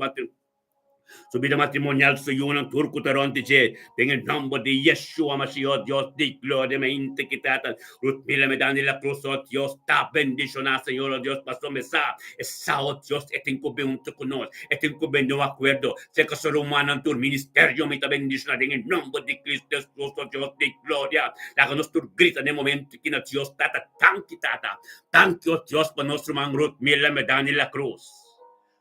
S1: su bida matrimonial, su yunan tur ku ta rònt di dje den e nòmber di Yeshua Mashiach o Dios di gloria mente ki Tata Ruth Miller Medani La Cruz o Dios ta bendishoná Señor o Dios pasobra e sa e sa o Dios e tin ku bin huntu ku nos e tin ku bin den un akuerdo Serka su rumannan tur ministerio mi ta bendiciona den e nomber di Cristo Jesus, o Dios di gloria. Laga nos tur grita den e momento aki na Dios Tata, Danki Tata, danki o Dios pa nos ruman Ruth Miller Medani La Cruz.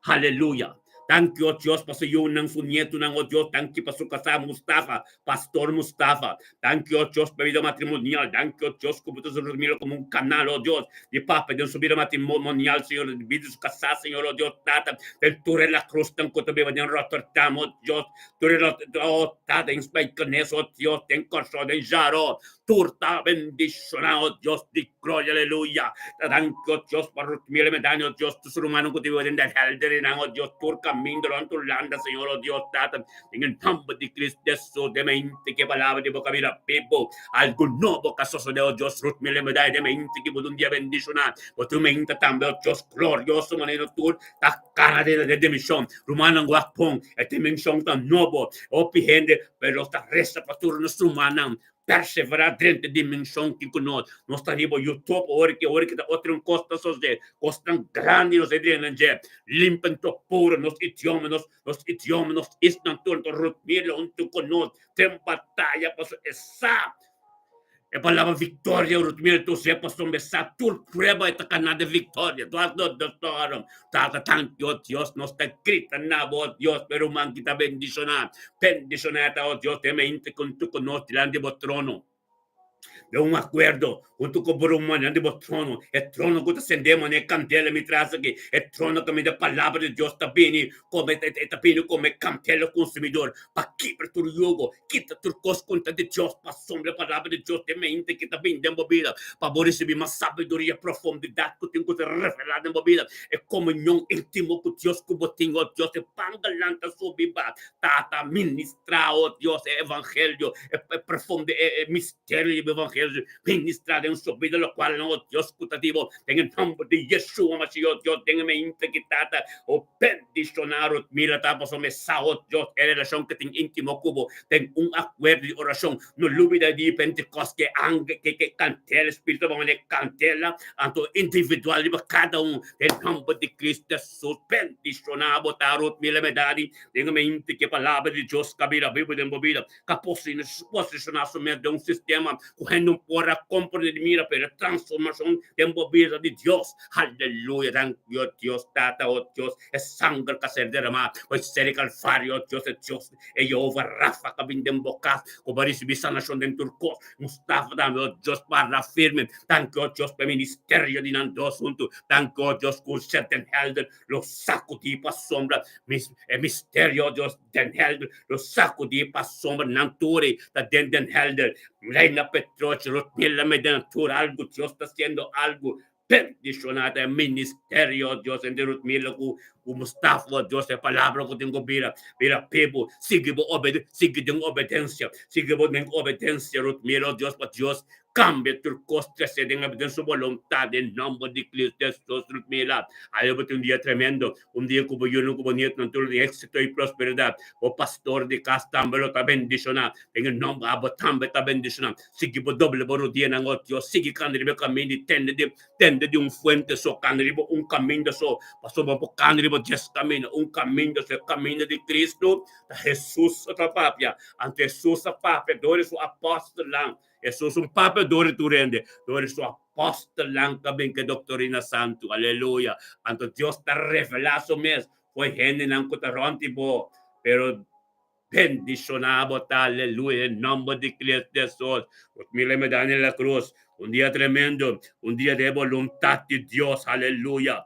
S1: Haleluya. Danki o Dios pa su yunan, su nietunan, o Dios, danki pa su kasá Mustafa, Pastor Mustafa. Danki o Dios pa e bida matrimonial, danki o Dios ku bo ta usa Ruth Miller komo un kanal, o Dios, di papia den su bida matrimonial, Señor, di bida di su kasá, Señor, o Dios Tata, den tur e Lacruznan ku ta biba den Rotterdam, o Dios, tur e o Tata, den Spijkenisse, o Dios, den Kòrsou, den Jaro, tur ta bendishoná, o Dios di gloria, aleluya. Ta danki, o Dios, pa Ruth Miller Medani, o Dios, tur su rumannan ku ta biba den Den Helder, nan, o Dios, tur kaminda rònt Hulanda, Señor, o Dios Tata, Den e nomber di Cristo Jesus, den mente ki e palabra di bo ka bira bibu, algu nobo ka sosode, o Dios, Ruth mi lembra dai, den mente ki bo ta un dia bendiciona, bo tin mente tambe, o Dios glorioso, manera no tur ta cara den e dimension, rumannan wak bon, e dimension ta nobo, hopi hende, pero nos ta reza pa tur nos rumannan, Perseverá drenta e dimenshon ki ku nos. Nos ta riba YouTube ora ki ora ki ta otro un kos ta sosdé. Kosnan grandi nos e drenta dje. Limpa anto puro nos idioma, nos nos idioma, nos isnan tur anto rutmirlo huntu ku nos den bataya pasobra e sa e palabra viktoria rutmirlo tur se pasobra e sa tur prueba e ta kana den viktoria. Tata tanki o Dios nos ta grita na bo o Dios pa e ruman ki ta bendishoná. Bendishoná ta o Dios den mente kuntu ku nos dilanti bo trono. Den un akuerdo huntu ku bo rumannan di bo trono, e trono ku ta sendé manera e kandela mi tras aki, e trono kaminda e palabra di Dios ta bini komo e ta bini komo e kandela konsumidor pa kibra tur yugo, kita tur kos ku ta di Dios, pasobra e palabra di Dios ta e mente ki ta bini den bo bida pa bo risibí mas sabiduria, profundidat ku tin ku ser revelá den bo bida, e komunion íntimo ku Dios ku bo tin, o Dios, e panganan ta subi ba Tata, ministrá, o Dios, e evangelio, e profundo, e misterio di bo evangelio, ministrá den su bida lokual, o Dios, ku ta di bo, den e nomber di Yeshua Mashiach, o Dios, den e mente ki Tata, o bendishoná Rutmila, Tata, pasobra mi sa, o Dios, e relashon ku tin íntimo ku bo, den un akuerdo di orashon, no lubida di Pentekòst, ke angel, ke kantela, Spiritu ta manda e kantela, anto individual riba kada un, den nomber di Cristo Hesus, bendishoná bo, ta Rutmila Medadi. Den e mente ku e Palabra di Dios ka bira bibu den bo bida, ka posishoná su mes den un sistema ku hende no por a komprendé di mira, pero e transformashon den bo bida di Dios. Aleluya! Danki, o Dios Tata, o Dios, e sanger ku a ser deramá pa e ser di Kalvario, o Dios, e Dios, e Yehova Rafa ku a bin den bo kas, ku bo a risibí sanashon den tur kos. Mustafa tambe, o Dios, para firme. Danki, o Dios, pa e ministerio di nan dos huntu. Danki, o Dios, ku ser den helder lo sacudí pasobra e misterio Dios den helder lo sacudí pasobra nan tur ei ta den den helder. Reina Petrochi Rutmila Medina tur algu Dios ta haciendo algu bendiciona ta e ministerio Dios entre Rutmila cu Mustafa Dios e palabra cu tin cu bira bira pibu sigui bo obede sigui den obedencia sigui bo den obedencia Rutmila Dios pa Dios Cambia tur cos trece den den su boluntad den nomber di Cristo Jesus Ludmila. Awe bo tin un dia tremendo, un dia cu bo yunan cu bo nietonan tur lo tin exito y prosperidad. Bo pastor di cas tambe lo ta bendiciona den e nomber abo tambe ta bendiciona. Sigui bo doble bo rudianan oh Dios, sigui cana riba e caminda y tende di tende di un fuente so, cana riba un caminda so, pasobra bo por cana riba dies caminda, un caminda so, e caminda di Cristo ta Jesus a ta papia, anto Jesus a papia door di su apostelnan. Hesus un papia dor di tur hende, dor di su apostelnan ta bin ku e doktorina santu. Aleluya! Anto Dios ta revelá su mes ku e hendenan ku ta rònt di bo. Pero bendishoná bo ta, aleluya, den nòmber di Cristo Hesus. Nos mira e medaya na krus, un dia tremendo, un dia di e boluntat di Dios. Aleluya!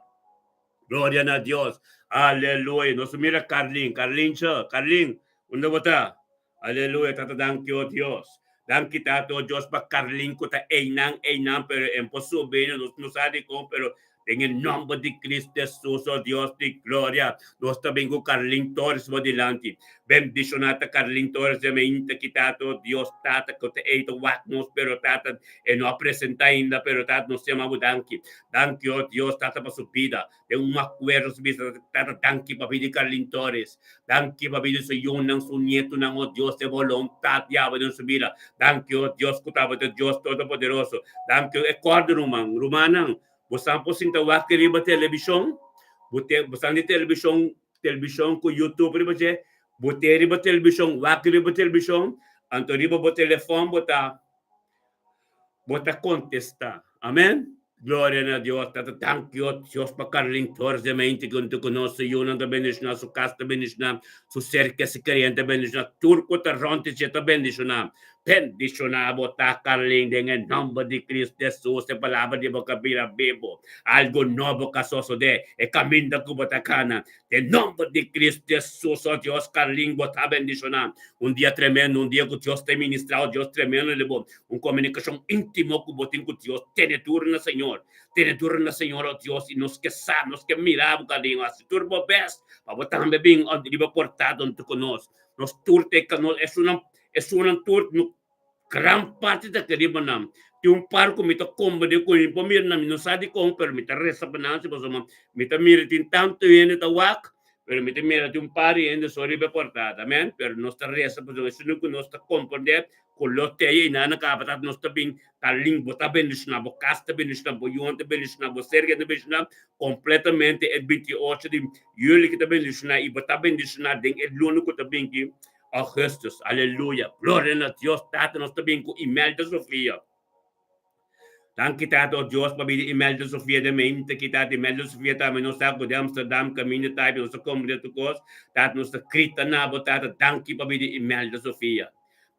S1: Gloria na Dios! Aleluya! Nos mira Carlin, Carlincho, Carlin, unda bo ta? Aleluya tata danki o Dios. Danki tata o Dios pa Carlin cu ta eynan eynan pero en por subi nos no sa dicon pero den e nomber di Cristo Jesus o Dios di gloria nos ta bin cu Carlin Torres bo dilanti bendiciona ta Carlin Torres den mainta ki tata o Dios tata cu ta ey ta wak nos pero tata e no a presenta ainda pero tata nos yama bo danki danki o Dios tata pa su bida Den un akuerdo su bisa Tata danki pa bida di Carlin Torres. Danki pa bida di su yunan, su nietunan, oh Dios, e boluntat di abo den su bida. Danki, oh Dios, ku tabata Dios Todopoderoso. Danki, e kòrda ruman, rumannan, bosan por sinta wak riba telebishon, bo te, bosan di telebishon, telebishon ku YouTube riba dje, bo te riba telebishon, wak riba telebishon, anto riba bo telefòn bo ta Bo ta kontestá, Amèn! Gloria na Dios! Tata, danki o Dios pa Carlin Torres de mente huntu ku nos, su yunan ta bendishoná, su kas ta bendishoná, su ser ke si keriente ta bendishoná, tur ku ta rònt di dje ta bendishoná. Bendishoná bo ta, Carlin, den e nòmber di Cristo Hesus. E palabra di bo ka bira bibu. Algu nobo ka sosodé. E kaminda ku bo ta kana. Den nòmber di Cristo Hesus, o Dios, Carlin, bo ta bendishoná. Un dia tremendo, un dia ku Dios ta ministrá, o Dios tremendo di bo. Un komunikashon íntimo ku bo tin ku Dios. Tene duru na Señor. Tene duru na Señor, o Dios, i nos ke sa, nos ke mira bo kaminda. Hasi tur bo bèst pa bo tambe bin riba portada huntu ku nos. Nos tur ta e kano, esunnan, esunnan tur, no, gran parti ta ke riba nan. Tin un par ku mi ta komprendé ku mi por mira nan, mi no sa dikon, pero mi ta resa pa nan si pasobra mi ta mira tin tantu hende ta wak, pero mi ta mira tin un par di hende so riba e portada, amen. Pero nos ta resa pasobra esunnan ku nos ta komprendé Ku lo te i nan a kaba ta nos ta bin ta lin bo ta bendishoná bo kas ta bendishoná bo yunan ta bendishoná bo serka ta bendishoná kompletamente e 28 di yuli ki ta bendishoná i bo ta bendishoná den e luna ku ta bin ki augustus aleluya gloria na Dios tata nos ta bin ku Imelda Sofia. Danki Tata o Dios pa bida Imelda Sofia den mente ki Tata Imelda Sofia tambe nos ta ku di Amsterdam kaminda ta nos ta komprende tur kos Tata nos ta krita na bo Tata danki pa bida Imelda Sofia.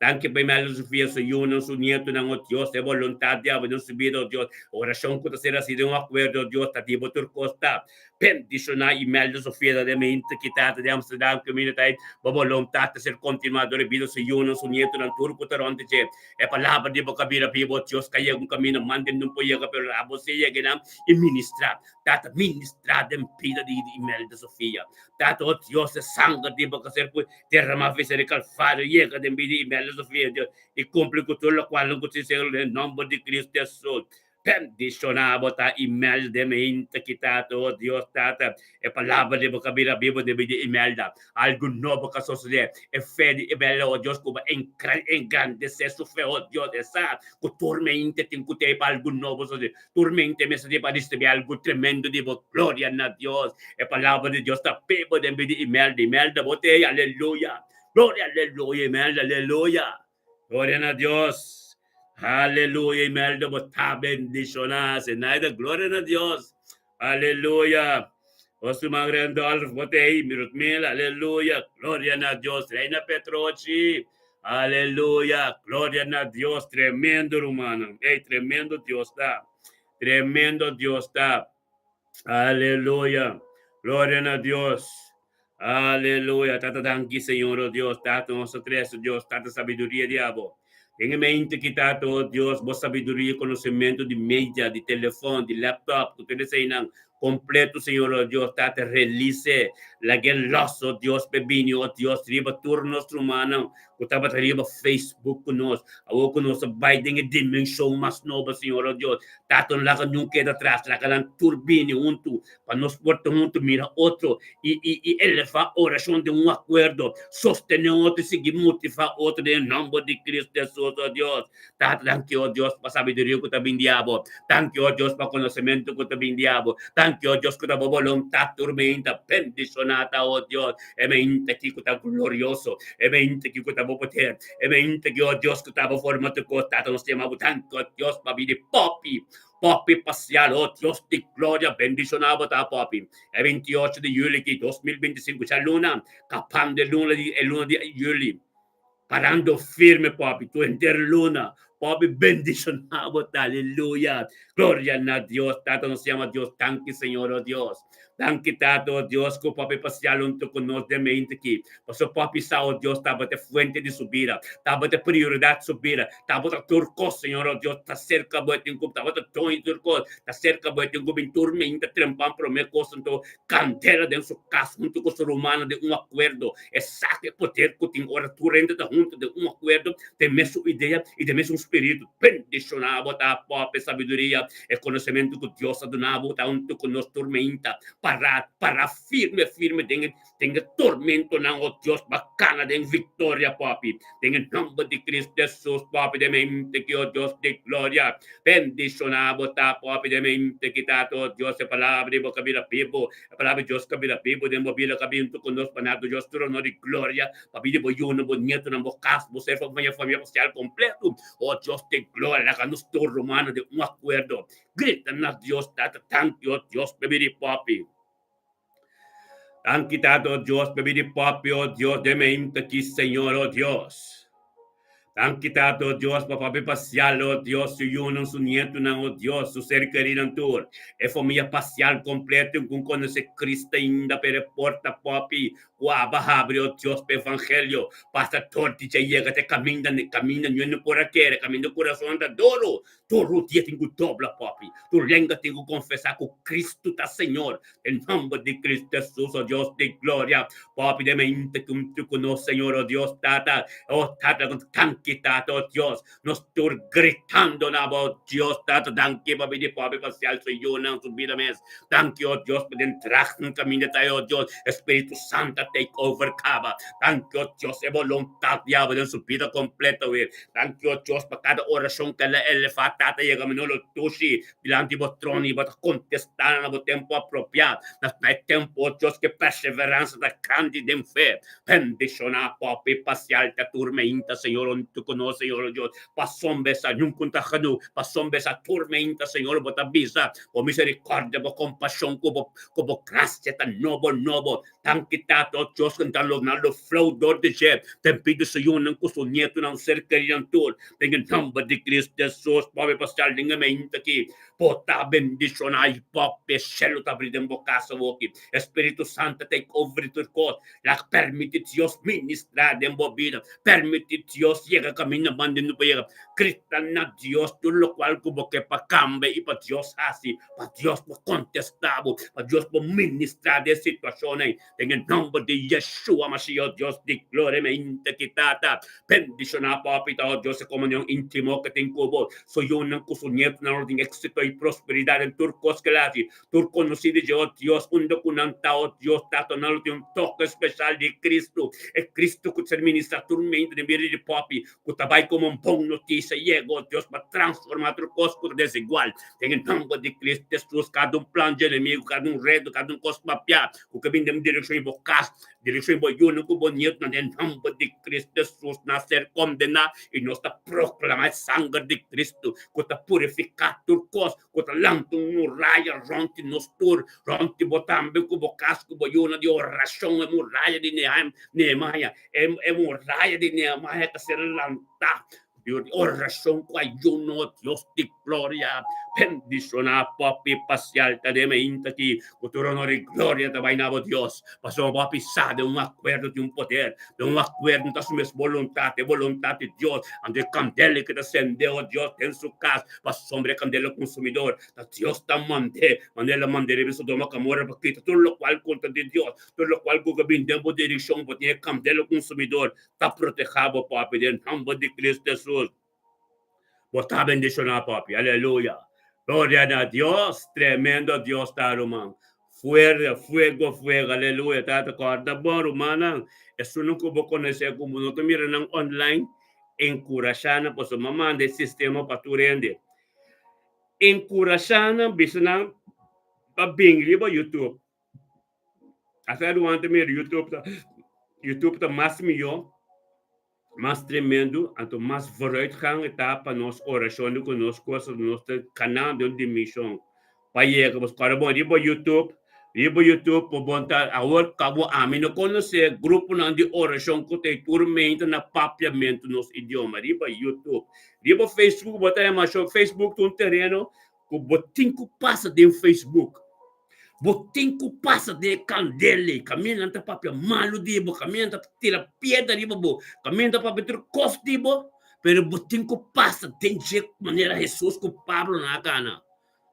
S1: Danki pa Imelda Sofia, su yunan, su nietonan, o Dios, e boluntat di abo den su bida, o Dios. Orashon ku ta ser hasi den un akuerdo, o Dios, ta di bo tur kos ta. Bendishoná Imelda Sofia ta den mente ki tata di Amsterdam kaminda ta ei. Bo boluntat ta ser kontinuá dor e bida su yunan, su nietonan, tur ku ta rònt dje. E palabra di bo ka bira bibu, o Dios, ka yega un kaminda manda nun por yega, pero abo si yega einan i ministrá. Tata, ministrá den bida di Imelda Sofia. Tata, o Dios, e sanger di bo ka ser Derramá vista di Kalvario yega den bida Imelda Sofia Dios i kumpli ku tur lokual nan ku tin seguro den nomber di Cristo Hesus. Bendishoná bo ta Imelda den meinta ki Tata o Dios Tata e palabra di bo ka bira bibo den bida Imelda. Algu nobo ka sosodé. E fe di Imelda o Dios ku bo engrandesé su fe o Dios e sa ku tur meinta tin ku tei pa algu nobo sosodé. Tur mente mester tin pa ricibi algu tremendo di bo. Gloria na Dios! E palabra di Dios ta bibo den bida Imelda. Imelda, bo ta ei. Aleluya! Gloria, aleluya, Imelda, aleluya! Gloria na Dios! Aleluya, Imelda, bo ta bendiciona. Zenaida, gloria na Dios! Aleluya! Nos ruman Randolph, bo ta ei. Mirutmila, aleluya! Gloria na Dios! Reina Petrochi, Aleluya! Gloria na Dios! Tremendo rumannan. Ey, tremendo Dios ta. Tremendo Dios ta. Aleluya! Gloria na Dios. Aleluya! Tata danki Señor, oh Dios. Tata nos ta trese, Dios. Tata sabiduria di abo. Den e mente ki Tata, oh Dios, bo sabiduria i konosementu di media, di telefòn, di laptop, ku tur eseinan Completo, Señor, oh Dios, Tata, release, lag'é los, oh Dios, p'e bini, oh Dios, riba tur nos rumannan ku tabata riba Facebook ku nos, awor ku nos a bai den e dimenshon mas nobo, Señor, oh Dios, Tata, no laga niun keda atras, laga nan tur bini huntu, pa nos por ta huntu, mira otro i, i, i elevá orashon den un akuerdo, sostené otro i sigui motivá otro den e nòmber di Cristo Hesus, oh Dios. Tata, danki, oh Dios, pa sabiduria ku ta bin di abo. Danki, oh Dios, pa konosementu ku ta bin di abo. Danki, oh Dios, ku ta bo boluntat tur meinta bendishoná ta, oh Dios. E meinta aki ku ta glorioso, e meinta aki ku ta bo poder, e meinta aki, oh Dios, ku ta bo forma tur kos. Tata, nos yama bo danki, oh Dios, pa bini popi, popi pasial, oh Dios di gloria, bendishoná bo ta, popi. E 28 di juli aki, 2025, djaluna, kapando e luna di, e luna di juli. Parando firme papi tu henter luna papi bendiciona bo ta aleluya gloria na Dios tata nos yama Dios danki Señor oh Dios danki tata oh Dios cu papi pasia lunto cu nos den mente aki pasobra papi sa oh Dios tabata e fuente di su bida tabata e prioridad su bida tabata tur cos Señor oh Dios ta cerca bo e tin cu tabata doño di tur cos ta cerca bo e tin cu bin tur mente trempan prome cos anto Candela den su cas hunto cu su rumannan den un acuerdo. E sa cu e poder cu tin ora tur hende ta hunto den un acuerdo, den mesun idea y den mesun spiritu. Bendiciona bo ta pop e sabiduria, e conocemento cu Dios a duna bo ta hunto cu nos tur meinta. Para, para firme, firme den e, den e tormentonan, oh Dios, bacana den victoria, Papi. Den e nomber di Cristo Jesus, Papi, den mente ki, oh Dios di gloria. Bendishoná bo ta popi den mente ki Tata, oh Dios, e palabra di bo ka bira bibu, e palabra di Dios ka bira bibu den bo bida, ka bintu ku nos pa nada, Dios tur honor i gloria pa bida di bo yunan, bo nietonan, bo kas, bo ser, famia, famia parsial kompletu. Oh Dios di gloria, laga nos tur rumannan den un akuerdo grita na Dios Tata, Danki, oh Dios, pa bida di popi. Danki Tata, oh Dios, pa bida di popi, oh Dios, den mente ki Señor, oh Dios. Danki Tata, oh Dios, pa Papi Pasial, oh Dios, su yunan, su nietunan, oh Dios, su ser kerinan tur, e famia Pasial kompleto ku konosé Cristo ainda, pero e porta Papi ku aba habri, oh Dios, pa evangelio pasa dor di dje yega te kaminda, kaminda ño no por a kere, kaminda kurason ta duru, tur rudia tin ku dobla, Papi, tur lenga tin ku konfesá ku Cristo ta Señor, Den nomber di Cristo Jesus, oh Dios di gloria, Papi den mente cumtu cu nos, Señor, oh Dios, Tata, oh Tata, con danki, Tata, oh Dios, nos tur gritando na bo, oh Dios, Tata, danki pa bini Papi pa ciel su yunan, su bida mes, danki, oh Dios, pa den drachten caminda ta, oh Dios, Espíritu Santo take over caba, danki, oh Dios, e voluntad diablo den su bida completo, we, danki, oh Dios, pa cada oracion que la elefa, Tata, yega menolo tushi, Dilanti bo trono i bo ta kontestá na bo tempu apropiá. Na e tempu, o Dios, ku e perseveransa ta grandi den fe. Bendishoná Popi Pasial ta tur meinta, Señor. huntu ku nos, Señor Dios, pasobra esa nunca ta ganu, pasobra esa tormenta, Señor, bo ta bisa, bo miserikòrdia, bo kompashon ku bo ku bo grasia ta nobo nobo. Danki Tata, o Dios, ku ta lo nan lo flow dor di dje, den bida su yunan ku su nietunan, ser kerinan tur, den e nòmber di Cristo Jesus, Pobre Pastor, den e mainta aki, Bo ta bendishoná i papia shelu ta abrí den bo kas awoki. E Spiritu Santu ta take over di tur kos. Laga permití Dios ministrá den bo bida. Permití Dios yega kaminda banda no por yega. Grita na Dios tur lokual ku bo ke pa kambia i pa Dios hasi, pa Dios por kontestá bo, pa Dios por ministrá den e situashon ei. Den e nòmber di Yeshua Mashiach, Dios di gloria, mi a inta ki Tata. Bendishoná papi ta, oh Dios, e komunion íntimo ku tin ku bo. Su yunan ku su nietonan lo tin éksito i prosperidat den tur kos ku el hasi. Tur konosí di dje, oh Dios, unda ku nan ta, oh Dios, Tata, nan lo tin un toke speshal di Kristu, e Kristu ku ta ser ministrá tur mente den bida di papi, ku ta bai komo un bon notisia yega, oh Dios, pa transformá tur kos ku ta desigual. Den e nòmber di Kristu Hesus, kada un plan dje enemigu, kada un reto, kada un kos papiá ku ke bin den direkshon di bo kas, direkshon di bo yunan ku bo nietunan, den e nòmber di Kristu Hesus nan ser kondená i nos ta proklamá e sanger di Kristu ku ta purifiká tur kos, ku ta lanta un muraya rònt di nos tur, rònt di bo tambe ku bo kas ku bo yunan, di orashon, e muraya di Nehemia, e muraya di Nehemia ta ser lantá. Dios di oracion cu ayuno, Dios di gloria, bendiciona Poppy Pacial ta den mainta aki, cu tur honor y gloria ta bay na bo Dios, pasobra bo a pisa den un acuerdo tin un poder, den un acuerdo no ta su mes boluntad, e boluntad di Dios, anto e candela ki ta cende, oh Dios, den su cas, pasobra e candela consumidor, ta Dios ta mande, manera el a mande riba Sodoma Gomorra pa kita tur locual contra di Dios, tur locual cu bin den bo direccion, bo tin e candela consumidor, Ta proteha bo papi den nomber di Cristo Jesus. Bo ta bendiciona papi. Aleluya. Gloria na Dios. Tremendo Dios ta ruman. Fuerte, fuego, fuego. Aleluya. Tata corda bon rumannan. Esunnan cu bo conoce cu bo no ta mira nan online, encurasha nan pasobra mi a manda e sistema pa tur hende. Encurasha nan, bisa nan pa bin riba YouTube. Asa ruman ta mira YouTube ta YouTube ta mas mihó, mas tremendo, anto mas vooruitgang e ta pa nos orashon ku nos kos, nos ta kanando den dimenshon pa yega. Bos kòrda bon riba YouTube, riba YouTube bo bon ta awor kabo ami no konosé gruponan di orashon ku ta e tur mente na papiamentu nos idioma riba YouTube. Riba Facebook bo ta haña masho, Facebook ta un tereno ku bo tin ku pasa den Facebook. Bo tin ku pasa den e kandel ei. Kaminda nan ta papia malu di bo, kaminda nan ta tira piedra riba bo, kaminda nan ta papia tur kos di bo, pero bo tin ku pasa den dje manera Hesus ku Pablo nan a gana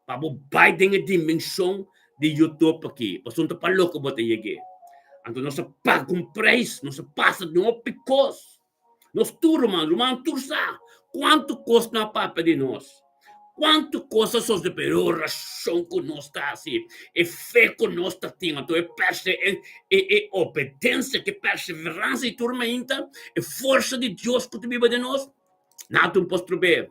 S1: pa bo bai den e dimenshon di YouTube aki, pasobra ta pa loke bo ta yeg'é. Anto nos a paga un preis, nos a pasa den hopi kos. Nos tur ruman, ruman tur sa kuantu kos nan a papia di nos, kuantu kos a sosode, pero e orashon ku nos ta hasi, e fe ku nos ta tin, anto e perse e e e obedensia, ke perseveransia di tur mainta, e forsa di Dios ku ta biba den nos, nada un por strob'é.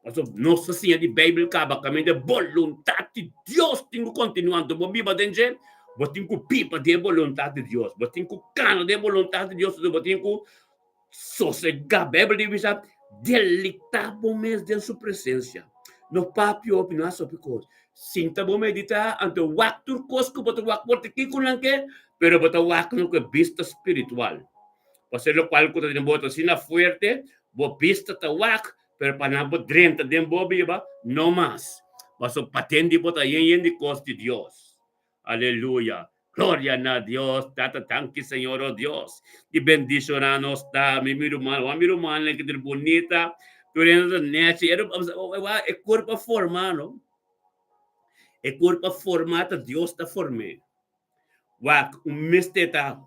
S1: Pasobra nos ta siña di Beibel kaba kaminda e boluntat di Dios tin ku kontinuá, anto bo biba den dje, bo tin ku biba den e boluntat di Dios, bo tin ku kana den e boluntat di Dios, bo tin ku Sosegá. Bijbel di bisa, deleitá bo mes den su presencia. No papia hopi, no hasi hopi kos. Sinta bo meditá, anto wak tur kos ku bo ta wak por ta kiko nan ke, pero bo ta wak nan ku e bista spiritual. Pasobra lokual ku ta den bo ta asina fuerte, bo bista ta wak, pero pa nan por drenta den bo biba, no mas. Pasobra paten di bo ta yen yen di kos di Dios. Aleluya. Gloria na Dios, Tata danki Señor oh Dios di bendiciona nos ta mi mi ruman wa mi ruman le kitur bunita tur hende ta nechi e wa e curpa forma no e curpa forma ta Dios ta form'e wak un mester ta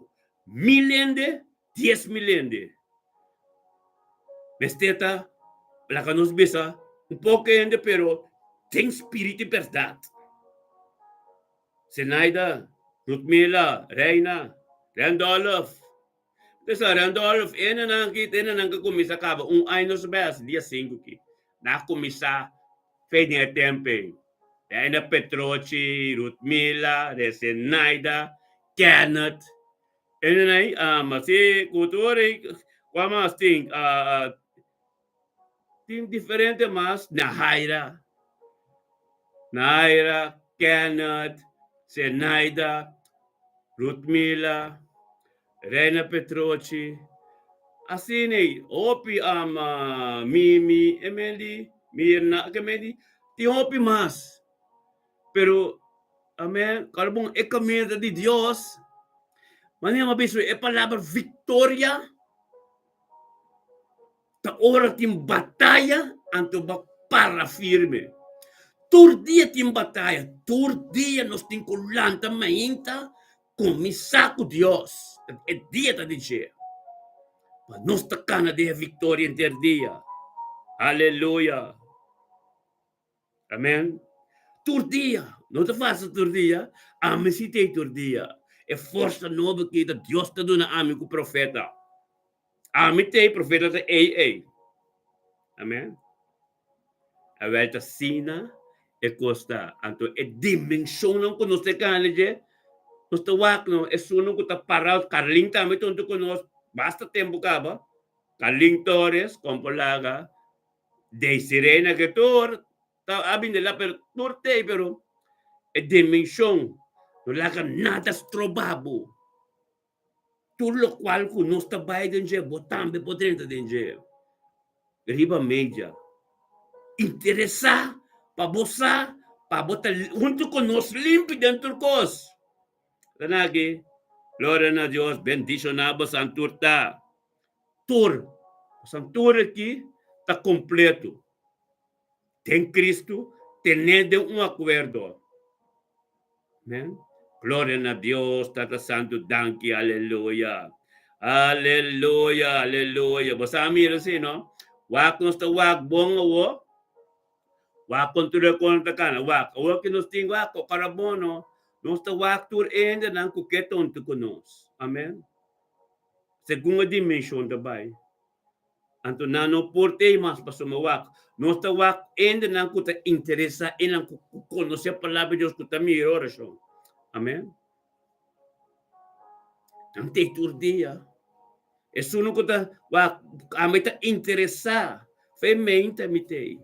S1: mil hende 10,000 hende mester ta laga nos bisa un poco hende pero den spiritu y berdad. Zenaida, Rutmila, Reina, Randolph. Pensa Randolph, enenan ki enenan ka kuminsá kaba un aña nos bes, dia sinku ki. Nan a kuminsá fe den e tempu ei. Reina Petrochi, Rutmila, Zenaida, Kenneth. Enenan ei, si ku tur ei, kua mas tin? Tin diferente mas, Nahaira, Nahaira, Kenneth, Zenaida, Rutmila, Reina Petrochi, asina ei, hopi ama Mimi, Emeli, Mirna, Kemedi, tin hopi mas. Pero, amen, kòrda bon, e kaminda di Dios, manera mi a bisa e palabra viktoria Ta ora tin bataya, anto bo para firme. Tur dia tin bataya, tur dia nos tin ku lanta mainta kuminsá ku Dios. E dia ta di dje. Pa nos ta kana den e viktoria henter dia. Aleluya! Amen. Tur dia, no ta fácil tur dia, ami si tei tur dia. E forsa nobo ki ta Dios ta duna ami ku profeta. Ami tei, profeta ta ei ei. Amen. Awel ta asina e kos ta. Anto e dimenshonnan ku nos ta gana dje, nos ta wak no, esunnan ku ta pará, Carlin tambe ta huntu ku nos basta tempu kaba, Carlin Torres, Kompolaga, Desiree na ke tur ta a bini la pero tur tei pero e dimension no laga nada stroba bo. Tur lokual ku nos ta bai den dje bo tambe por drenta den dje. Riba media. Interesá pa bo sa pa bo ta huntu ku nos limpi den tur kos. Renaki, Gloria na Dios, bendishoná bo santur ta. Tur, pasobra tur aki ta kompleto den Kristu, tené den un akuerdo. Amen. Gloria na Dios, Tata Santu, danki, aleluya. Aleluya, aleluya. Bo sa mira si, no? Wak nos ta wak bon awo. Wak kon tur e kon ta kana. Wak, awo ki nos tin wak, kokara bon, no? Nos ta wak tur hendenan ku ke tonto ku nos. Amen. Segun e dimenshon ta bai. Anto nan no por tei mas pasobra wak. Nos ta wak hendenan ku ta interesá, hendenan ku konosé Palabra di Dios, ku ta mira orashon. Amen. Nan tei tur dia. Esun ku ta wak, ami ta interesá, fe mente mi tei.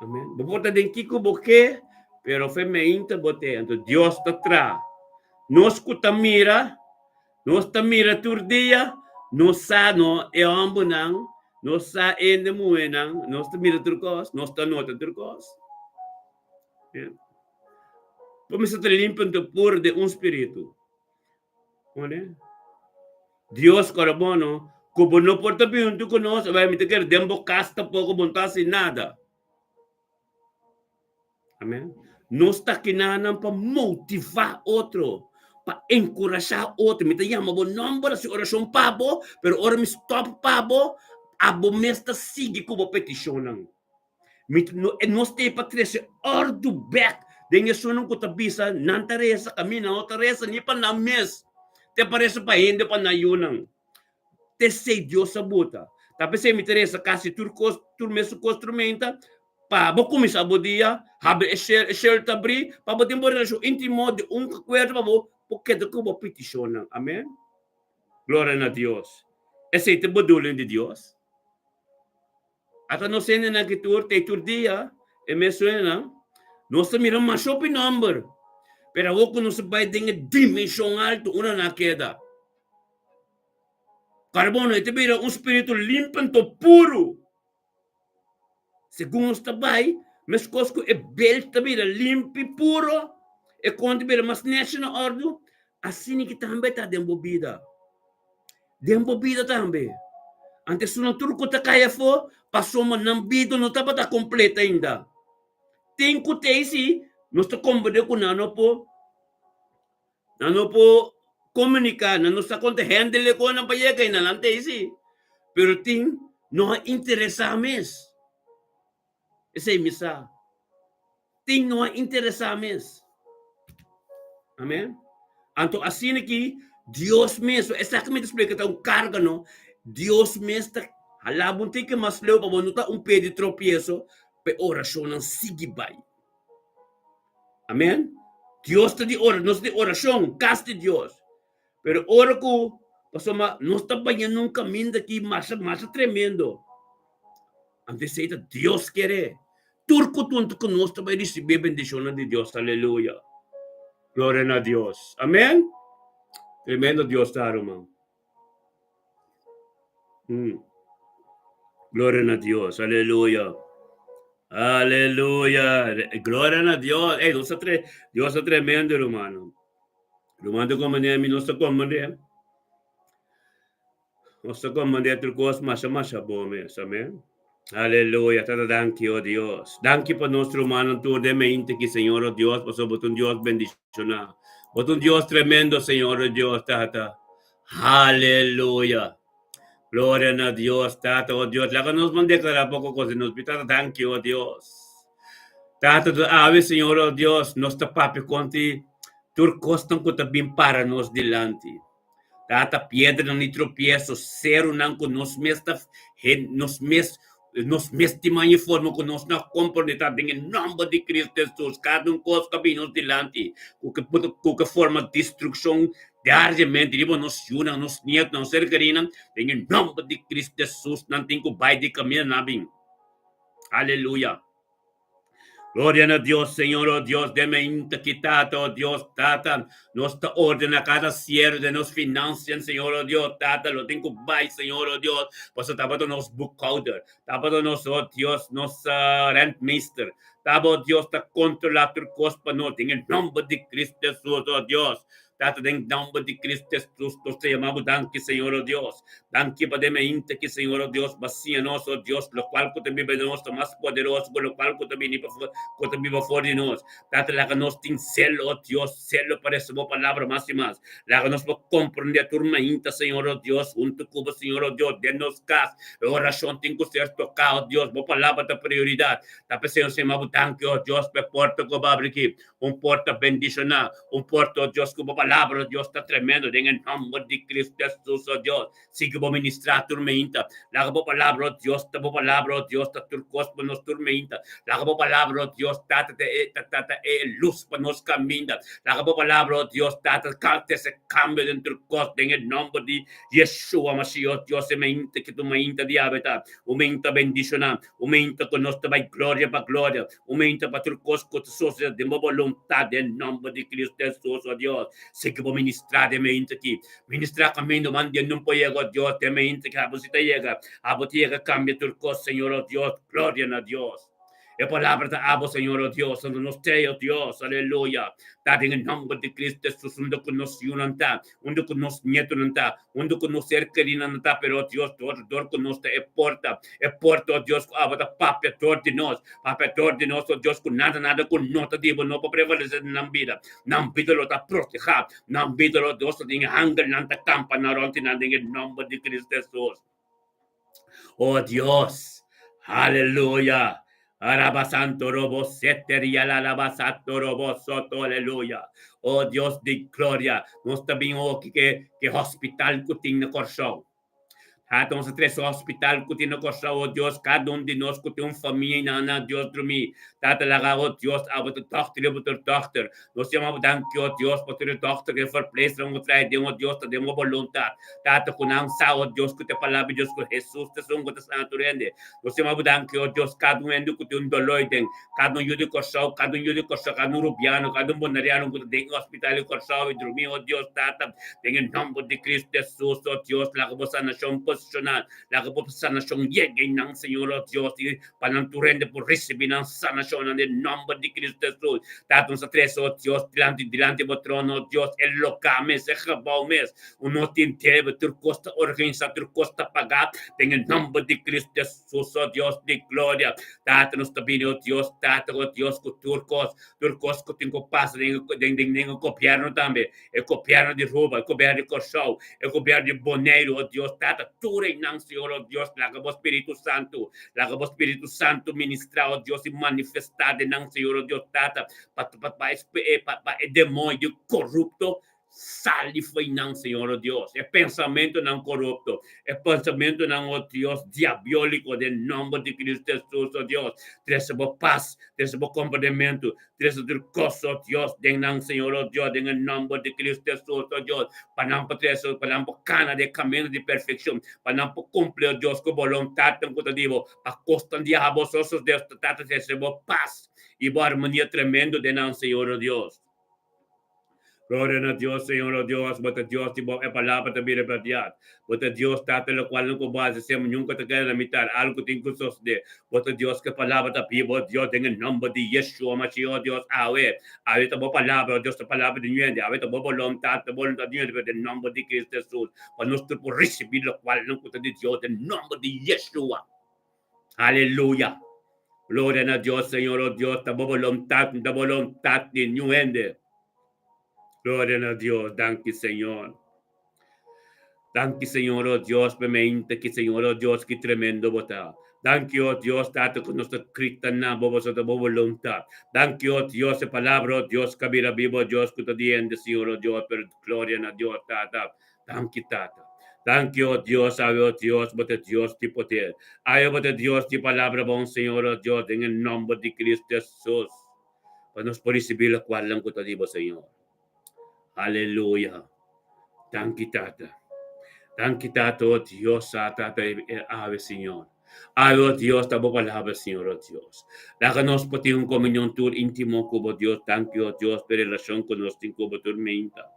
S1: Amen. Bo por ta den kiko bo ke, pero fe meinta bo te. Anto Dios ta tra. Nos ku ta mira, nos ta mira tur dia, nos sa no e hombernan, nos sa hende muhernan, nos ta mira tur kos, nos ta nota tur kos. Yeah. Por mester ta limpi anto puro den un spiritu. One? Dios kora bo no, ku bo no por ta bin huntu ku nos, bai mi ta kere den bo kas tampoko bo no ta hasi nada. Amen. Nos ta kinanan pa motivá otro, pa enkurashá otro. Mi ta yama bo nòmber, hasi orashon pa bo, pero ora mi stòp pa bo, abo mes ta sigui ku bo petishonnan. Mi no, nos ta pa trese òrdu bèk den esunnan ku ta bisa nan ta resa, kaminda no ta resa ni pa nan mes, te pa resa pa hende pa nan yunan. T'esei Dios a buta. Ta p'esei mi ta resa kasi tur kos, tur mesun kos tur menta, pa bo kuminsá bo dia, habri e shel, e shel ta abrí, pa bo tin bo relashon íntimo di un akuerdo pa bo por keda ku bo petishonnan. Amèn. Gloria na Dios. Esei ta bedoeling di Dios. Ata nos hendenan ki tur te tur dia e mes sueñonan, nos ta mira masha hopi nomber, pero awor ku nos a bai den e dimenshon altu unda nan a keda. Carbono e ta bira un spiritu limpi anto puru. Segun nos ta bai, meskos ku e belt ta bira limpi puro, e kon ta bira mas nechi na ordu, asina ki tambe ta den bo bida. Den bo bida tambe. Antes esunnan tur ku ta kai afó, pasobra nan bida no tabata kompleto ainda. Tin ku tei si nos ta komprendé ku nan no por, nan no por komuniká, nan no sa kon ta handle e kosnan pa yega ei, nan tei si. Pero tin no a interesá mes. Esei mi sa. Tin no a interesá mes. Amen. Anto asina ki Dios mes, esaki mi ta splika ta un karga no. Dios mes ta hala bo un tiki mas leu pa bo no ta un pie di tropieso pa e orashonnan sigui bai. Amen. Dios ta di ora, nos ta di orashon, kas di Dios. Pero ora ku pasobra nos ta baña na un kaminda ki masha masha tremendo. Anto esei ta Dios kere. Tur ku tuntu ku nos ta bai risibí e bendishonnan di Dios. Aleluya. Gloria na Dios. Amen. Tremendo Dios ta, ruman. Gloria na Dios. Aleluya. Aleluya. Gloria na Dios. Ey, Dios ta tre Dios ta tremendo, ruman. Ruman ta komandé, mi nos ta komandé. Nos ta komandé tur kos masha masha bon mes. Amen. Aleluya. Tata danki, oh Dios. Danki pa nos rumannan tur den mente ki, Señor, oh Dios, pasobra bo ta un Dios bendishoná. Bo ta un Dios tremendo, Señor, oh Dios, Tata. Aleluya. Gloria na Dios, Tata, oh Dios. Laga nos ban deklará poko kos di nos bida. Tata, danki, oh Dios. Tata, tur awe, Señor, oh Dios, nos ta papia kontra tur kosnan ku ta bin para nos dilanti. Tata, piedranan di tropieso, serunan ku nos mes ta nos mes nos mes tin maña forma ku nos no a komprondé ta den e nòmber di Kristu Hesus kada un kos ku a bini nos dilanti ku ke ku ke forma destrukshon diariamente riba nos yunan, nos nietunan, nos ser kerinan den e nòmber di Kristu Hesus nan tin ku bai di kaminda nan a bin. Aleluya. Gloria na Dios, Señor, oh Dios, den mente ki Tata, oh Dios, Tata, nos ta ordena cada cierre de nos financian, Señor, oh Dios, Tata, lo tin cu bay, Señor, oh Dios, pasobra tabata nos boekhouder, tabata nos, oh Dios, nos rentmeester, tabata, oh Dios, ta controla tur cos pa nos, den e nomber di Cristo Jesus, oh Dios, Tata, den nomber di Cristo Jesus, nos ta yama Bo danki, Señor, oh Dios. Danki pa den mainta ki, Señor, oh Dios, Bo a siña nos, oh Dios, locual cu ta biba den nos ta mas poderoso cu locual cu ta bini pa cu ta biba for di nos. Tata, laga nos tin celo, oh Dios, celo pa resa Bo palabra mas i mas. Laga nos por comprende tur mainta, Señor, oh Dios, hunto cu Bo, Señor, oh Dios, den nos cas. E oracion tin cu ser toca, oh Dios. Bo palabra ta prioridad. Ta p'esey nos ta yama Bo danki, oh Dios, pa e porta cu Bo abri aki. Un porta bendishoná, un porta, oh Dios, ku bo palabra, oh Dios, ta tremendo den e nòmber di Kristu Hesus, oh Dios. Sigui bo ministrá tur meinta. Laga bo palabra, oh Dios, ta bo palabra, oh Dios, ta tur kos pa nos tur meinta. Laga bo palabra, oh Dios, Tata, ta e, ta, ta, ta e lus pa nos kaminda. Laga bo palabra, oh Dios, Tata, ka trese kambio den tur kos den e nòmber di Yeshua Mashiach, oh Dios, e meinta ki tur meinta di awe ta un meinta bendishoná, un meinta ku nos ta bai gloria pa gloria. Un meinta pa tur kos ku ta sosodé den bo boluntat den nòmber di Kristu Hesus, o Dios. Sigui bo ministrá den meinta aki. Ministrá kaminda man den no por yega, o Dios, den meinta aki abo si ta yega. Abo ta yega kambia tur kos, Señor, o Dios. Gloria na Dios. E palabra ta abo, Señor, o Dios. Santo nos te, o Dios. Aleluya. Ta den e nòmber di Kristu Hesus unda ku nos yunan ta, unda ku nos nietonan ta, Huntu ku nos ser kerinan ta, pero Dios dor dor ku nos ta e porta, e porta, oh Dios, ku abo ta papia dor di nos, papia dor di nos, oh Dios, ku nada nada ku no ta di bo no por prevalesé den nan bida. Nan bida lo ta protehá, nan bida lo Dios ta tin e angelnan ta kampa nan rònt di nan den e nòmber di Cristo Hesus. Oh Dios, aleluya. Arabasanto robo seteria la labasato robo soto, aleluya. Oh Dios di gloria, nos ta bin oki ke ke hospital ku tin na Kòrsou. Tata, nos a trese hospital ku tin na Kòrsou, oh Dios, kada un di nos ku tin un famia i nan na Dios drumí. Tata, laga, oh Dios, abo ta dòkter i abo ta dòkter. Nos yama bo danki, oh Dios, pa tur e dòkter ku e verpleegsternan ku trae den, oh Dios, ta den bo boluntat. Tata, ku nan sa, oh Dios, ku ta e palabra di Dios, ku Hesus ta esun ku ta sana tur hende. Nos yama bo danki, oh Dios, kada un hende ku tin un doló ei den, kada un yu di Kòrsou, kada un yu di Kòrsou, kada un rubiano, kada un boneriano ku ta den e hospital di Kòrsou i drumí, oh Dios, Tata, den e nòmber di Kristu Hesus, oh Dios, laga bo sanashon posishoná, laga bo sanashon yega einan, Señor, oh Dios, i pa nan tur hende por risibí nan sanashonnan den nòmber di Kristu Hesus. Tata, nos ta trese, oh Dios, dilanti, dilanti bo trono, oh Dios, e loká mes, e gebou mes, un nos tin debe, tur kos ta organisá, tur kos ta pagá, den e nòmber di Kristu Hesus, oh Dios di gloria. Tata, nos ta bini, oh Dios, Tata, oh Dios, ku tur kos, tur kos ku tin ku pasa den, den, den, den e gobièrnu tambe, e gobièrnu di Aruba, e gobièrnu di Kòrsou, e gobièrnu di Boneiru, oh Dios, Tata, tur einan, Señor, oh Dios, laga bo Spiritu Santu, laga bo Spiritu Santu ministrá, oh Dios, i manifestá den nan, Señor, oh Dios, Tata, pa, pa, pa, pa, pa e demoño korupto. Sali fo'i nan, Señor, o Dios, e pensamentonan korupto, e pensamentonan, o Dios, diabióliko, den nòmber di Cristo Hesus, o Dios, trese bo pas, trese bo komprendementu, trese tur kos, o Dios, den nan, Señor, o Dios, den e nòmber di Cristo Hesus, o Dios, pa nan por trese, pa nan por kana den e kamino di perfekshon, pa nan por kumpli, o Dios, ku boluntatnan ku ta di bo, pa kosnan di abo, o Dios, Tata, trese bo pas i bo armonia tremendo den nan, Señor, o Dios. Gloria na Dios, Señor, oh Dios, bo ta Dios di bo, e palabra ta bira berdiad. Bo ta Dios, Tata, locual nunca bo haci sema, nunca ta keda na mitad, algo tin cu sosode. Bo ta Dios cu e palabra ta biba, oh Dios, den e nomber di Yeshua Mashiach, oh Dios, awe, awe ta bo palabra, oh Dios, ta palabra di nuende, awe ta bo boluntad, ta boluntad di nuende, pero den nomber di Cristo Jesus, pa nos tur por ricibi locual nan cu ta di Dios, den nomber di Yeshua. Aleluya! Gloria na Dios, Señor, oh Dios, ta bo boluntat, ta boluntat di niun hende. Gloria na Dios, danki Señor. Danki Señor, oh Dios, pa mente ki Señor, oh Dios, ki tremendo bo ta. Danki, oh Dios, Tata, ku nos ta krita na bo, boso ta bo boluntat. Danki, oh Dios, e palabra, oh Dios, ka bira biba, oh Dios, ku ta di hende, Señor, oh Dios, pero gloria na Dios, Tata. Danki Tata. Danki o Dios, awe o Dios, bo ta Dios di poder. Awe bo ta Dios di palabra bon, Señor o Dios, den e nomber di Cristo Jesus, pa nos por ricibi locualnan cu ta di bo, Señor. Aleluya. Danki Tata. Danki Tata, o Dios, sa Tata, e awe, Señor. Awe, o Dios, ta bo palabra, Señor, o Dios. Laga nos por tin un komunion tur íntimo ku bo, Dios. Danki, o Dios, p'e relashon ku nos tin ku bo tur meinta.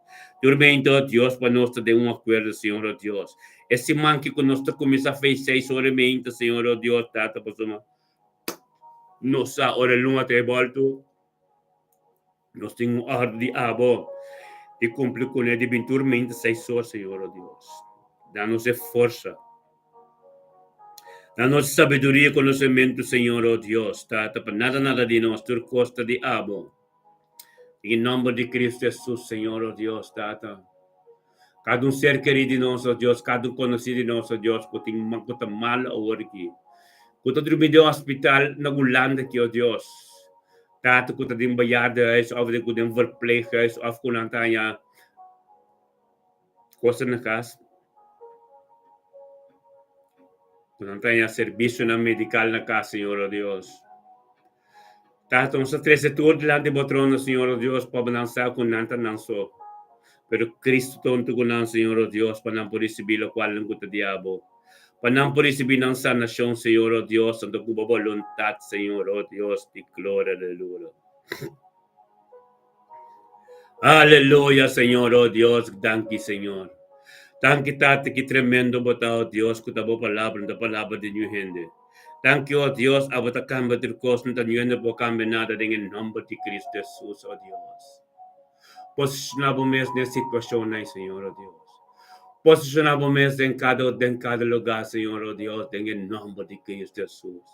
S1: Tur meinta, o Dios, pa nos ta den un akuerdo, Señor, o Dios. E siman ki ku nos ta kuminsá fei seis ora e meinta, Señor, o Dios, Tata, pasobra nos sa ora e luna ta e bòltu. Nos tin un òrdu di abo di kumpli kuné di bin tur meinta seis or, Señor, o Dios. Da nos e forsa. Da nos sabiduria i konosementu, Señor, o Dios, Tata, pa nada nada di nos, tur kos ta di abo. Den e nòmber di Cristo Hesus, Señor, o Dios, Tata. Kada un ser kerí di nos, o Dios, kada un konosí di nos, o Dios, ku tin ku ta mal awor aki, ku ta drumi den hospital na Hulanda aki, o Dios. Tata ku ta den bejaardenhuis òf den ku den verpleeghuis òf ku nan ta haña kos na kas, ku nan ta haña servisionan medikal na kas, Señor o Dios. Tata, nos ta trese tur dilanti bo trono, Señor o Dios, pa bo nan sa ku nan ta nan so. Pero Cristo ta huntu ku nan, Señor o Dios, pa nan por risibí lokual nan ku ta di abo. Pa nan por risibí nan sanashon, Señor o Dios, tantu ku bo boluntat, Señor o Dios di gloria, aleluya. Aleluya, Señor o Dios, danki Señor. Danki Tata, ki tremendo bo ta, o Dios, ku ta bo palabra, no ta palabra di niun hende. Danki, o Dios, abo ta kambia tur kos, no ta niun hende por kambia nada den e nòmber di Cristo Hesus, o Dios. Posishoná bo mes den e situashonnan, Señor, o Dios. Posishoná bo mes den kada den kada lugá, Señor, o Dios, den e nòmber di Cristo Hesus.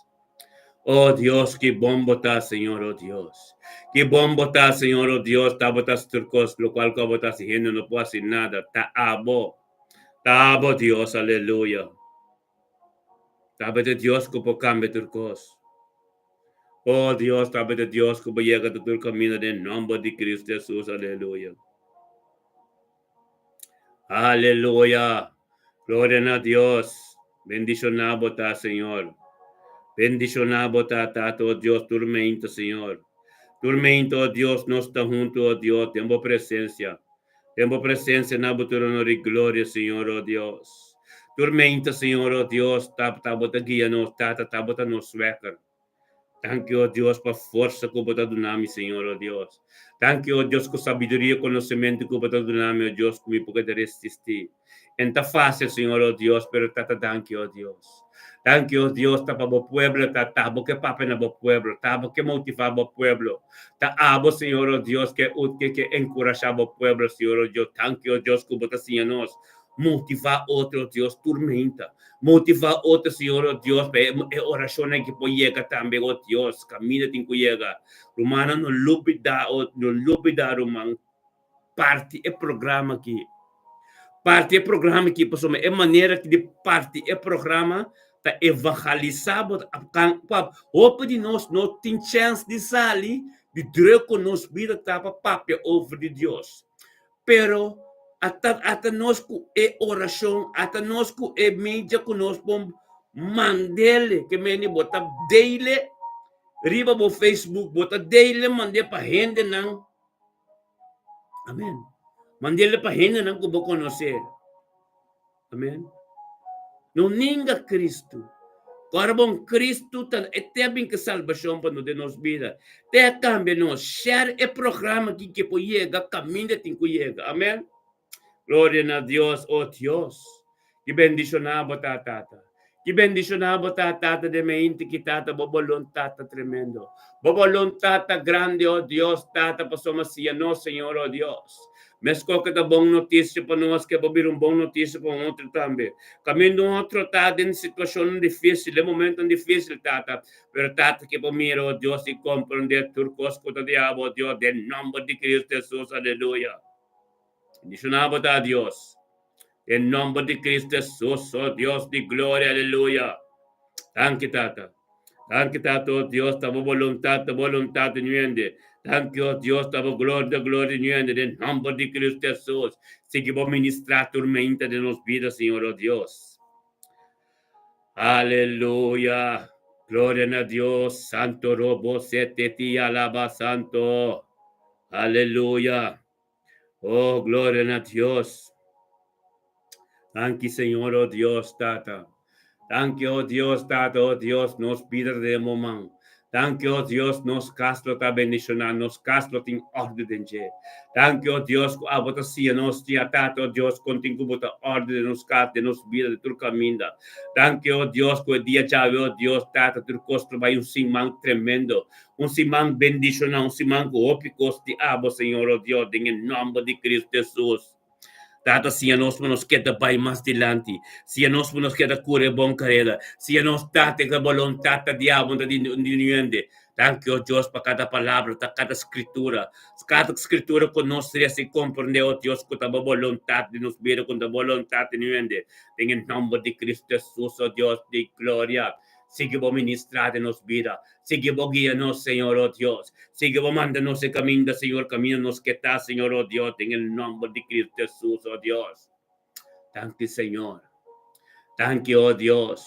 S1: O Dios, ki bon bo ta, Señor, o Dios. Ki bon bo ta, Señor, o Dios, ta bo ta hasi tur kos, lokual ku abo ta hasi hende no por hasi nada. Ta abo. Ta abo, Dios, aleluya. Ta abo ta Dios ku por kambia tur kos. O Dios, ta abo ta Dios ku por yega ta tur kaminda den nòmber di Cristo Hesus, aleluya. Aleluya! Gloria na Dios! Bendishoná bo ta, Señor. Bendishoná bo ta, Tata, o Dios, tur meinta, Señor. Tur meinta, o Dios, nos ta huntu, o Dios, den bo presencia. Den bo presencia na bo tur honor i gloria, Señor, o Dios. Tur meinta, Señor, o Dios, ta, ta bo ta guia nos, Tata, ta bo ta nos wekker. Danki, o Dios, pa forsa ku bo ta duna mi, Señor, o Dios. Danki, o Dios, ku sabiduria i konosementu ku bo ta duna mi, o Dios, ku mi por keda resistí. En ta fásil, Señor, o Dios, pero Tata, danki, o Dios. Danki, o Dios, ta pa bo pueblo, ta ta bo ke papia na bo pueblo, ta bo ke motivá bo pueblo. Ta abo, Señor, o Dios, ke ke ke enkurashá bo pueblo, Señor, o Dios. Danki, o Dios, ku bo ta siña nos Motivá otro, Dios, turmenta. Motivá otro, Señor, oh Dios, pa e orashonnan ki por yega tambe, oh Dios, kaminda tin ku yega. Rumannan, no lubidá, oh, no lubidá, ruman, parti e programa aki. Parti e programa aki, pasobra e manera ki di parti e programa ta evangelisá bo. Hopi di nos no tin chèns di sali di druk ku nos bida ta pa papia over di Dios. Pero ata ata nos ku e orashon, ata nos ku e media ku nos por mandele, ke meni bo ta deile riba bo Facebook, bo ta deile mand'é pa hendenan. Amen. Mandele pa hendenan ku bo konosé. Amen. No ninga Cristo. Ora bon Cristo ta e te a bin ke salbashon pa nos den nos bida. Te a kambia nos. Share e programa aki ke por yega kaminda tin ku yega. Amen. Gloria na Dios, oh Dios. Ki bendishoná bo ta, Tata. Ki bendishoná bo ta, Tata, den meinti ki Tata bo boluntat ta tremendo. Bo boluntat ta grandi, oh Dios, Tata, pasobra siña nos, Señor, oh Dios. Meskos ku ta bon notisia pa nos, ke bo bira un bon notisia pa un otro tambe. Kaminda un otro ta den situashonnan difísil, den momentonan difísil, Tata, pero Tata ke bo mira, oh Dios, i komprondé tur kos ku ta di abo, oh Dios, den nòmber di Cristo Hesus, aleluya. Bendishoná bo ta, Dios. Den nòmber di Cristo Hesus, oh Dios di gloria, aleluya. Danki, Tata. Danki, Tata, oh Dios, ta bo boluntat, ta boluntat di nuende. Danki, oh Dios, ta bo gloria, ta gloria di nuende. Den nòmber di Cristo Hesus, sigui bo ministrá tur meinta den nos bida, Señor, oh Dios. Aleluya. Gloria na Dios. Santo robo sete ti alaba santo. Aleluya. Oh, gloria na Dios. Danki, Señor, oh Dios, Tata. Danki, oh Dios, Tata, oh Dios, nos bida ta den bo man. Danki, oh Dios, nos kas lo ta bendishoná, nos kas lo tin òrdu den dje. Danki, oh Dios, ku abo ta siña nos dia, Tata, oh Dios, kon tin ku bo ta òrdu den nos kas, den nos bida, den tur kaminda. Danki, oh Dios, ku e dia djawe, oh Dios, Tata, tur kos lo bai un siman tremendo. Un siman bendishoná, un siman ku hopi kos di abo, Señor, oh Dios, den e nòmber di Cristo Hesus. Tata, siña nos pa nos keda bai mas dilanti. Siña nos pa nos keda kore bon kareda. Siña nos, Tata, ku e boluntat ta di abo, no ta di niun hende. Danki, oh Dios, pa kada palabra, ta kada skritura. Kada skritura ku nos lesa i komprendé, oh Dios, ku ta bo boluntat di nos bida, ku ta boluntat di niun hende. Den e nòmber di Cristo Hesus, oh Dios di gloria. Sigui bo ministrá den nos bida. Sigui bo guia nos, Señor, oh Dios. Sigui bo manda nos e kaminda, Señor, kaminda nos ke ta, Señor, oh Dios, den e nòmber di Cristo Hesus, oh Dios. Danki, Señor. Danki, oh Dios.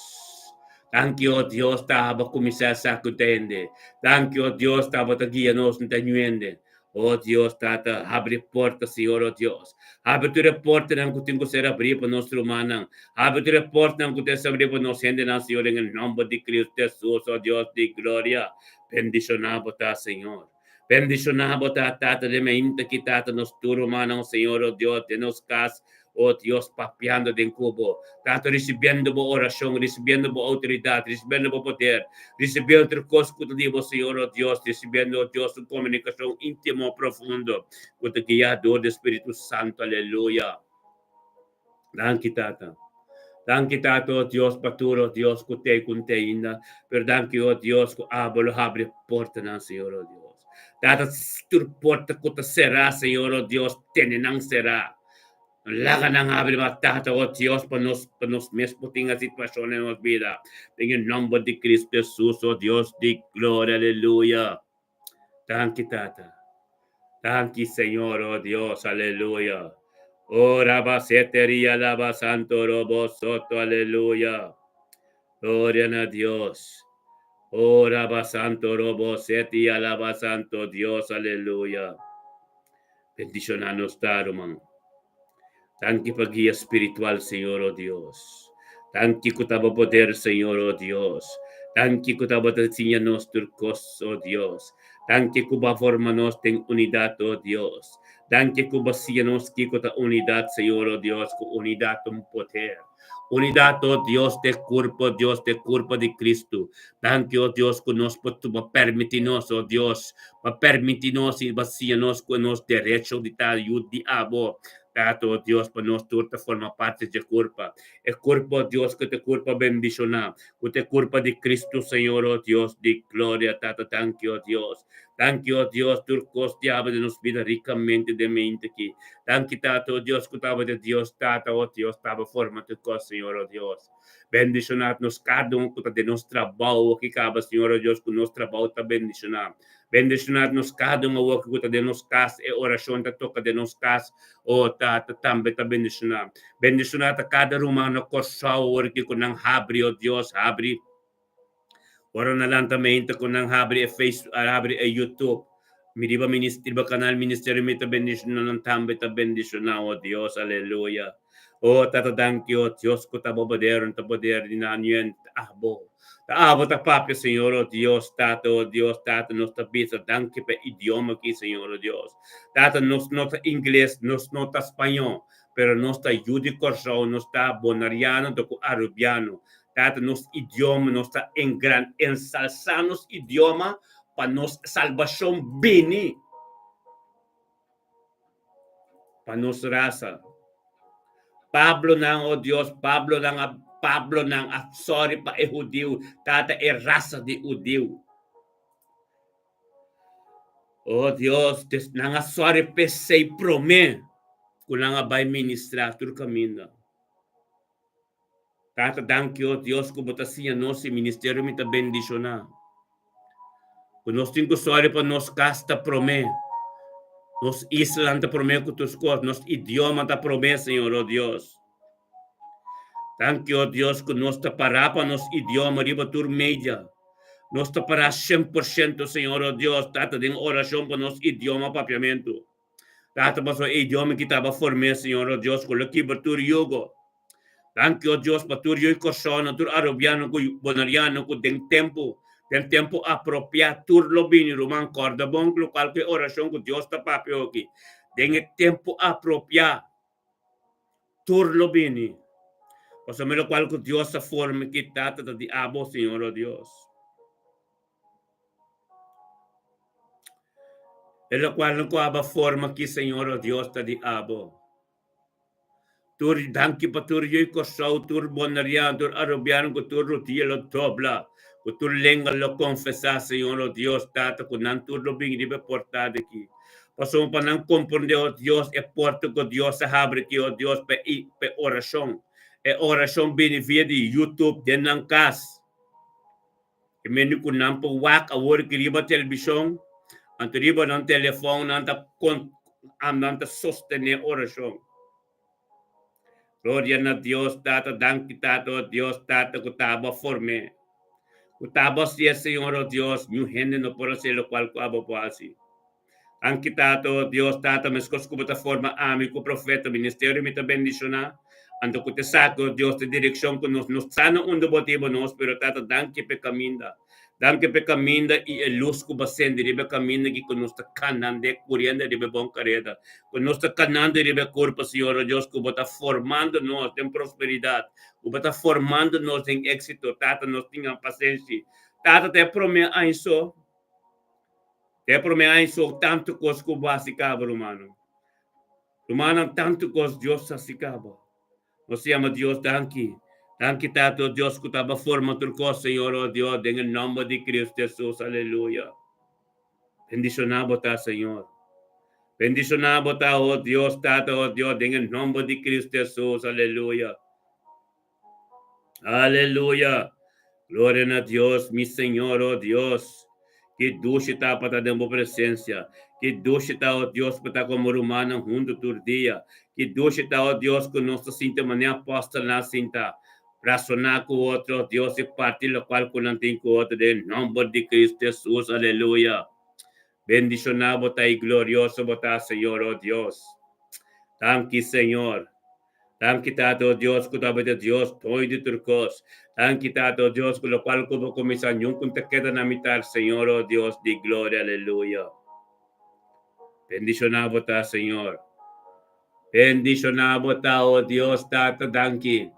S1: Danki, oh Dios, ta bo kuminsá sa ku tende. Danki, oh Dios, ta bo ta guia nos nta ñuende. Oh Dios, Tata, habri porta, Señor, oh Dios. Habri tur e portanan ku tin ku ser abrí pa nos rumannan. Habri tur e portanan ku tin ser abrí pa nos hendenan, Señor, den e nòmber di Cristo Hesus, oh Dios di gloria. Bendishoná bo ta, Señor. Bendishoná bo ta, Tata, den mainta aki, Tata, nos tur rumannan, Señor, oh Dios, den nos kas, Oh Dios, papiando den ku bo. Tata, risibiendo bo orashon, risibiendo bo outoridat, risibiendo bo poder, risibiendo tur kos ku ta di bo, Señor, oh Dios, risibiendo, oh Dios, un komunikashon íntimo, profundo, ku ta guiá dor di Spiritu Santu. Aleluya. Danki, Tata. Danki, Tata, oh Dios, pa tur, oh Dios, ku t'ei ku n'tei ainda. Pero danki, oh Dios, ku abo lo habri portanan, Señor, oh Dios. Tata, tur porta ku ta será, Señor, oh Dios, tene nan será. Laga nan habri ba Tata, oh Dios, pa nos, pa nos mes por tin e situashon den nos bida. Den e nòmber di Cristo Hesus, oh Dios di gloria, aleluya. Danki, Tata. Danki, Señor, oh Dios, aleluya. Oh, rabaseteria, laba santo, robo soto, aleluya. Gloria na Dios. Oh, raba santo, robo seti, alaba santo, Dios, aleluya. Bendishoná nos ta, ruman. Danki pa guia spiritual, Señor, oh Dios. Danki ku ta bo poder, Señor, oh Dios. Danki ku ta bo ta siña nos tur kos, oh Dios. Danki ku bo a forma nos den unidat, oh Dios. Danki ku bo siña nos kiko ta unidat, Señor, oh Dios, ku unidat ta un poder. Unidat, oh Dios, te kurpo, Dios, te kurpo di Kristu. Danki, oh Dios, ku nos por bo permití nos, oh Dios, bo permití nos i bo siña nos ku nos derecho di ta yu di abo. Tata, oh Dios, pa nos tur ta forma parti dje kurpa. E kurpa, oh Dios, ku ta kurpa bendishoná, ku ta e kurpa di Kristu, Señor, oh Dios di gloria. Tata, danki, oh Dios. Danki, oh Dios, tur kos di abo den nos bida rikamente den mente aki. Danki, Tata, oh Dios, ku tabata Dios, Tata, oh Dios, taba forma tur kos, Señor, oh Dios. Bendishoná nos kada un ku ta den nos trabou aki kaba, Señor, o Dios, ku nos trabou ta bendishoná. Bendishoná nos kada un awoki ku ta den nos kas, e orashon ta toka den nos kas, o Tata, tambe ta bendishoná. Bendishoná ta kada ruman na Kòrsou aworki ku nan habri, o Dios, habri. Ora nan lanta meinta ku nan habri e Face, habri e YouTube. Mi riba minis, riba kanal Ministerio mi ta bendishoná nan tambe ta bendishoná, o Dios, aleluya. O Tata danki, o Dios ku ta bo poder, ta poder di nan yuen abo. Ta abo ta papia, Señor, o Dios, Tata, o Dios, Tata, nos ta bisa danki pa e idioma aki, Señor, o Dios. Tata, nos no ta ingles, nos no ta spañó, pero nos ta yu di Kòrsou, nos ta bonariano ta ku arubiano. Tata, nos idioma, nos ta engran, ensalsá nos idioma pa nos salbashon bini pa nos rasa. Pablonan, o Dios, Pablonan a, Pablonan a sòri pa e hudiu, Tata, e rasa di hudiu. O Dios, des, nan a sòri p'esei promé ku nan a bai ministrá tur kaminda. Tata, danki, o Dios, ku bo ta siña nos i ministerio mi ta bendishoná. Ku nos tin ku sòri pa nos kas ta promé, nos islanan ta promé ku tur kos, nos idioma ta promé, Señor, o Dios. Danki, o Dios, ku nos ta pará pa nos idioma riba tur media. Nos ta pará 100%, Señor, o Dios, Tata, den orashon pa nos idioma papiamentu. Tata, pasobra e idioma ki taba formé, Señor, o Dios, ku lo kibra tur yugo. Danki, o Dios, pa tur yu Kòrsounan, tur Arubiano ku Boneriano ku den tempu, den tempu apropiá tur lo bini, ruman. Kòrda bon ku lokual ku e orashon ku Dios ta papia oki, den e tempu apropiá tur lo bini. Pasobra lokual ku Dios a forma ki Tata ta di abo, Señor, o Dios. E lokual ku abo a forma ki, Señor, o Dios, ta di abo. Tur danki pa tur yu Kòrsou, tur Boneriano, tur Arubiano ku tur rudia lo dobla, ku tur lenga lo konfesá, Señor, o Dios Tata, ku nan tur lo bin riba e portada aki. Pasobra pa nan komprondé, o Dios, e porta ku Dios a habri aki, o Dios, pa e pa e orashon. E orashon bini via di YouTube den nan kas. E mende ku nan por wak awor ki riba televishon, anto riba nan telefòn nan ta kon nan ta sostené orashon. Gloria na Dios Tata, danki Tata, o Dios Tata ku ta abo a form'é. Ku ta abo a hasié Señor, o Dios, niun hende no por hasié lokual ku abo por hasi. Danki Tata, o Dios Tata, meskos ku bo ta forma ami ku profeta, ministerio mi ta bendishoná, anto ku ta esaki, o Dios, ta e direkshon ku nos no sa na unda bo ta hiba nos, pero Tata, danki pa e kaminda. Danki pa e kaminda i e lus ku bo a sende riba e kaminda aki ku nos ta kanando e kuriendo riba e bon kareda, ku nos ta kanando riba e kurpa, Señor, o Dios, ku bo ta formando nos den prosperidat, ku bo ta formando nos den éksito, Tata, nos tin pasenshi. Tata, ta e promé aña so. Te promé aña so tantu kos ku bo hasi kaba, rumannan. Rumannan, tantu kos Dios hasi kaba. Nos ta yama Dios danki. Danki Tata, o Dios, ku taba forma tur kos, Señor, o Dios, den e nòmber di Kristu Hesus. Aleluya. Bendishoná bo ta, Señor. Bendishoná bo ta, o Dios, Tata, o Dios, den e nòmber di Kristu Hesus. Aleluya. Aleluya! Gloria na Dios, mi Señor, oh Dios. Ki dushi ta pa ta den bo presencia. Ki dushi ta, oh Dios, pa ta como rumannan hunto tur dia. Ki dushi ta, oh Dios, cu nos ta sinti manera apostelnan a sinta. Razoná cu otro, oh Dios, y parti locual cu nan tin cu otro den nomber di Cristo Jesus. Aleluya! Bendicioná bo ta y glorioso bo ta, Señor, oh Dios. Danki, Señor. Danki Tata, o Dios, ku tabata Dios doño di tur kos. Danki Tata, o Dios, ku lokual ku bo kuminsá nunka ta keda na mitar, Señor, o Dios di gloria, aleluya. Bendishoná bo ta, Señor. Bendishoná bo ta, o Dios, Tata, danki.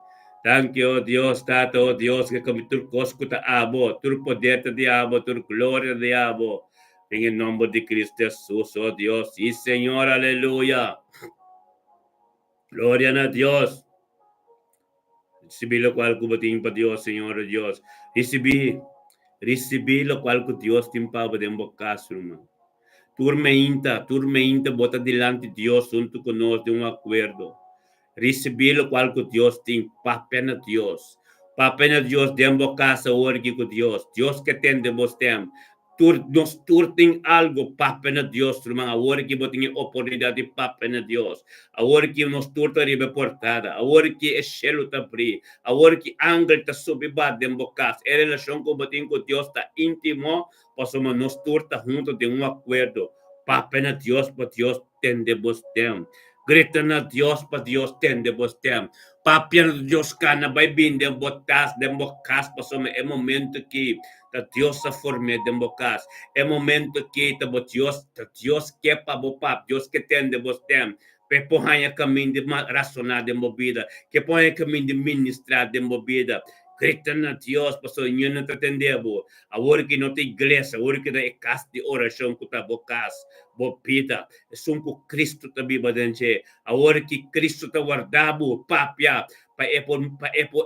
S1: Danki, o Dios, Tata, o Dios, ku kami tur kos ku ta abo, tur poder ta di abo, tur gloria ta di abo. Den e nomber di Cristo Jesus, o Dios, sí, Señor, aleluya. Gloria na Dios. Ricibi locual cu bo tin pa Dios, Señor o Dios. Ricibi, ricibi locual cu Dios tin pa bo den bo cas, ruman. Tur meinta, tur meinta bo ta dilanti Dios hunto cu nos den un acuerdo. Ricibi locual cu Dios tin, papia na Dios. Papia na Dios den bo kas awor aki ku Dios. Dios ke tende bo stem. Tur nos tur tin algu papia na Dios ruman. Awor aki bo tin e oportunidat di papia na Dios. Awor aki nos tur ta riba e portada. Awor aki e shelu ta bri. Awor aki angel ta subi ba den bo kas. E relashon ku bo tin ku Dios ta íntimo pasobra nos tur ta huntu den un akuerdo. Papia na Dios pa Dios tende bo stem. Grita na Dios pa Dios tende bo stem. Papia na Dios kana bai bin den bo tas, den bo kas pasobra e momento ki ta Dios a form'é den bo kas. E momento ki ta bo Dios, ta Dios ke pa bo pap, Dios ke tende bo stem. Pa e por haña kamin di rasoná den bo bida, ke por haña kamin di ministrá den bo bida. Grita na Dios pasobra Ño no ta tende bo. Awor ki no ta iglesia, awor ki ta e kas di orashon ku ta bo kas, bo bida, esun ku Kristu ta biba den dje. Awor ki Kristu ta warda bo, papia pa e por pa e por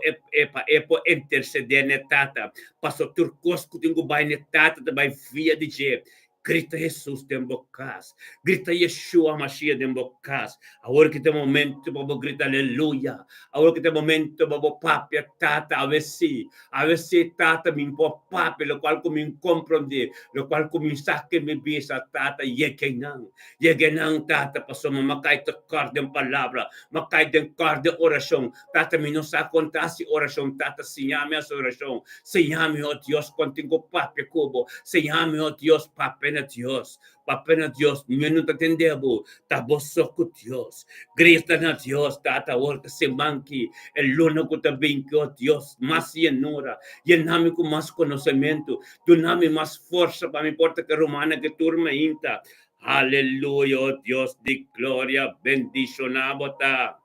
S1: pa e por intersedé n'e Tata. Pasobra tur kos ku tin ku bai n'e Tata ta bai via di dje. Grita Hesus den bo kas. Grita Yeshua Mashiach den bo kas. Awor ki ta e momento pa bo grita aleluya. Awor ki ta e momento pa bo papia, Tata, awe si. Awe si, Tata, mi por papia lokual ku mi komprondé, lokual ku mi sa ke mi bisa, Tata, yega einan. Yega einan, Tata, pasobra mi a kai tekòrt den palabra, mi a kai den kòrt den orashon. Tata, mi no sa kon ta hasi orashon. Tata, siña mi hasi orashon. Siña mi, o Dios, kon tin ku papia ku bo. Siña mi, o Dios, papia na Dios. Papia na Dios, mi no ta tende bo. Ta bo so ku Dios. Grita na Dios, Tata, awor ta siman ki, e luna ku ta bin ki, o Dios, mas yenura. Yena mi ku mas konosementu. Duna mi mas forsa pa mi por ta ke rumannan ke tur mainta. Aleluya, o Dios di gloria, bendishoná bo ta.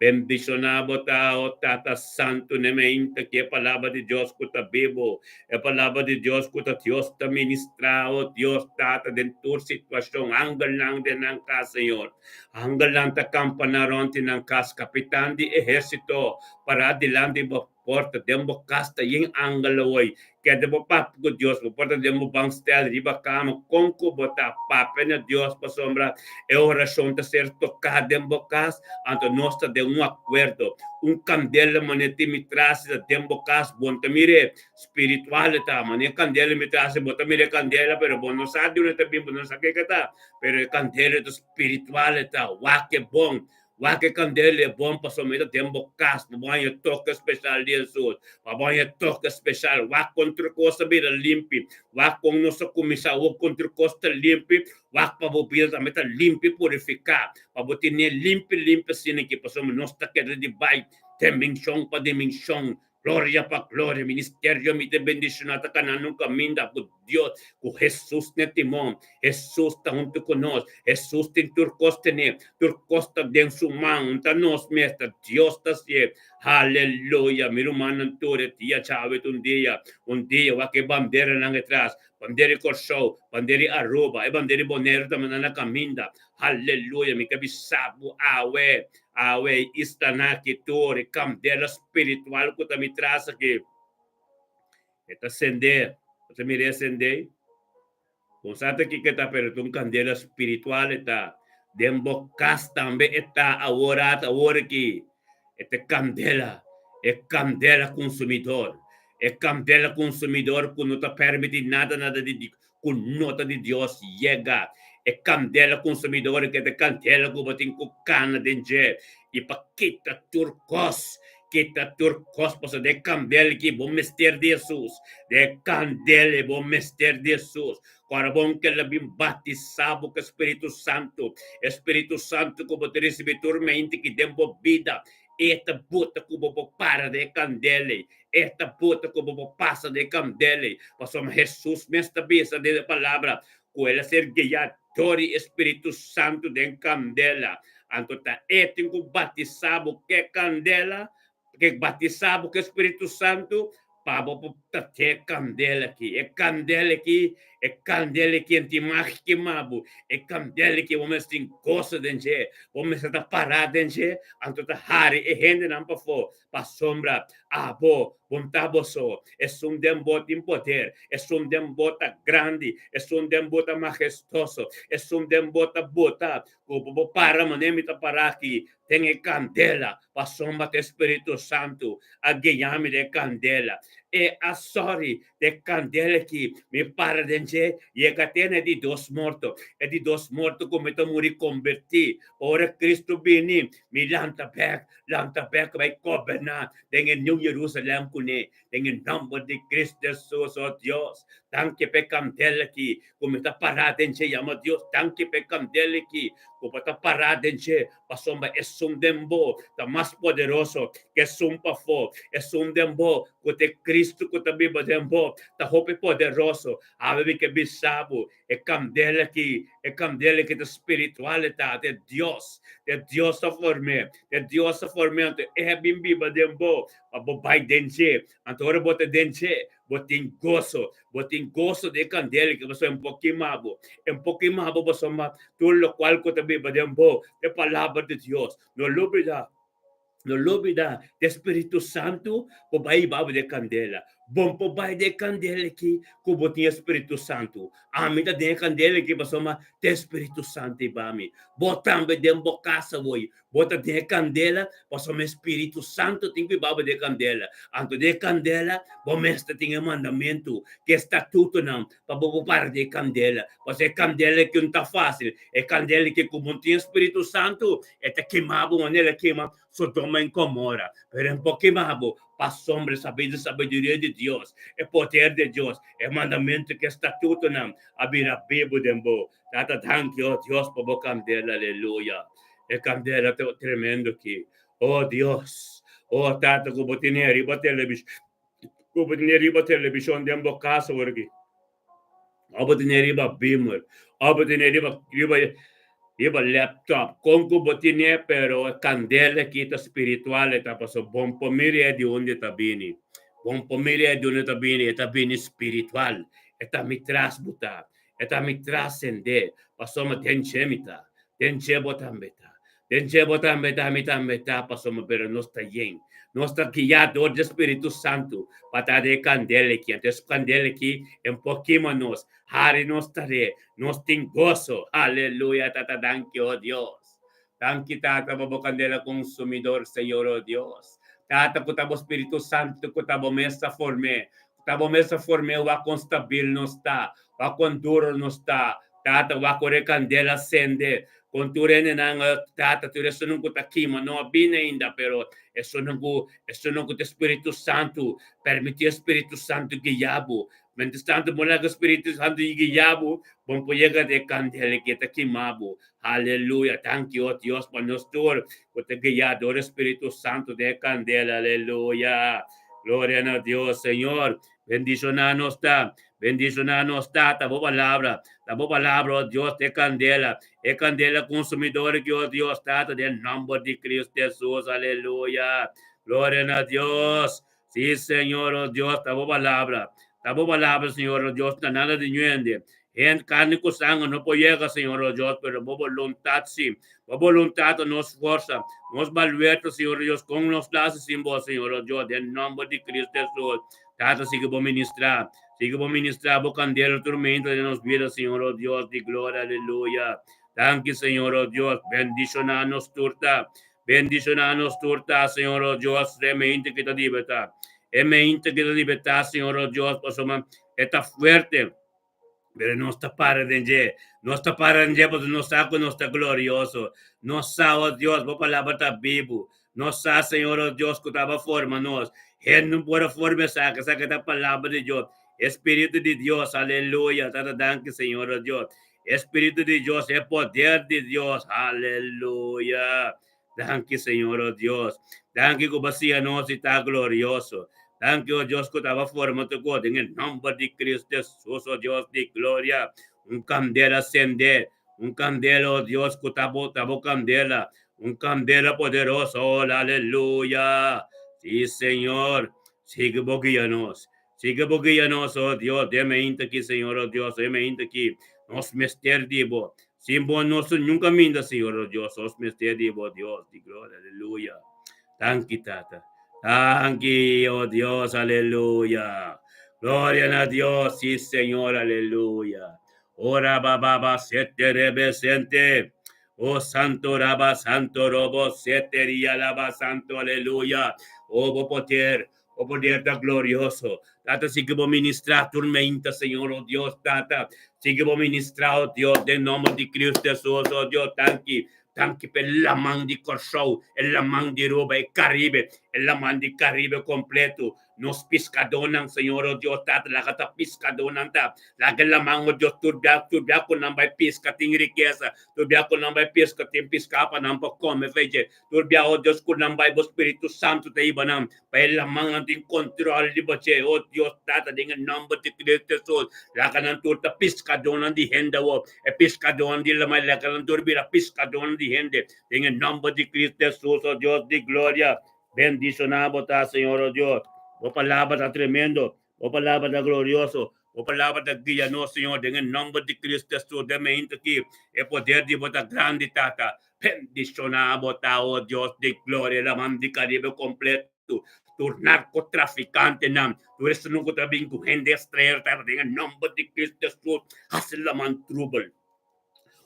S1: Bendishoná bo ta, o Tata Santu, n'e meinta ki e Palabra di Dios ku ta bibu, e Palabra di Dios ku ta Dios ta ministrá, o Dios Tata, den tur situashon. Angelnan den nan kas, Señor. Angelnan ta kampaná rònt di nan kas. Kapitan di ehérsito pará dilanti bo porta. Den bo kas ta yen angel awor. Keda bo papia ku Dios, bo por ta den bo bankstel, riba kama, kon ku bo ta, papia na Dios pasobra e orashon ta ser toká den bo kas, anto nos ta den un akuerdo. Un kandela manera tin mi trasi ta den bo kas, bo no ta mir'é, spiritual e ta, manera kandela mi trasi, bo ta mira e kandela pero bo no sa di unda ta bin, bo no sa kiko ta, pero e kandela ta spiritual e ta, wak e bon. Wak e kandel e bon pasobra mi ta den bo kas pa bo haña toke speshal di Hesus, pa bo haña toke speshal. Wak kon tur kos ta bira limpi, wak kon nos a kuminsá awor kon tur kos ta limpi, wak pa bo bida tambe ta limpi i purifiká, pa bo tene limpi limpi asina aki pasobra nos ta keda di bai dimenshon pa dimenshon. Gloria pa gloria, ministerio mi ta bendiciona ta cana nun caminda cu Dios, cu Jesus n'e timon. Jesus ta hunto cu nos, Jesus tin tur cos tene, tur cos ta den su man, un ta nos mes, ta Dios ta hacié. Haleluya, mi rumannan tur e dia djawe ta un dia, un dia wak e banderanan etras, bandera di Corsou, bandera di Aruba, e bandera di Boneiru tambe nan na caminda. Haleluya, mi ta bisa bo awe, Awe e islanan aki tur e kandela spiritual ku ta mi tras aki e ta sende. Bo ta mira e sende? Bo sa ta kiko e ta pero ta un kandela spiritual e ta. Den bo kas tambe e ta awor at awor aki. E ta kandela, e kandela konsumidor. E kandela konsumidor ku no ta permiti nada nada di ku no ta di Dios yega. E kandela konsumidor ke ta kandela ku bo tin ku kana den dje i pa kita tur kos, kita tur kos pasobra den e kandela ki bo mester di Hesus, den e kandela bo mester di Hesus. Ora bon ke el a bin batisá bo ku e Spiritu Santu, e Spiritu Santu ku bo ta risibí tur mente ki den bo bida, e ta bota ku bo por para den e kandela ei. E ta bota ku bo por pasa den e kandela ei. Pasobra Hesus mes ta bisa den e Palabra ku el a ser guiá dor di e Spiritu Santu den kandela. Anto ta e tin ku batisá bo ku e kandela, ke batisá bo ku e Spiritu Santu, pa bo por ta te kandela aki. E kandela aki, e kandela aki en tin mag kima bo. E kandela aki bo mester tin goso den dje, bo mester ta pará den dje, anto ta hari e hendenan pafó. Pasobra abo. Bon ta bo so. Esun den bo tin poder. Esun den bo ta grandi. Esun den bo ta mahestoso. Esun den bo ta bota ku bo por para manera mi ta para aki den e kandela, pasobra ta e Spiritu Santu a guia mi den e kandela. E a sòri den e kandela aki mi para den dje yega te na e di dos morto. E di dos morto ku mi ta muri kombertí. Ora Kristu bini, mi lanta bèk, lanta bèk bai goberná den e New Jerusalem kuné. Den e nòmber di Kristu Hesus, o Dios, danki pa e kandela aki ku mi ta pará den dje. Yama Dios, danki pa e kandela aki ku bo ta pará den dje, pasobra esun den bo ta mas poderoso ku esun pafó. Esun den bo, ku ta e Kristu ku ta biba den bo, ta hopi poderoso. Awe mi ke bisa bo, E kandela aki, e kandela ki ta spiritual e ta, ta e Dios, ta e Dios ta form'é, ta e Dios ta form'é, anto e a bin biba den bo, pa bo bai den dje. Anto ora bo ta den dje, bo tin goso, bo tin goso den e kandela aki, pasobra e por kima bo, e por kima bo pasobra tur lokual ku ta biba den bo ta e palabra di Dios. No lubida. No lubida di Spiritu Santu por bai hiba bo den kandela. Bon por bai den kandela aki ku bo tin e Spiritu Santu. Ami ta den e kandela aki pasobra ta e Spiritu Santu hiba mi. Bo tambe den bo kas awor, bo ta den e kandela pasobra e Spiritu Santu tin ku hiba bo den e kandela. Anto den e kandela bo mester tin e mandamentu ku e statutonan pa bo por para den e kandela. Pasobra e kandela aki no ta fásil. E kandela aki ku bo tin e Spiritu Santu E ta kima bo manera el a kima Sodoma i Gomora, pero e no por kima bo pasobra e sabi di sabiduria di Dios, e poder di Dios, e mandamentu ku e statutonan a bira bibu den bo. Tata, danki, o Dios, pa bo kandela, aleluya. E kandela ta tremendo aki. O Dios, o Tata, ku bo tene riba telebishon, ku bo tene riba telebishon den bo kas awor aki. Of bo tene riba beamer, of bo tene riba riba riba laptop, kon ku bo tene, pero e kandela aki ta spiritual, e ta pasobra bon por mira e di unda e ta bini, bon por mira e di unda e ta bini, e ta bini spiritual, e ta mi tras bo ta, e ta mi tras sende, pasobra den dje mi ta, Den dje bo tambe ta. Den dje bo tambe ta, mi tambe ta, pasobra pero nos ta yen. Nos ta guiá dor dje Spiritu Santu pa ta den e kandela aki. Anto es kandela aki e por kima nos, hari nos tare, nos tin goso. Aleluya, Tata, danki, o Dios. Danki, Tata, pa bo kandela konsumidor, Señor, o Dios. Tata, ku ta bo Spiritu Santu ku ta bo mes ta form'é, ku ta bo mes ta form'é wak kon stabil nos ta, wak kon duro nos ta, Tata wak ora e kandela sende, kon tur hendenan, Tata, tur esunnan ku ta kima, no a bini ainda, pero esunnan ku, esunnan ku ta Spiritu Santu, permití e Spiritu Santu guia bo. Mientras tantu bo laga Spiritu Santu guia bo, bo por yega den e kandela ke ta kima bo. Aleluya! Danki, o Dios, pa nos tur ku ta guia dor e Spiritu Santu den e kandela. Aleluya! Gloria na Dios. Señor, Bendishoná nos ta. Bendishoná nos Tata, bo palabra ta bo palabra, o Dios, ta e kandela, e kandela konsumidor ki, o Dios, Tata, den nòmber di Kristu Hesus. Aleluya! Gloria na Dios! Sí, Señor, o Dios, ta bo palabra, ta bo palabra, Señor, o Dios, ta nada di ñuende. Hende, karni ku sanger no por yega, Señor, o Dios, pero bo boluntat sí. Bo boluntat ta nos forsa, nos baluerto, Señor, o Dios, kon nos ta hasi sin bo, Señor, o Dios, den nòmber di Kristu Hesus. Tata, sigui bo ministrá. Sigui bo ministrá bo kandela tormenta den nos bida, Señor, o Dios di gloria, aleluya. Danki, Señor, o Dios. Bendishoná nos tur ta. Bendishoná nos tur ta, Señor, o Dios, e mente ki ta libertá. E mente ki ta libertá, Señor, o Dios, pasobra e ta fuerte. Pero nos ta para den dje. Nos ta para den dje pasobra nos sa ku nos ta glorioso. Nos sa, o Dios, bo palabra ta bibu. Nos sa, Señor, o Dios, ku ta bo forma nos. Hende no por a forma esaki, esaki ta palabra di Dios. E Spiritu di Dios, aleluya. Tata, danki, Señor, o Dios. E Spiritu di Dios, e poder di Dios, aleluya. Danki, Señor, o Dios. Danki ku bo siña nos i ta glorioso. Danki, o Dios, ku ta bo forma tur kos den e nòmber di Cristo Hesus, o Dios di gloria. Un kandela sendé, un kandela, o Dios, ku ta bo, ta bo kandela, un kandela poderoso, o aleluya. Sí, Señor, sigui bo guia nos. Sigui bo guia nos, o Dios, den meinta aki, Señor, o Dios, den meinta aki, nos mester di bo. Sin bo nos no nunca minda, Señor, o Dios, nos mester di bo, Dios di gloria, aleluya. Danki, Tata. Danki, oh Dios, aleluya. Gloria na Dios, sí, Señor, aleluya. Ora baba sete rebe sente. Oh Santo Raba Santo Robo sete ria laba Santo, aleluya. Oh bo poder, oh poder ta glorioso. Tata, sigui bo ministrá tur mainta, Señor, oh Dios, Tata. Sigui bo ministrá, oh Dios, den nòmber di Cristo Jesus, oh Dios, danki. Danki pa e laman di Kòrsou, e laman di Aruba, e Karibe, e laman di Karibe kompleto. Nos piskadónan, Señor, oh Dios, Tata, laga ta piskadónan ta. Laga e laman, oh Dios, tur bia, tur bia ku nan bai piska tin rikesa. Tur bia ku nan bai piska tin piská pa nan por kome feche. Tur bia, oh Dios, ku nan bai, bo Spiritu Santu ta hiba nan pa e lamannan tin kontrol riba dje. Oh Dios, Tata, den e nòmber di Cristo Jesus, laga nan tur ta piskadónan di hende awor. E piskadónan di laman, laga nan tur bira piskadónan di hende. Den e nòmber di Cristo Jesus, oh Dios di gloria, bendishoná bo ta, Señor, oh Dios. Bo palabra ta tremendo. Bo palabra ta glorioso. Bo palabra ta guia nos, Señor, den e nòmber di Cristo Jesus, den meinta aki. E poder di bo ta grandi, Tata. Bendishoná bo ta, o Dios di gloria, laman di Caribe kompleto, tur narkotrafikantenan, tur esnan ku ta bin ku hende estranhero, Tata, den e nòmber di Cristo Jesus, hasi laman trubel.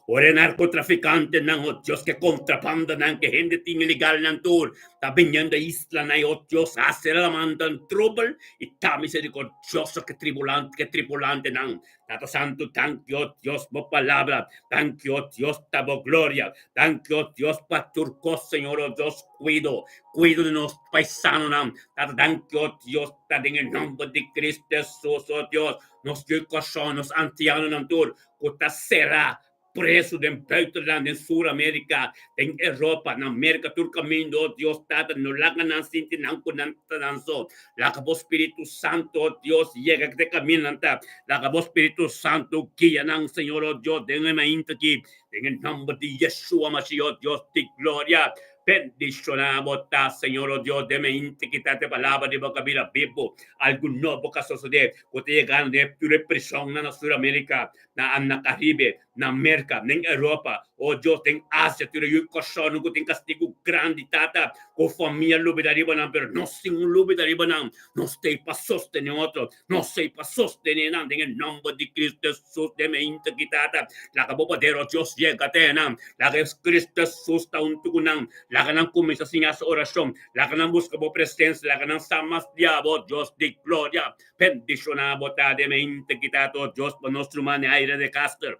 S1: Ora e narcotraficantenan, oh Dios, ke contrabandonan, ke hende tin ilegalnan tur, ta biniendo e islanan, oh Dios, haci la mandan trubel y ta misericordioso ke tribulant, ke tripulantenan. Tata Santo, danki, oh Dios, bo palabra, danki, oh Dios, ta bo gloria, danki, oh Dios, pa tur cos, Señor, oh Dios, cuido, cuido di nos paisanonan. Tata, danki, oh Dios, ta den e nomber di Cristo Jesus, oh Dios, nos yu Kòrsou, nos antianonan tur, ku ta será preso den buitenland, den Sur Amerika, den Europa, na Merka, tur kaminda, oh Dios Tata, no laga nan sinti nan ku nan ta nan so. Laga bo Spiritu Santo, oh Dios, yega te kaminda nan ta. Laga bo Spiritu Santo guia nan, Señor, oh Dios, den e mainta aki, den e nòmber di Yeshua Mashiach, oh Dios di gloria. Bendishoná bo ta, Señor, oh Dios, den mainta aki ta te palabra di bo kabira bibu. Algu nobo ka sosodé ku ta yegando den tur e prishonnan na Sur Amerika, na na Karibe, na Merka, den Europa, oh Dios, den Asia, tur e yu kòrsònan ku tin kastigu grandi, Tata, ku famia lubida riba nan, pero nos sin un lubida riba nan. Nos ta ei pa sostené otro, nos ta ei pa sostené nan den e nòmber di Kristu Hesus den meinta aki, Tata. Laga bo poder, oh Dios, yega te nan. Laga e Kristu Hesus ta huntu ku nan. Laga nan kuminsá siña su orashon. Laga nan buska bo presensia, laga nan sa mas di abo, Dios di gloria. Bendishoná bo ta den mente kita to, Dios, pa nos ruman Aire de Caster.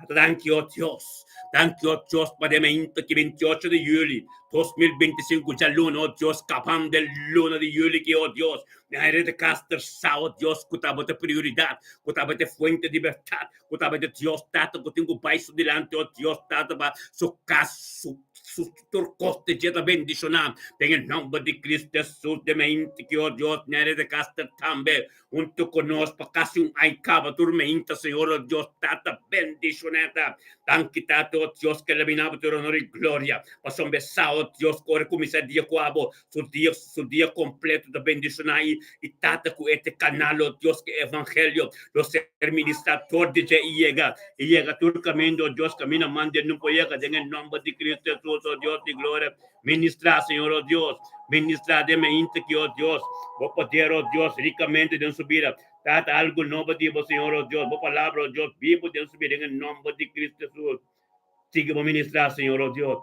S1: Tata, danki, o Dios. Danki, o Dios, pa den mente ki 28 di juli 2025 djaluna, o Dios, kabando e luna di juli ki, o Dios, Aire de Caster sa, o Dios, ku ta bo ta prioridat, ku ta bo ta fuente di berdat, ku tabata Dios Tata ku tin ku bai su dilanti, o Dios Tata, pa su kas, su su tur kos te dje ta bendishoná den e nòmber di Cristo Hesus den meinti ki, o Dios, Nery de Caster tambe huntu ku nos pa kasi un ai kaba tur meinta, Señor, o Dios Tata, bendishoné ta. Danki Tata, o Dios, ke lamina bo tur honor i gloria, pasobra sa, o Dios, ku ora kuminsá dia ku abo, su dia, su dia kompleto ta bendishoná i i Tata ku e te kanal, o Dios, ku evangelio lo ser ministrá tor di dje i yega, i yega tur kaminda, o Dios, kaminda man den no por yega, den e nòmber di Cristo Hesus, o Dios di gloria, ministrá, Señor, o Dios, ministrá den mainta aki, o Dios, bo poder, o Dios, rikamente den su bida. Tata, algu nobo di bo, Señor, o Dios, bo palabra, o Dios, bibu den su bida, den e nòmber di Cristo Hesus. Sigui bo ministrá, Señor, o Dios.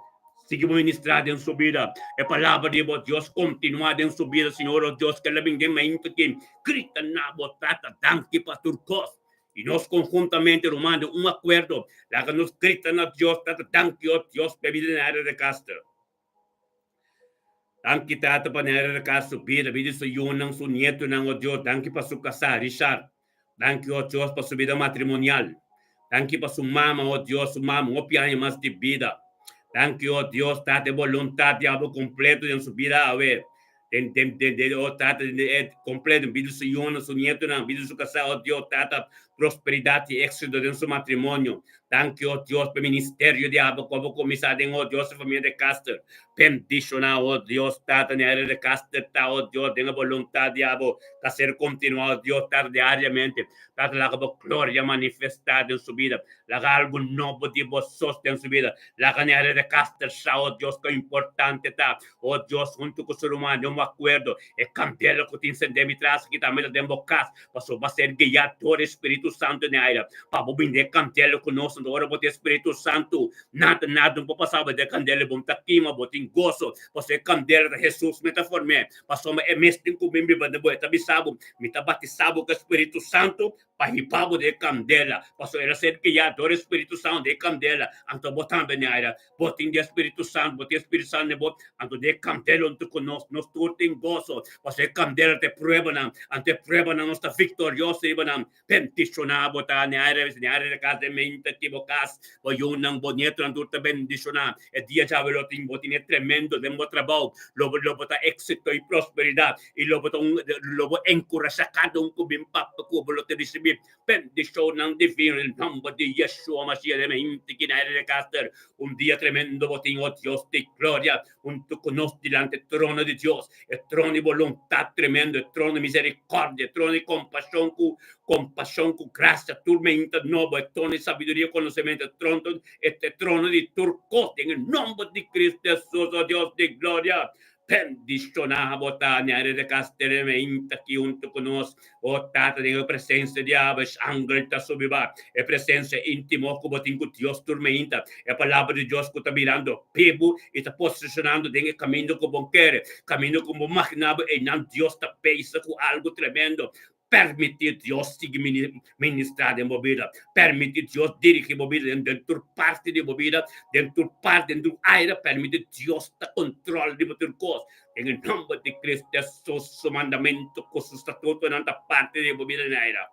S1: Sigui bo ministrá den su bida. E palabra di bo Dios kontinuá den su bida, Señor, o Dios, ke la bin den mainta aki. Grita na bo Tata, danki pa tur kos. I nos konhuntamente, ruman, den un akuerdo, laga nos grita na Dios, Tata, danki, o Dios, pa e bida den área de Caster. Danki, Tata, pa Nery de Castro su bida, bida di su yunan, su nietonan, o Dios. Danki pa su kasá, Richard. Danki, o Dios, pa su bida matrimonial. Danki pa su mama, o Dios, su mama hopi aña mas di bida. Danki, o Dios, Tata, e boluntat di abo kompleto den su bida awe. Den, den, den, den, oh Tata, den, den, kompleto, bida su yunan, su nietonan, bida su kasá, oh Dios, Tata, prosperidat i éksito den su matrimonio. Danki, oh Dios, pa e ministerio di abo ku abo kuminsá den, oh Dios, e famia de Caster. Bendishoná, oh Dios, Tata, den área de Caster ta, oh Dios, den e boluntat di abo ta ser kontinuá, oh Dios, Tata, diariamente. Tata, laga bo gloria manifestá den su bida. Laga algu nobo di bo sos den su bida. Laga den área de Caster sa, oh Dios, kon importante ta, oh Dios, huntu ku su ruman den un akuerdo, e kandela ku tin sendé mi tras aki tambe ta den bo kas, pasobra bo a ser guiá dor e Spiritu Santu den aire pa bo bini den e kandela ku nos. Anto ora bo tin e Spiritu Santu, nada, nada no por pasa bo den e kandela, bo no ta kima, bo tin goso, pasobra e kandela ta Hesus mes ta form'é, pasobra e mes tin ku bin biba den bo. E ta bisa bo, Mi ta batisá bo ku e Spiritu Santu pa hiba bo den e kandela, pasobra el a ser guiá dor e Spiritu Santu den e kandela, anto bo tambe den aire. Bo tin di e Spiritu Santu, bo tin e Spiritu Santu den bo, anto den e kandela huntu ku nos, nos tur tin goso, pasobra e kandela ta e pruebanan, anto e pruebanan nos ta viktorioso riba nan. Bendishoná bo ta den aire, den aire di kas, den mente di bo kas, bo yunan, bo nietonan tur ta bendishoná. E dia djawe lo tin, bo tin e tremendo den bo trabou, lo bo lo bo ta éksito i prosperidat, i lo bo ta un lo bo enkurashá kada un ku bin papia ku bo lo ta risibí bendishonnan divino den nòmber di Yeshua Mashiach den mente ki na aire di kas ter un dia tremendo bo tin, o Dios di gloria, huntu ku nos dilanti e trono di Dios, e trono di boluntat tremendo, e trono di miserikòrdia, e trono di kompashon ku kompashon ku grasia tur meinta nobo, e trono di sabiduria i konosementu, e trono e trono di tur kos, den e nòmber di Cristo Hesus, o Dios di gloria, bendishoná bo ta n'e de kas tere meinta aki huntu ku nos, o Tata, den e presensia di abo, e angel ta subi ba, e presensia íntimo ku bo tin ku Dios tur meinta, e palabra di Dios ku ta birando bibu i ta posishonando den e kaminda ku bo kere, kaminda ku bo maginá bo, einan Dios ta bisa ku algu tremendo. Permití Dios sigui ministrá den bo bida. Permití Dios dirigí bo bida den tur parti di bo bida, den tur parti, den tur aire. Permití Dios ta control riba tur cos. Den e nomber di Cristo Jesus, su mandamento cu su statutonan ta parti di bo bida den aire.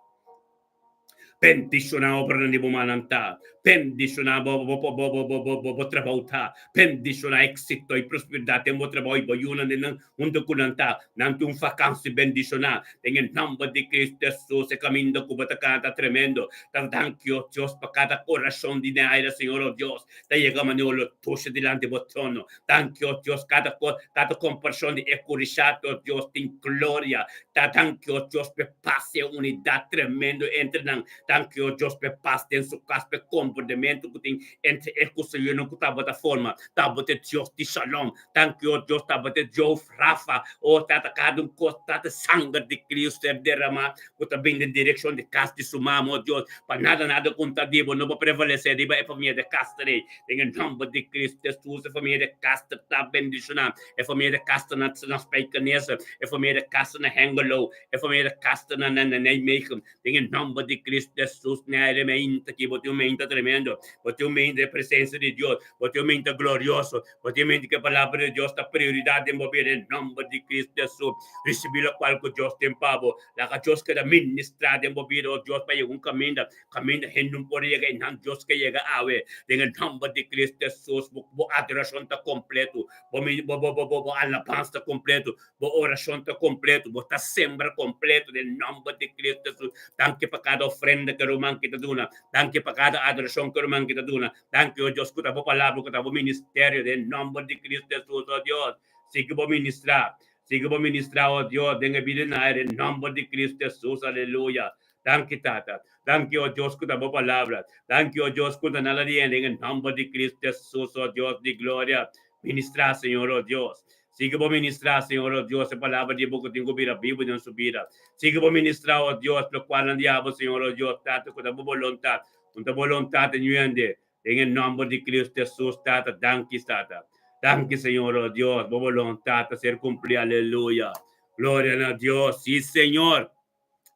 S1: Bendiciona obranan di bo mannan ta. Bendiciona bo bo bo bo bo bo bo bo trabou ta. Bendiciona exito y prosperidad den bo trabou y bo yunan den nan hunto cu nan ta. Nan tin un vakansi bendiciona den e nomber di Cristo Jesus. E caminda cu bo ta cana ta tremendo. Ta danki o Dios pa cada oracion di Neaira Señor o Dios ta yega manera lo tusha dilanti bo trono. Danki o Dios cada cada comparcion di e curishato o Dios tin gloria. Ta danki o Dios p'e pas i e unidat tremendo entre nan. Danki o Dios p'e pas den su kas, p'e komportamentu ku tin entre e ku su yunan ku tabata forma. Tabata e Dios di shalom. Danki o Dios, tabata e Jehof Rafa. O Tata, kada un kos, Tata, sanger di Cristo ser derama ku ta bin den direkshon di kas di su mama, o Dios, pa nada, nada kontra di bo no por prevalesé riba e famia di Castro ei. Den e nòmber di Cristo Jesus, e famia di Castro ta bendishoná. E famia di Castro na na Spijkenisse, e famia di Castro na Hengelo, e famia di Castro na na Nijmegen. Den e nòmber di Cristo Jesus, nere meinta ki bo tin un meinta tremendo, bo tin un meinta e presensia di Dios, bo tin un meinta glorioso, bo tin un meinta ku e palabra di Dios ta prioridat den bo bida. Den nòmber di Cristo Jesus, risibí lokual ku Dios tin pa bo. Laga Dios keda ministrá den bo bida, o Dios, pa yega un kaminda Kaminda hende no por yega einan Dios ke yega awe. Den e nòmber di Cristo Jesus, bo bo adorashon ta kompleto, bo bo bo bo bo bo alabansa ta kompleto, bo orashon ta kompleto, bo ta sembra kompleto den nòmber di Cristo Jesus. Danki pa kada ofrenda ku e ruman ki ta duna. Danki pa kada adorashon ku e ruman ki ta duna. Danki, o Dios, ku ta bo palabra, ku ta bo ministerio den nòmber di Cristo Jesus, o Dios. Sigui bo ministrá. Sigui bo ministrá, o Dios, den e bida na aire, nòmber di Cristo Jesus. Aleluya. Danki, Tata. Danki, o Dios, ku ta bo palabra. Danki, o Dios, ku ta na la di hende, den e nòmber di Cristo Jesus, o Dios di gloria. Ministrá, Señor, o Dios. Sigui bo ministrá, Señor, o Dios, e palabra di bo ku tin ku bira bibu den su bida. Sigui bo ministrá, o Dios, lokualnan di abo, Señor, o Dios, Tata, ku ta bo boluntat. Un ta boluntat den hende, den e nòmber di Cristo Jesus, Tata. Danki, Tata. Danki, Señor, o Dios. Bo boluntat ta ser kumplí. Aleluya. Gloria na Dios. Sí, Señor.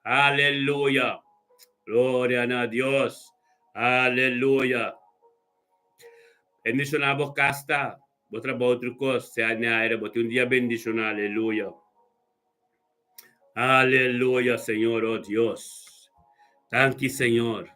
S1: Aleluya. Gloria na Dios. Aleluya. Bendiciona bo casta, bo trabou otro cos, sea en aire, bo tin un dia bendiciona. Aleluya. Aleluya, Señor, oh Dios. Danki, Señor.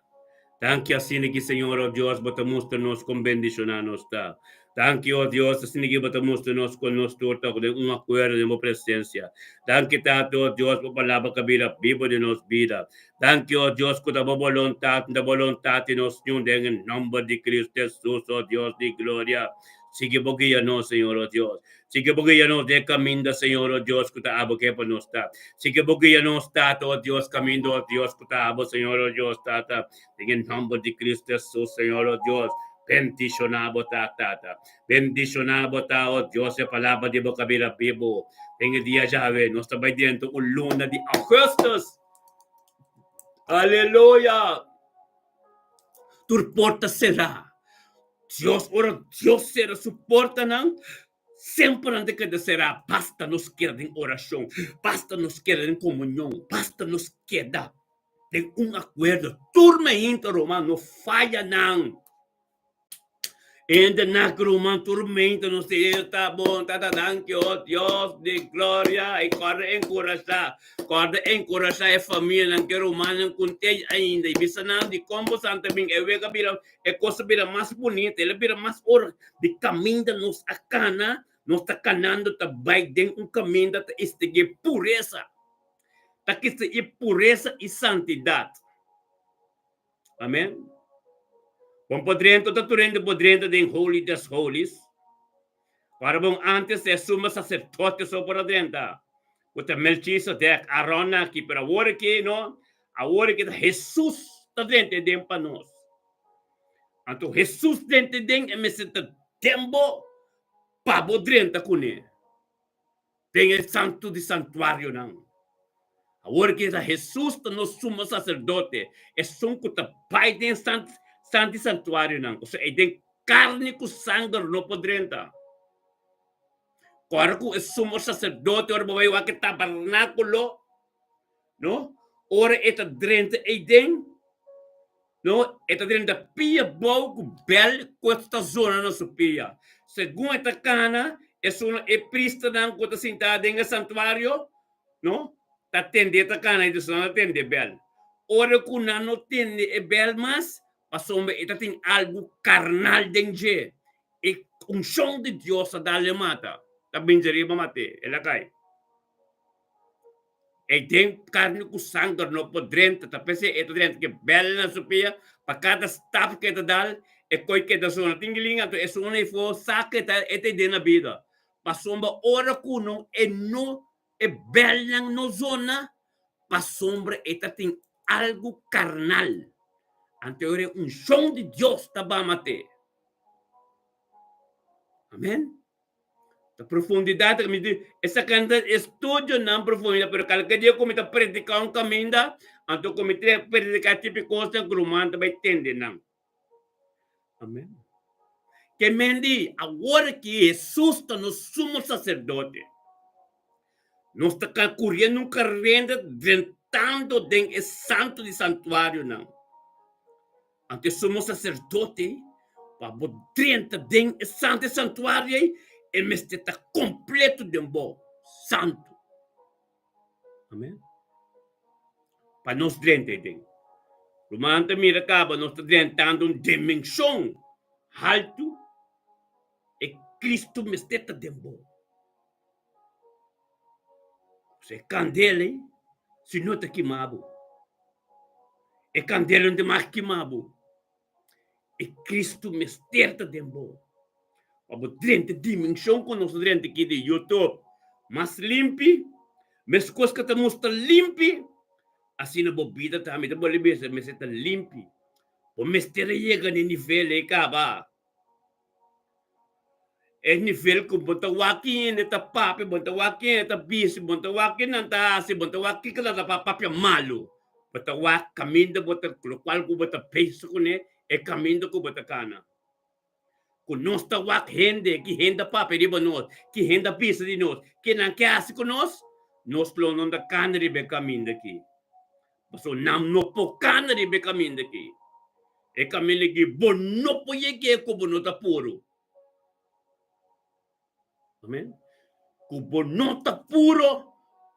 S1: Danki asina ki Señor, oh Dios, bo ta mustra nos con bendiciona nos ta. Danki, o Dios, asina ki Bo ta mustra nos kon nos tur ta den un akuerdo den Bo presensia. Danki, Tata, o Dios, Bo Palabra ka bira bibu den nos bida. Danki, o Dios, ku ta Bo boluntat, ta boluntat di nos niun den e nòmber di Kristu Hesus, o Dios di gloria. Sigui Bo guia nos, Señor, o Dios. Sigui Bo guia nos den e kaminda, Señor, o Dios, ku ta Abo ke pa nos ta. Sigui Bo guia nos, Tata, o Dios, kaminda, o Dios, ku ta Abo, Señor, o Dios, Tata. Den e nòmber di Kristu Hesus, Señor, o Dios, bendishoná Bo ta, Tata. Bendishoná Bo ta, o Dios, e palabra di Bo ka bira bibu. Den e dia djawe, nos ta bai dentro un luna di Augustus. Aleluya! Tur porta será. Dios, ora Dios sera su portanan, semper nan ta keda será. Basta nos keda den orashon, basta nos keda den komunion, basta nos keda den un akuerdo. Tur meinta, ruman, no faya nan. Ende nak ruman tur meinta nos te ta bon tata danki oh Dios di gloria i kòrda enkurashá kòrda enkurashá e famianan ke rumannan ku ntei ainda i bisa nan di kon bosan ta bin e wega bira e kos a bira mas bunita el a bira mas ora di kaminda nos a kana nos ta kanando ta bai den un kaminda ta estigí puresa ta kisa i puresa i santidat. Amen. Bon por drenta ta tur hende por drenta den Holy des Holies. Ora bon antes e suma sacerdote so por a drenta. Ku ta Melchizedek, Aaron aki, pero awor aki no, awor aki ta Jesus ta drenta den pa nos. Anto Jesus drenta den e mester ta den bo pa bo drenta kuné. Den e Santu di Santuarionan. Awor ki ta Hesus ta nos Sumo Saserdote, esun ku ta bai den Santu di Santuarionan, osea ei den karni ku sanger no por drenta. Kòrda ku e Sumo Saserdote ora bo bai wak e tabernákulo, no, ora e ta drenta ei den, no, e ta drenta pia bou ku bèl ku ta zona na su pia. Segun e ta kana, esun e pristanan ku ta sintá den e santuario, no, ta tende e ta kana i esun nan ta tende e bèl. Ora ku nan no tende e bèl mas, pasobra e ta tin algu karnal den dje, e unshon di Dios ta dal e mata, ta bin djariba mat'é, el a kai. E den karni ku sanger no por drenta, ta p'esei e ta drenta ku e bèl na su pia, pa kada stap ku e ta dal, e koi keda sona. Tin gilin anto e sona ei for sa ku e ta e ta den na bida. Pasobra ora ku no e no e bèlnan no zona, pasobra e ta tin algu karnal. Anto e ora e unshon di Dios ta ba mat'é. Amen. Ta profundidad mi di esaki ta estudionan profundidad pero kalke dia ku mi ta prediká un kaminda anto ku mi ta prediká tipo kosnan ku ruman ta bai tende nan. Amen. Ke men di awor ki Hesus ta nos sumo saserdote. Nos ta kuriendo un karenda drentando den e santo di santuarionan. Anto e sumo saserdote, pa bo drenta den e santu e santuario ei, e mester ta kompleto den bo, santu. Amen. Pa nos drenta ei den. Ruman ta mira kaba nos ta drentando un dimenshon haltu, e Kristu mester ta den bo. E kandela ei, si no ta kima bo. E kandela no ta mas kima bo. E Kristu mester ta den bo. Pa bo drenta dimenshon ku nos ta drenta aki di YouTube mas limpi, meskos ku ta mustra limpi, asina bo bida tambe ta bolbe bisa mester ta limpi. Bo mester a yega na e nivel ei kaba. E nivel ku bo ta wak hende ta papia, bo ta wak hende ta bisa, bo ta wak ke nan ta hasi, bo ta wak kiko nan ta papia malu. Bo ta wak kaminda bo ta lokual ku bo ta pensa kuné, e kaminda ku bo ta kana. Ku nos ta wak hende, ki hende a papia riba nos, ki hende a bisa di nos, ke nan ke hasi ku nos, nos lo no ta kana riba e kaminda aki. Pasobra nan no por kana riba e kaminda aki. E kaminda aki bo no por yeg'é ku bo no ta puru. Amen. Ku bo no ta puro,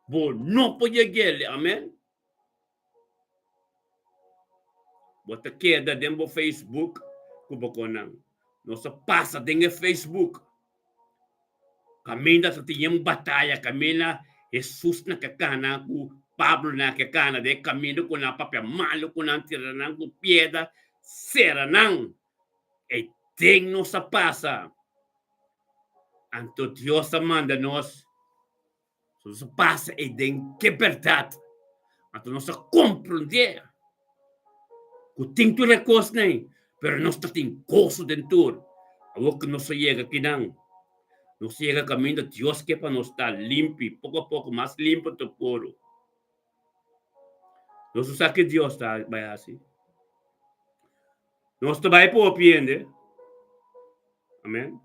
S1: bo no por yeg'é. Amen. Bo ta keda den bo Facebook ku bo konan. Nos a pasa den e Facebook. Kaminda ta tin un bataya, kaminda Hesus na ke kana ku Pablo na ke kana den e kaminda ku nan papia malu ku nan, tira nan ku piedra, sera nan. E den nos a pasa. Anto Dios a manda nos. Nos a pasa e den ke bèrdat. Anto nos a komprondé ku tin tur e kosnan, pero nos ta tin goso den tur. Awor ku nos a yega akinan, nos a yega kaminda Dios ke pa nos ta limpi, poko a poko mas limpi ta puru. Nos no sa ke Dios ta bai hasi. Nos ta bai popi hende. Amen.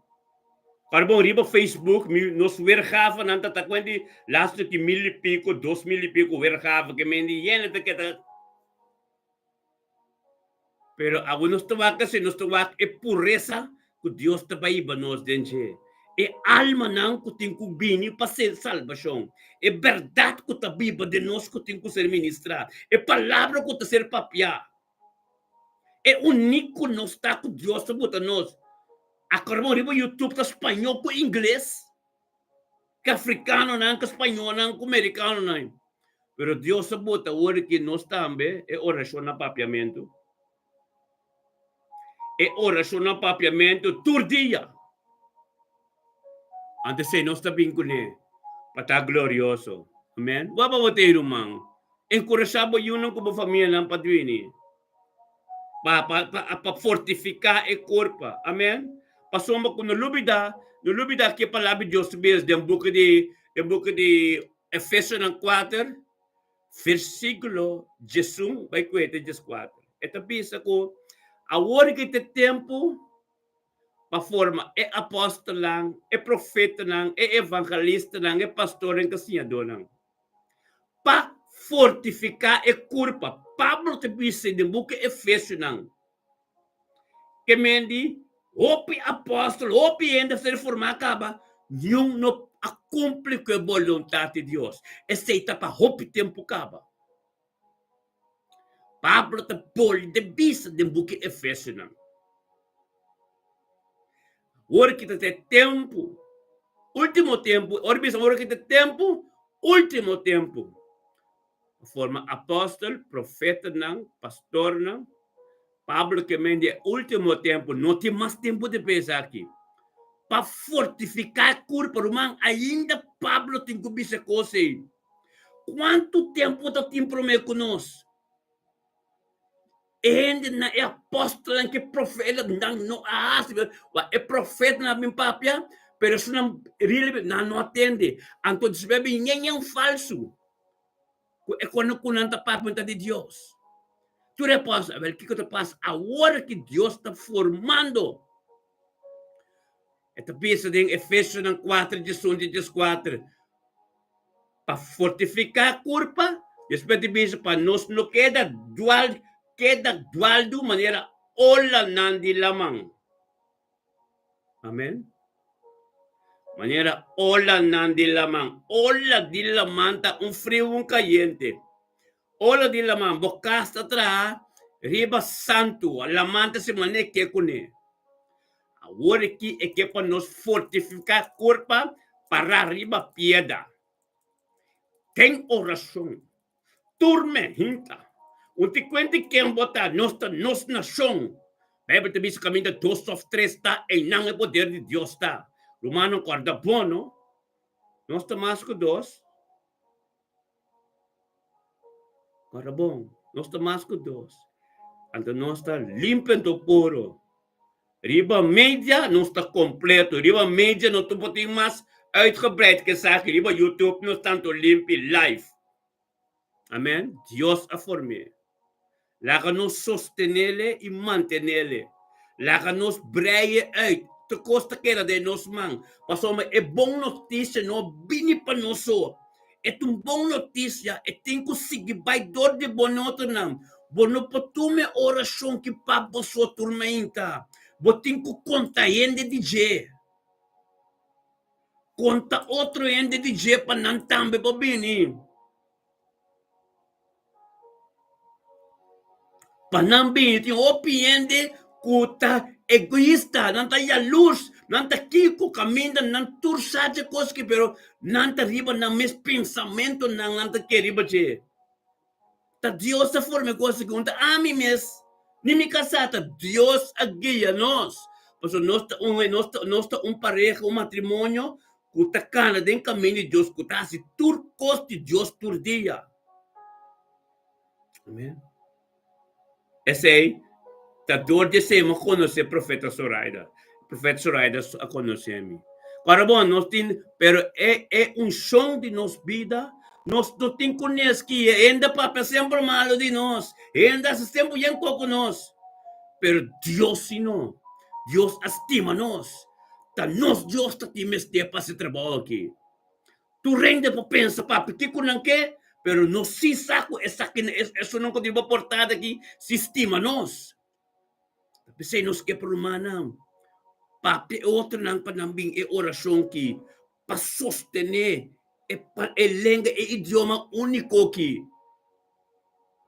S1: Para bon riba Facebook, mi, nos weergave nan ta ta cuenta laatste ki mil y pico, 2000 y pico weergave que men di yene ta keda. Pero awo nos ta wak así, nos ta wak e pureza ku Dios ta bai hiba nos den dje. E almanan ku tin ku bini pa ser salbashon. E bèrdat ku ta biba den nos ku tin ku ser ministrá. E palabra ku ta ser papiá. E úniko nos ta ku Dios ta buta nos. Akor bon riba YouTube ta spañó ku ingles. Ku afrikanonan, ku spañónan, ku merikanonan. Pero Dios a buta ora ki nos tambe e orashon na papiamentu. E orashon na papiamentu tur dia. Antes ei nos ta bin kuné pa ta glorioso. Amen. Wak pa bo ta e ruman. Enkurashá bo yunan ku bo famianan pa bini. Pa pa pa pa fortifiká e kurpa. Amen. Pasobra ku no lubidá, no lubidá ke palabra di Dios ta bisa den buki di den buki di Efesonan kuater versíkulo diesun bai kuete dieskuater. E ta bisa ku awor ki ta e tempu pa forma e apòstelnan, e profetanan, e evangelistanan, e pastornan ku e siñadónan. Pa fortifiká e kurpa. Pablo ta bisa den buki Efesionan ke men di hopi apòstel, hopi hende a ser formá kaba, niun no a kumpli ku e boluntat di Dios. Esei ta pa hopi tempu kaba. Pablo ta bolbe bisa den buki Efesionan, Ora ki ta ta e tempu, ultimo tempu, ora bisa ora ki ta e tempu, ultimo tempu, pa forma apòstel, profetanan, pastornan, Pablo ke men di e ultimo tempu, no tin mas tempu di pensa aki. Pa fortifiká e kurpa, ruman, ainda Pablo tin ku bisa e kos ei. Kuantu tempu ta tin promé ku nos? E hendenan, e apòstelnan ku e profetanan no a hasi. Wak, e profetanan a bin papia, pero esunnan really nan no a tende. Anto despues a bin ñeñen falsu ku e kono ku nan ta papia ta di Dios. Tur e apòstel, awel kiko ta pasa awor ki Dios ta formando? E ta bisa den Efesionan kuater, diesun di dieskuater, Pa fortifiká kurpa, despues di bisa pa nos no keda dual keda dualdu manera olanan di laman. Amen. Manera olanan di laman. Ola di laman ta un friu un kayente. Ola di laman, bo kas ta traha riba santu, laman ta si manera ke kuné. Awor aki e ke pa nos fortifiká kurpa pará riba pieda. Den orashon, tur mehinta. Un ti kuenta ken bo ta, nos ta nos nashon. Beibel ta bisa kaminda dos òf tres ta, einan e poder di Dios ta. Rumannan, kòrda bon no, nos ta mas ku dos. Ora bon, nos ta mas ku dos. Anto nos ta limpi anto puro. Riba media nos ta kompleto. Riba media no ta por tin mas uitgebreid ke esaki. Riba YouTube nos ta anto limpi live. Amen. Dios a form'é. Laga nos sostenele i mantenele. Laga nos breie uit. Tur kos ta keda den nos man. Pasobra e bon notisia no bini pa nos so. E ta un bon notisia, e tin ku sigui bai dor di bo notronan. Bo no por tuma e orashon ki pa bo so tur mainta. Bo tin ku konta hende di dje. Konta otro hende di dje pa nan tambe por bini. Pa nan bini tin hopi hende ku ta. egoista, nan ta yalurs, nan ta kiko kaminda nan tur sa dje kos ki pero nan ta riba nan mes pensamentonan nan ta kere riba dje. Ta Dios a forma e kos aki, un ta ami mes, ni mi kasá, ta Dios a guia nos. Pasobra nos ta un nos ta nos ta un pareha, un matrimonio ku ta kana den kaminda di Dios, ku ta hasi tur kos di Dios tur dia. Amen. Esei ta dor di esei mi a konosé Profeta Zoraida. Profeta Zoraida a konosé mi. Ora bon, nos tin, pero e e unshon di nos bida, nos no tin ku neskia. Hende papia semper malu di nos. Hende hasi semper yen koko nos. Pero Dios si no. Dios a stima nos. Ta nos Dios ta tin mester pa hasi trabou aki. Tur hende por pensa papia kiko nan ke, pero nos si sa ku esaki esunnan ku tin bo portada aki si stima nos. Ta p'esei nos ke pa rumannan papia e otronan pa nan bin e orashon ki pa sostené e e lenga e idioma úniko ki.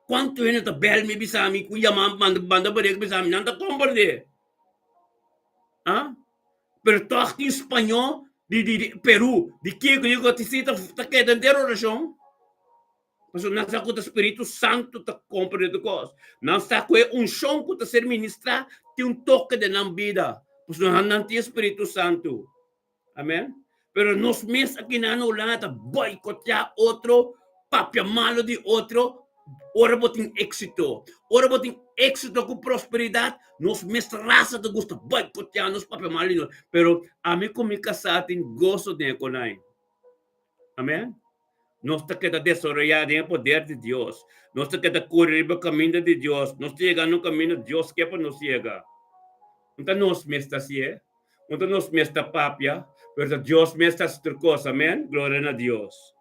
S1: Kuantu hende ta bèl mi bisa mi ku yama manda manda barek bisa mi nan ta komprendé. Ah? Pero tòg tin spañó di di di Perú, di kiko di kiko si ta ta keda henter orashon. Pasobra nan sa ku ta Spiritu Santu ta komprendé tur kos. Nan sa ku e unshon ku ta ser ministrá tin un toke den nan bida. Pasobra nan tin e Spiritu Santu. Amen. Pero nos mes aki na Hulanda ta boicotea otro, papia malo di otro ora bo tin éxito. Ora bo tin éxito ku prosperidad, nos mes rasa ta gusta boicotea nos, papia malo di nos. Pero ami ku mi kasá tin goso den e konai. Amen. Nos ta keda desaroyá den e poder di Dios. Nos ta keda kore riba kaminda di Dios. Nos ta yega na un kaminda Dios ke pa nos yega. No ta nos mes ta hasié, no ta nos mes ta papia, pero ta Dios mes ta hasi tur kos. Amèn. Gloria na Dios.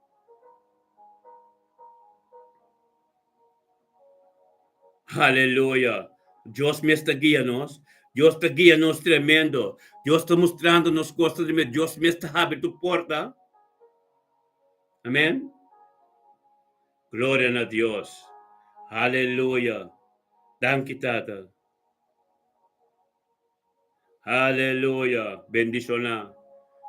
S1: Aleluya. Dios mes ta guia nos. Dios ta guia nos tremendo. Dios ta mustrando nos cosas tremendo. Dios mes ta habri tu porta. Amén. Gloria na Dios. Aleluya. Danki, Tata. Aleluya! Bendishoná.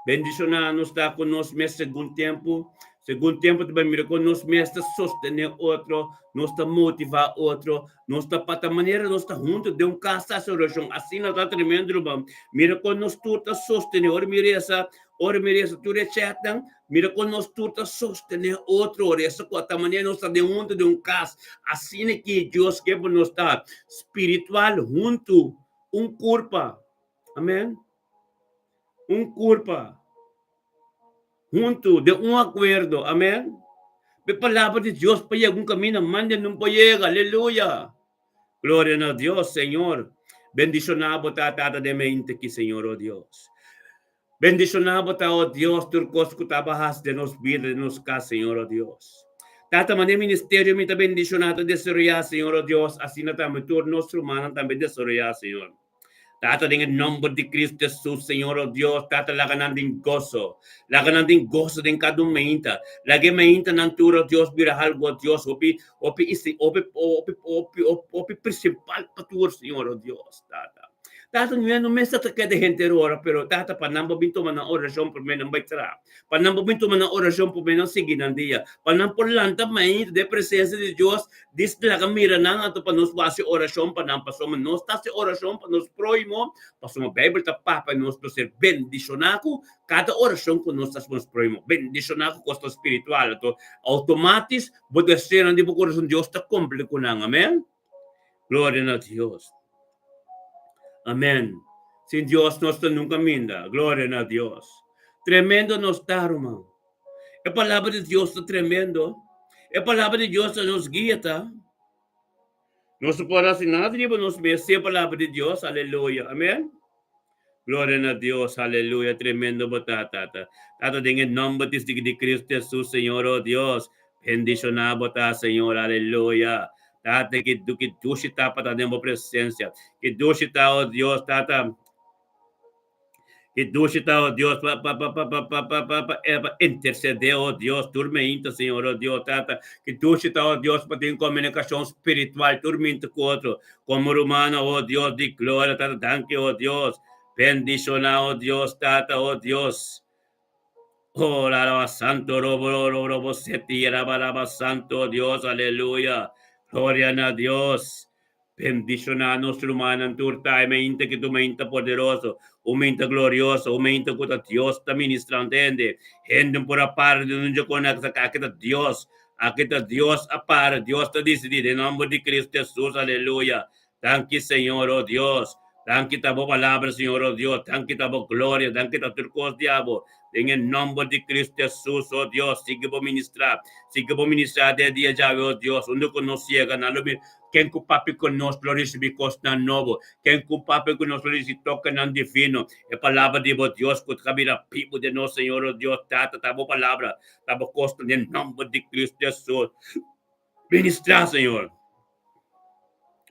S1: Bendishoná nos ta ku nos mes segun tempu. Segun tempu ta bai mira kon nos mes ta sostené otro, nos ta motivá otro, nos ta pa ta manera nos ta huntu den un kas ta hasi orashon. Asina ta tremendo ruman. Mira kon nos tur ta sostené. Ora mi resa, ora mi resa tur e chatnan, mira kon nos tur ta sostené otro. Resa ku ta manera nos ta den huntu den un kas. Asina ki Dios ke pa nos ta spiritual huntu. Un kurpa. Amen. Un kurpa. Huntu, den un akuerdo. Amen. Pe palabra di Dios pa yega un kaminda mande nun por yega. Aleluya. Gloria na Dios, Señor. Bendishoná bo ta, Tata, den mente aki, Señor, oh Dios. Bendishoná bo ta, oh Dios, tur kos ku ta bahas den nos bida, den nos kas, Señor, oh Dios. Tata, manda e ministerio mi ta bendishoná, ta desaroyá, Señor, oh Dios, asina tambe tur nos rumannan tambe desaroyá, Señor. Tata, den e nòmber di Cristo Jesus, Señor, oh Dios, Tata, laga nan den goso. Laga nan den goso den kada un meinta. Laga e meintanan tur, oh Dios, bira algu, oh Dios, hopi, hopi, hopi, hopi, hopi, hopi prinsipal pa tur, Señor, oh Dios, Tata. Tata no no mester ta keda henter ora, pero tata pa nan por bin tuma nan orashon promé nan bai traha, pa nan por bin tuma nan orashon promé nan sigui nan dia, pa nan por lanta mainta den presensia di Dios, dis laga mira nan anto pa nos por hasi orashon pa nan, pasobra nos ta hasi orashon pa nos próhimo, pasobra Beibel ta papia nos lo ser bendishoná ku kada orashon ku nos ta hasi pa nos próhimo, bendishoná ku kosnan spiritual, anto outomatis bo deseonan di bo kurason Dios ta kumpli ku nan, amen. Gloria na Dios. Amen. Sin Dios nos ta nunca minda. Gloria na Dios. Tremendo nos ta, ruman. E palabra di Dios ta tremendo. E palabra di Dios ta nos guia ta. Nos no por hasi nada riba nos mes sin e palabra di Dios. Aleluya. Amen. Gloria na Dios. Aleluya. Tremendo bo ta, Tata. Tata, den e nomber di di Cristo Jesus, Señor, oh Dios. Bendiciona bo ta, Señor. Aleluya. Tata, ki, ki dushi ta pa ta den bo presencia. Ki dushi ta, oh Dios, Tata. Ki dushi ta, oh Dios, pa pa pa pa pa pa pa pa pa eh, pa intercedé, oh Dios, tur meinta, Señor, oh Dios, Tata. Ki dushi ta, oh Dios, pa tin komunikashon spiritual tur minta ku otro, komo rumannan, oh Dios di gloria, Tata, danki, oh Dios. Bendishoná, oh Dios, Tata, oh Dios. Oh, la santo, robo, robo, robo, seti, raba, raba, santo, Dios, aleluya. Gloria na Dios. Bendishoná nos rumannan tur ta e mainta ki ta un mainta poderoso, un mainta glorioso, un mainta ku ta Dios ta ministrando hende. Hende por a para di nunca konekta ku aki ta Dios, aki ta Dios a para, Dios ta disidí den nomber di Cristo Jesus, aleluya. Danki Señor, oh Dios. Danki ta bo palabra, Señor, oh Dios. Danki ta bo gloria, danki ta tur kos di abo. Den e nomber di Cristo Jesus, oh Dios, sigui bo ministrá, sigui bo ministrá den e dia djawe, oh Dios, unda ku nos yega, nan lo mira. Ken ku papia ku nos lo risibí kosnan nobo. Ken ku papia ku nos lo risibí tokenan divino. E palabra di bo Dios ku ta bira bibu den nos, Señor, o Dios, Tata, ta bo palabra, ta bo kosnan den nomber di Cristo Jesus. Ministrá, Señor.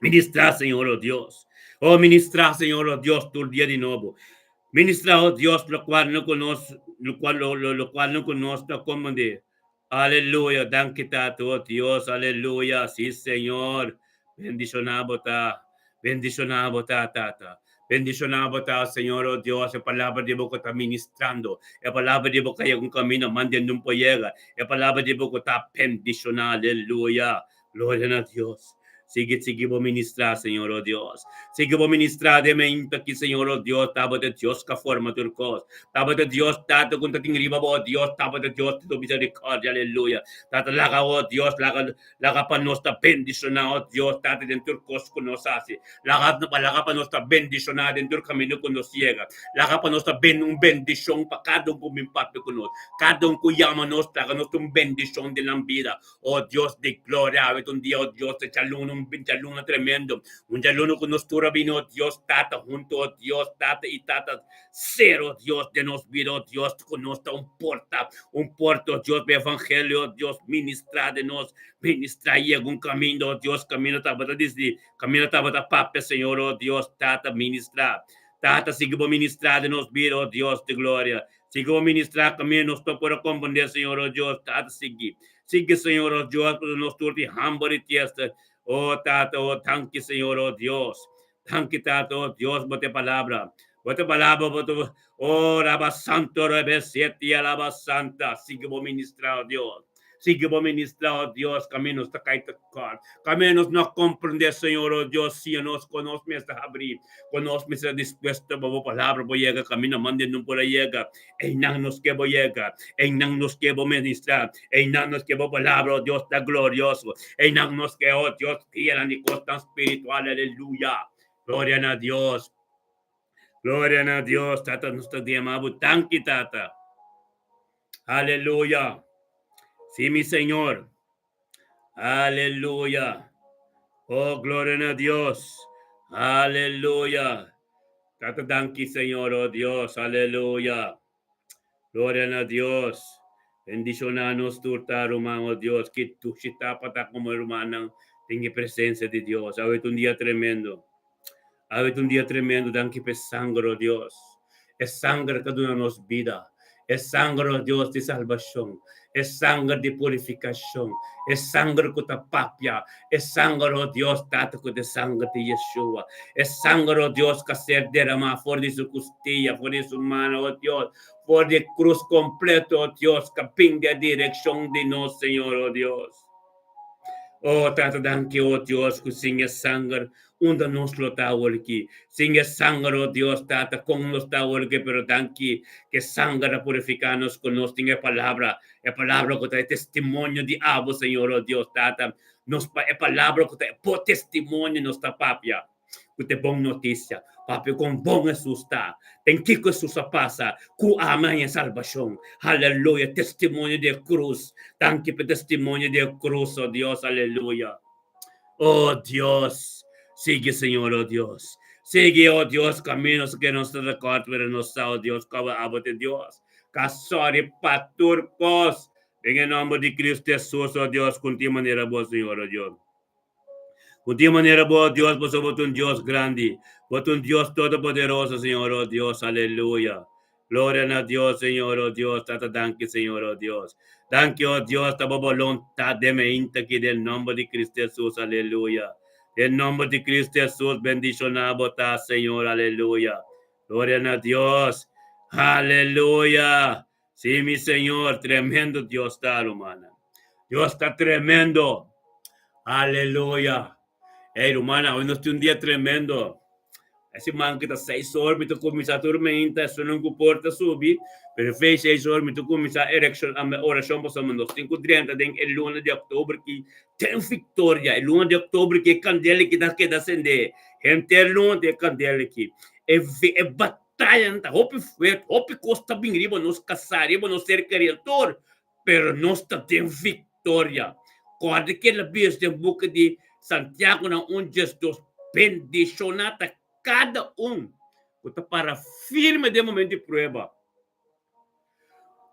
S1: Ministrá, Señor, o Dios. Oh, ministrá, Señor, o Dios, tur dia di nobo. Ministrá, o Dios, lokual no ku nos, lokual, lo, lo, lokual no ku nos ta komprendé. Aleluya, danki Tata, oh Dios, aleluya, si Señor, bendiciona bo ta, bendiciona bo ta, Tata, bendiciona bo ta, Señor, oh Dios, e palabra di bo ku ta ministrando, e palabra di bo ku a yega un camino, mande nun por yega, e palabra di bo ku ta bendiciona, aleluya, gloria na Dios. Sigui, sigui bo ministrá, Señor, oh Dios. Sigui bo ministrá den meinta aki, Señor, oh Dios. Tabata Dios ka forma tur kos. Tabata Dios, Tata, ku ta tin riba bo, oh Dios. Tabata Dios di tur misericordia, aleluya. Tata, laga, oh Dios, laga, laga pa nos ta bendishoná, oh Dios, Tata, den tur kos ku nos hasi. Laga, laga pa nos ta bendishoná den tur kaminda ku nos yega. Laga pa nos ta ben un bendishon pa kada un ku bin papia ku nos. Kada un ku yama nos, laga nos ta un bendishon den nan bida. Oh Dios di gloria, awe ta un dia, oh Dios, ta djaluna, un djaluna tremendo, un djaluna ku nos tur a bini, oh Dios, Tata, huntu, oh Dios, Tata i Tata ser, oh Dios, den nos bida, oh Dios, ku nos ta un porta, un porta, oh Dios, pa evangelio, oh Dios, ministrá den nos, ministrá yega un kaminda, oh Dios, kaminda tabata disidí, kaminda tabata papia, Señor, oh Dios, Tata, ministrá, Tata, sigui bo ministrá den nos bida, oh Dios di gloria. Sigui bo ministrá kaminda nos no por a komprendé, Señor, oh Dios, Tata, sigui. Sigui, Señor, oh Dios, pasobra nos tur tin hamber i tiesta. Oh, Tata, oh, danki, Señor, oh Dios. Danki, Tata, oh Dios, bo ta e palabra. Bo ta e palabra, bo ta, oh, Raba Santo, Rebe Siete, Alaba Santa. Sigui bo ministrá, oh Dios. Sigui bo ministrá, oh Dios, kaminda nos ta kai ta kòrt. Kaminda nos no a komprendé, Señor, oh Dios, siña nos kon nos mester habrí, kon nos mester ta dispuesto pa bo palabra por yega kaminda mande no por a yega. Einan nos ke bo yega, einan nos ke bo ministrá, einan nos ke bo palabra, oh Dios, ta glorioso. Einan nos ke, oh Dios, guianan di kosnan spiritual, aleluya. Gloria na Dios. Gloria na Dios, Tata, nos ta diama bo. Danki, Tata. Aleluya. Sí, mi Señor. Aleluya. Oh, gloria na Dios. Aleluya. Tata, danki, Señor, oh Dios. Aleluya. Gloria na Dios. Bendiciona nos tur ta, ruman, oh Dios. Ki dushi ta pa ta como rumannan den e presencia di Dios. Awe ta un dia tremendo. Awe ta un dia tremendo, danki pa e sanger, oh Dios. E sanger ta duna nos bida. E sanger, oh Dios, di salbashon. E sanger di purifikashon. E sanger ku ta papia. E sanger, oh Dios, Tata, ku ta e sanger di Yeshua. E sanger, oh Dios, ku a ser deramá for di su kustia, for di su mano, oh Dios, for di e krus kompleto, oh Dios, ku a bin den e direkshon di nos, Señor, oh Dios. Oh, Tata, danki, oh Dios, ku sin e sanger, unda nos lo ta awor aki? Sin e sanger, oh Dios, Tata, kon nos ta awor aki? Pero danki ku e sanger a purifiká nos, ku nos tin e palabra, e palabra ku ta e testimonio di abo, Señor, oh Dios, Tata. Nos pa e palabra ku ta e bo testimonio nos ta papia. Ku ta e bon notisia. Papia kon bon Hesus ta. Den kiko Hesus a pasa ku ama haña salbashon. Haleluya! Testimonio di e krus. Danki pa e testimonio di e krus, o Dios. Aleluya! O Dios! Sigui, Señor, o Dios. Sigui, o Dios, kamino ke nos ta rekòrd, pero nos sa, o Dios, ku abo ta e Dios. Ka sòri pa tur kos. Den e nòmber di Kristu Hesus, o Dios, ku tin manera bo, Señor, o Dios. Ku tin manera bo, Dios, pasobra bo ta un Dios grandi. Bo ta un Dios todopoderoso, Señor, oh Dios, aleluya. Gloria na Dios, Señor, oh Dios. Tata, danki, Señor, oh Dios. Danki, oh Dios, ta bo boluntat den mainta aki den nomber di Cristo Jesus. Aleluya. Den nomber di Cristo Jesus, bendiciona bo ta, Señor. Aleluya. Gloria na Dios. Aleluya. Sí, mi Señor, tremendo Dios ta, rumannan. Dios ta tremendo. Aleluya. Hey, rumannan, awe nos tin un dia tremendo. E siman ki ta seis or mi ta kuminsá tur meinta, esunnan ku por ta subi, pero fe seis or mi ta kuminsá erekshon, orashon pasobra nos tin ku drenta den e luna di òktober ki ten viktoria. E luna di òktober ki e kandela ki ta keda sendé. Henter luna tin e kandela ki. E, e batayanan ta hopi fuerte, hopi kos ta bin riba nos kasá, riba nos ser kerí, tur, pero nos ta den viktoria. Kòrda kila bes den buki di Santiago na un 12, Bendishoná ta kada un ku ta para firme den momento di prueba.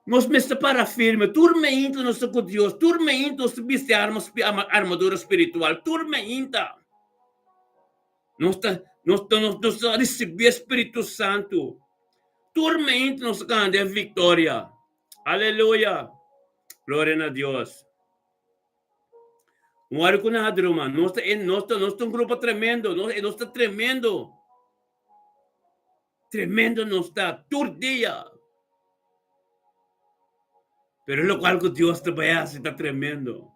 S1: Nos mester para firme. Tur meinta nos ta ku Dios. Tur meinta nos ta bisti arma, armadura spiritual. Tur meinta. Nos ta, nos ta, nos, nos ta risibí e Spiritu Santu. Tur meinta nos ta gana den viktoria. Aleluya! Gloria na Dios. Un ora ku nada, ruman. Nos ta, nos ta, nos ta un grupo tremendo. Nos, nos ta tremendo. Tremendo nos ta, tur dia. Pero lokual ku Dios ta bai hasi ta tremendo.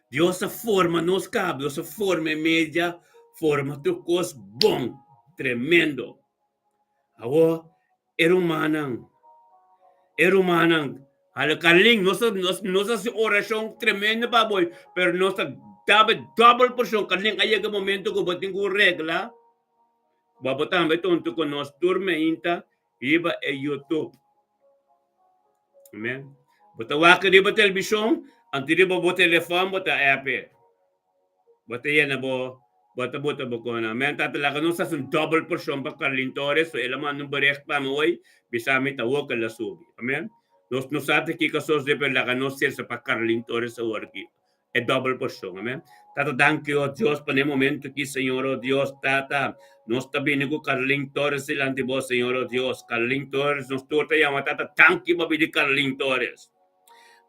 S1: Dios a forma nos kaba, Dios a forma e media, forma tur kos bon, tremendo. Awor, e rumannan, e rumannan, hala Carlin, nos a, nos, nos a hasi orashon tremendo pa bo, pero nos ta daba dòbel porshon. Carlin, a yega momento ku bo tin ku regla, bo bo tambe tonto ku nos tur meinta riba e YouTube. Amen. Bo ta wak riba televishon, anto riba bo telefòn bo ta app e. Bo ta yena bo, bo ta bota bo kona. Amen. Tata laga nos hasi un dòbel porshon pa Carlin Torres, so el a manda un bericht pa mi hoy, bisa mi ta wou ke el a subi. Amen. Nos no sa ta kiko sosode, pero laga nos sesa pa Carlin Torres awor aki. E dòbel porshon. Amen. Tata, danki, o Dios, pa n'e momento aki, Señor, o Dios, Tata, nos ta bini ku Carlin Torres dilanti Bo, Señor, o Dios. Carlin Torres, nos tur ta yama, Tata, danki pa bini Carlin Torres.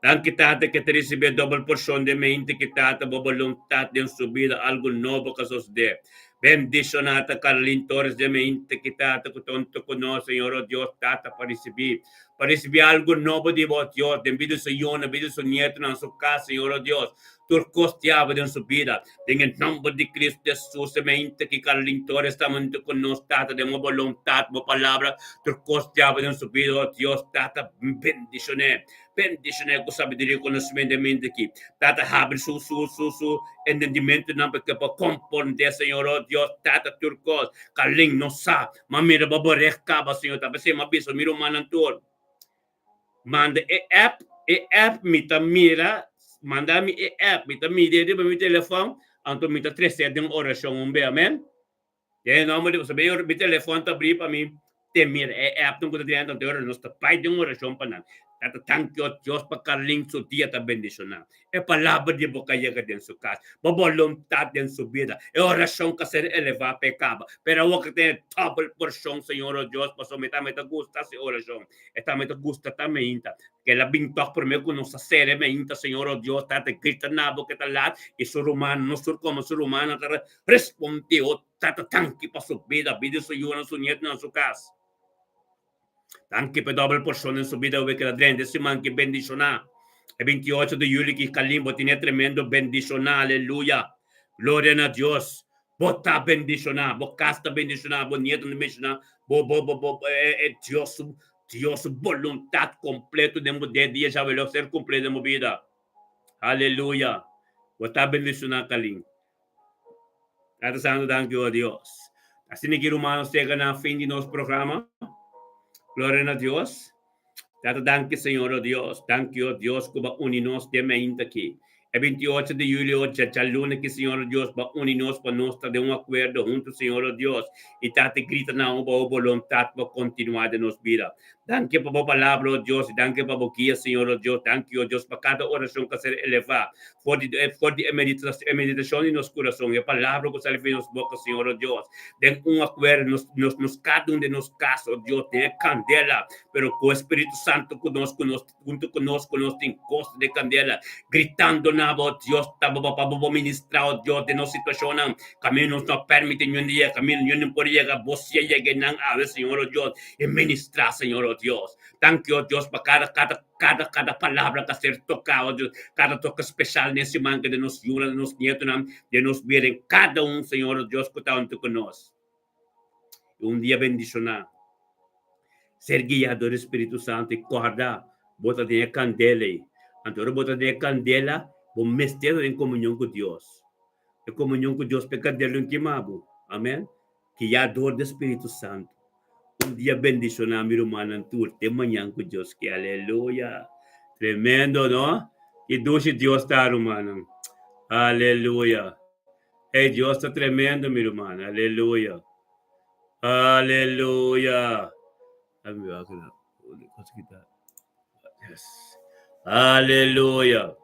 S1: Danki, Tata, ke ta risibí e dòbel porshon den mente ki, Tata, Bo boluntat den su bida, algu nobo ka sosodé. Bendishoná ta Carlin Torres den mente ki, Tata, ku ta huntu ku nos, Señor, o Dios, Tata, pa risibí Pa risibi algu nobo di bo, Dios, den bida di su yunan, bida di su nietonan, su kas, Señor, oh Dios, tur kos diabel den su bida. Den e nomber di Cristo Jesus, e mente ki Carlin Torres ta huntu ku nos, Tata, den bo boluntat, bo palabra, tur kos diabel den su bida, oh Dios, Tata, bendishon'é. Bendishon'é ku sabiduria i konosementu den mente aki. Tata, habri su, su, su, su entendimentunan pa ke por komprondé, Señor, oh Dios, Tata, tur kos. Carlin no sa. Ma mira bo boreg kaba, Señor. Ta p'esei m'a bisa mi rumannan tur, Manda e app, e app mi ta mira, manda mi e app, mi ta mira riba mi telefòn, anto mi ta tres'é den orashon un be, amen. Den e nòmber di, pasobra mi telefòn ta abrí pa mi te mira e appnan ku ta drenta, anto e ora nos ta bai den orashon pa nan. Tata, danki o Dios pa Carlin su dia ta bendishoná. E palabra di bo ka yega den su kas. Bo boluntat den su bida. E orashon ka ser elevá pa e kaba. Pero awor ku tin e dòbel porshon, Señor o Dios, pasobra mi tambe ta gusta hasi orashon. E tambe ta gusta ta meinta. Kel a bin tòg promé ku nos a sera e meinta, Señor o Dios, Tata, grita na bo ke ta lat i su rumannan, nos tur komo su rumannan ta respondé, O Tata, danki pa su bida, bida di su yunan, su nietonan, su kas. Danki pa e dòbel porshon den su bida awe keda drenta e siman ki bendishoná. E 28 di yuli ki Kalin bo tene tremendo bendishoná aleluya. Gloria na Dios. Bo ta bendishoná, bo kas ta bendishoná, bo nieto ta bendishoná, bo bo bo bo e e Dios su Dios su boluntat kompleto den bo den dia djawe lo ser kumplí den bo bida. Aleluya. Bo ta bendishoná Kalin. Tata Santo, danki o Dios. Asina ki rumannan chega na fin di nos programa. Gloria na Dios. Tata, danki Señor o Dios. Danki o Dios ku bo a uni nos den mainta aki. E 28 di julio, djaluna aki, Señor Dios, bo a uni nos pa nos ta den un akuerdo huntu, Señor Dios, i ta te grita na bo boluntat pa kontinuá den nos bida. Danki pa bo palabra, o Dios, i danki pa bo guia, Señor, o Dios. Danki, o Dios, pa kada orashon ku a ser elevá for di for di e meditashon di nos kurason, e palabra ku sali for di nos boka, Señor, o Dios. Den un akuerdo, nos nos nos kada un den nos kas, o Dios, den e kandela, pero ku e Spiritu Santu ku nos ku nos huntu ku nos ku nos tin goso den kandela, gritando na bo, Dios, ta bo pa bo ministrá, o Dios, den nos situashonnan. Kaminda nos no a permití niun di yega, kaminda niun no por yega, bo si a yega einan awe, Señor, o Dios. I ministrá, Señor, oh Dios. Danki, oh Dios, pa kada, kada, kada, kada palabra ku a ser toká, oh Dios, kada toke speshal den e siman ku den nos yunan, den nos nietonan, den nos bida, den kada un, Señor, oh Dios, ku ta huntu ku nos. I un dia bendishoná. Ser guiá dor di Spiritu Santu i kòrda bo ta den e kandela ei. Anto ora bo ta den e kandela, bo mester ta den komunion ku Dios. E komunion ku Dios pa e kandela no kima bo. Amen. Guiá dor di Spiritu Santu. Un dia bendishoná mi rumannan tur te mañan ku Dios ke. Aleluya! Tremendo, no? Ki dushi Dios ta, rumannan. Aleluya! Hey, Dios ta tremendo, mi ruman. Aleluya! Aleluya! Yes. Aleluya!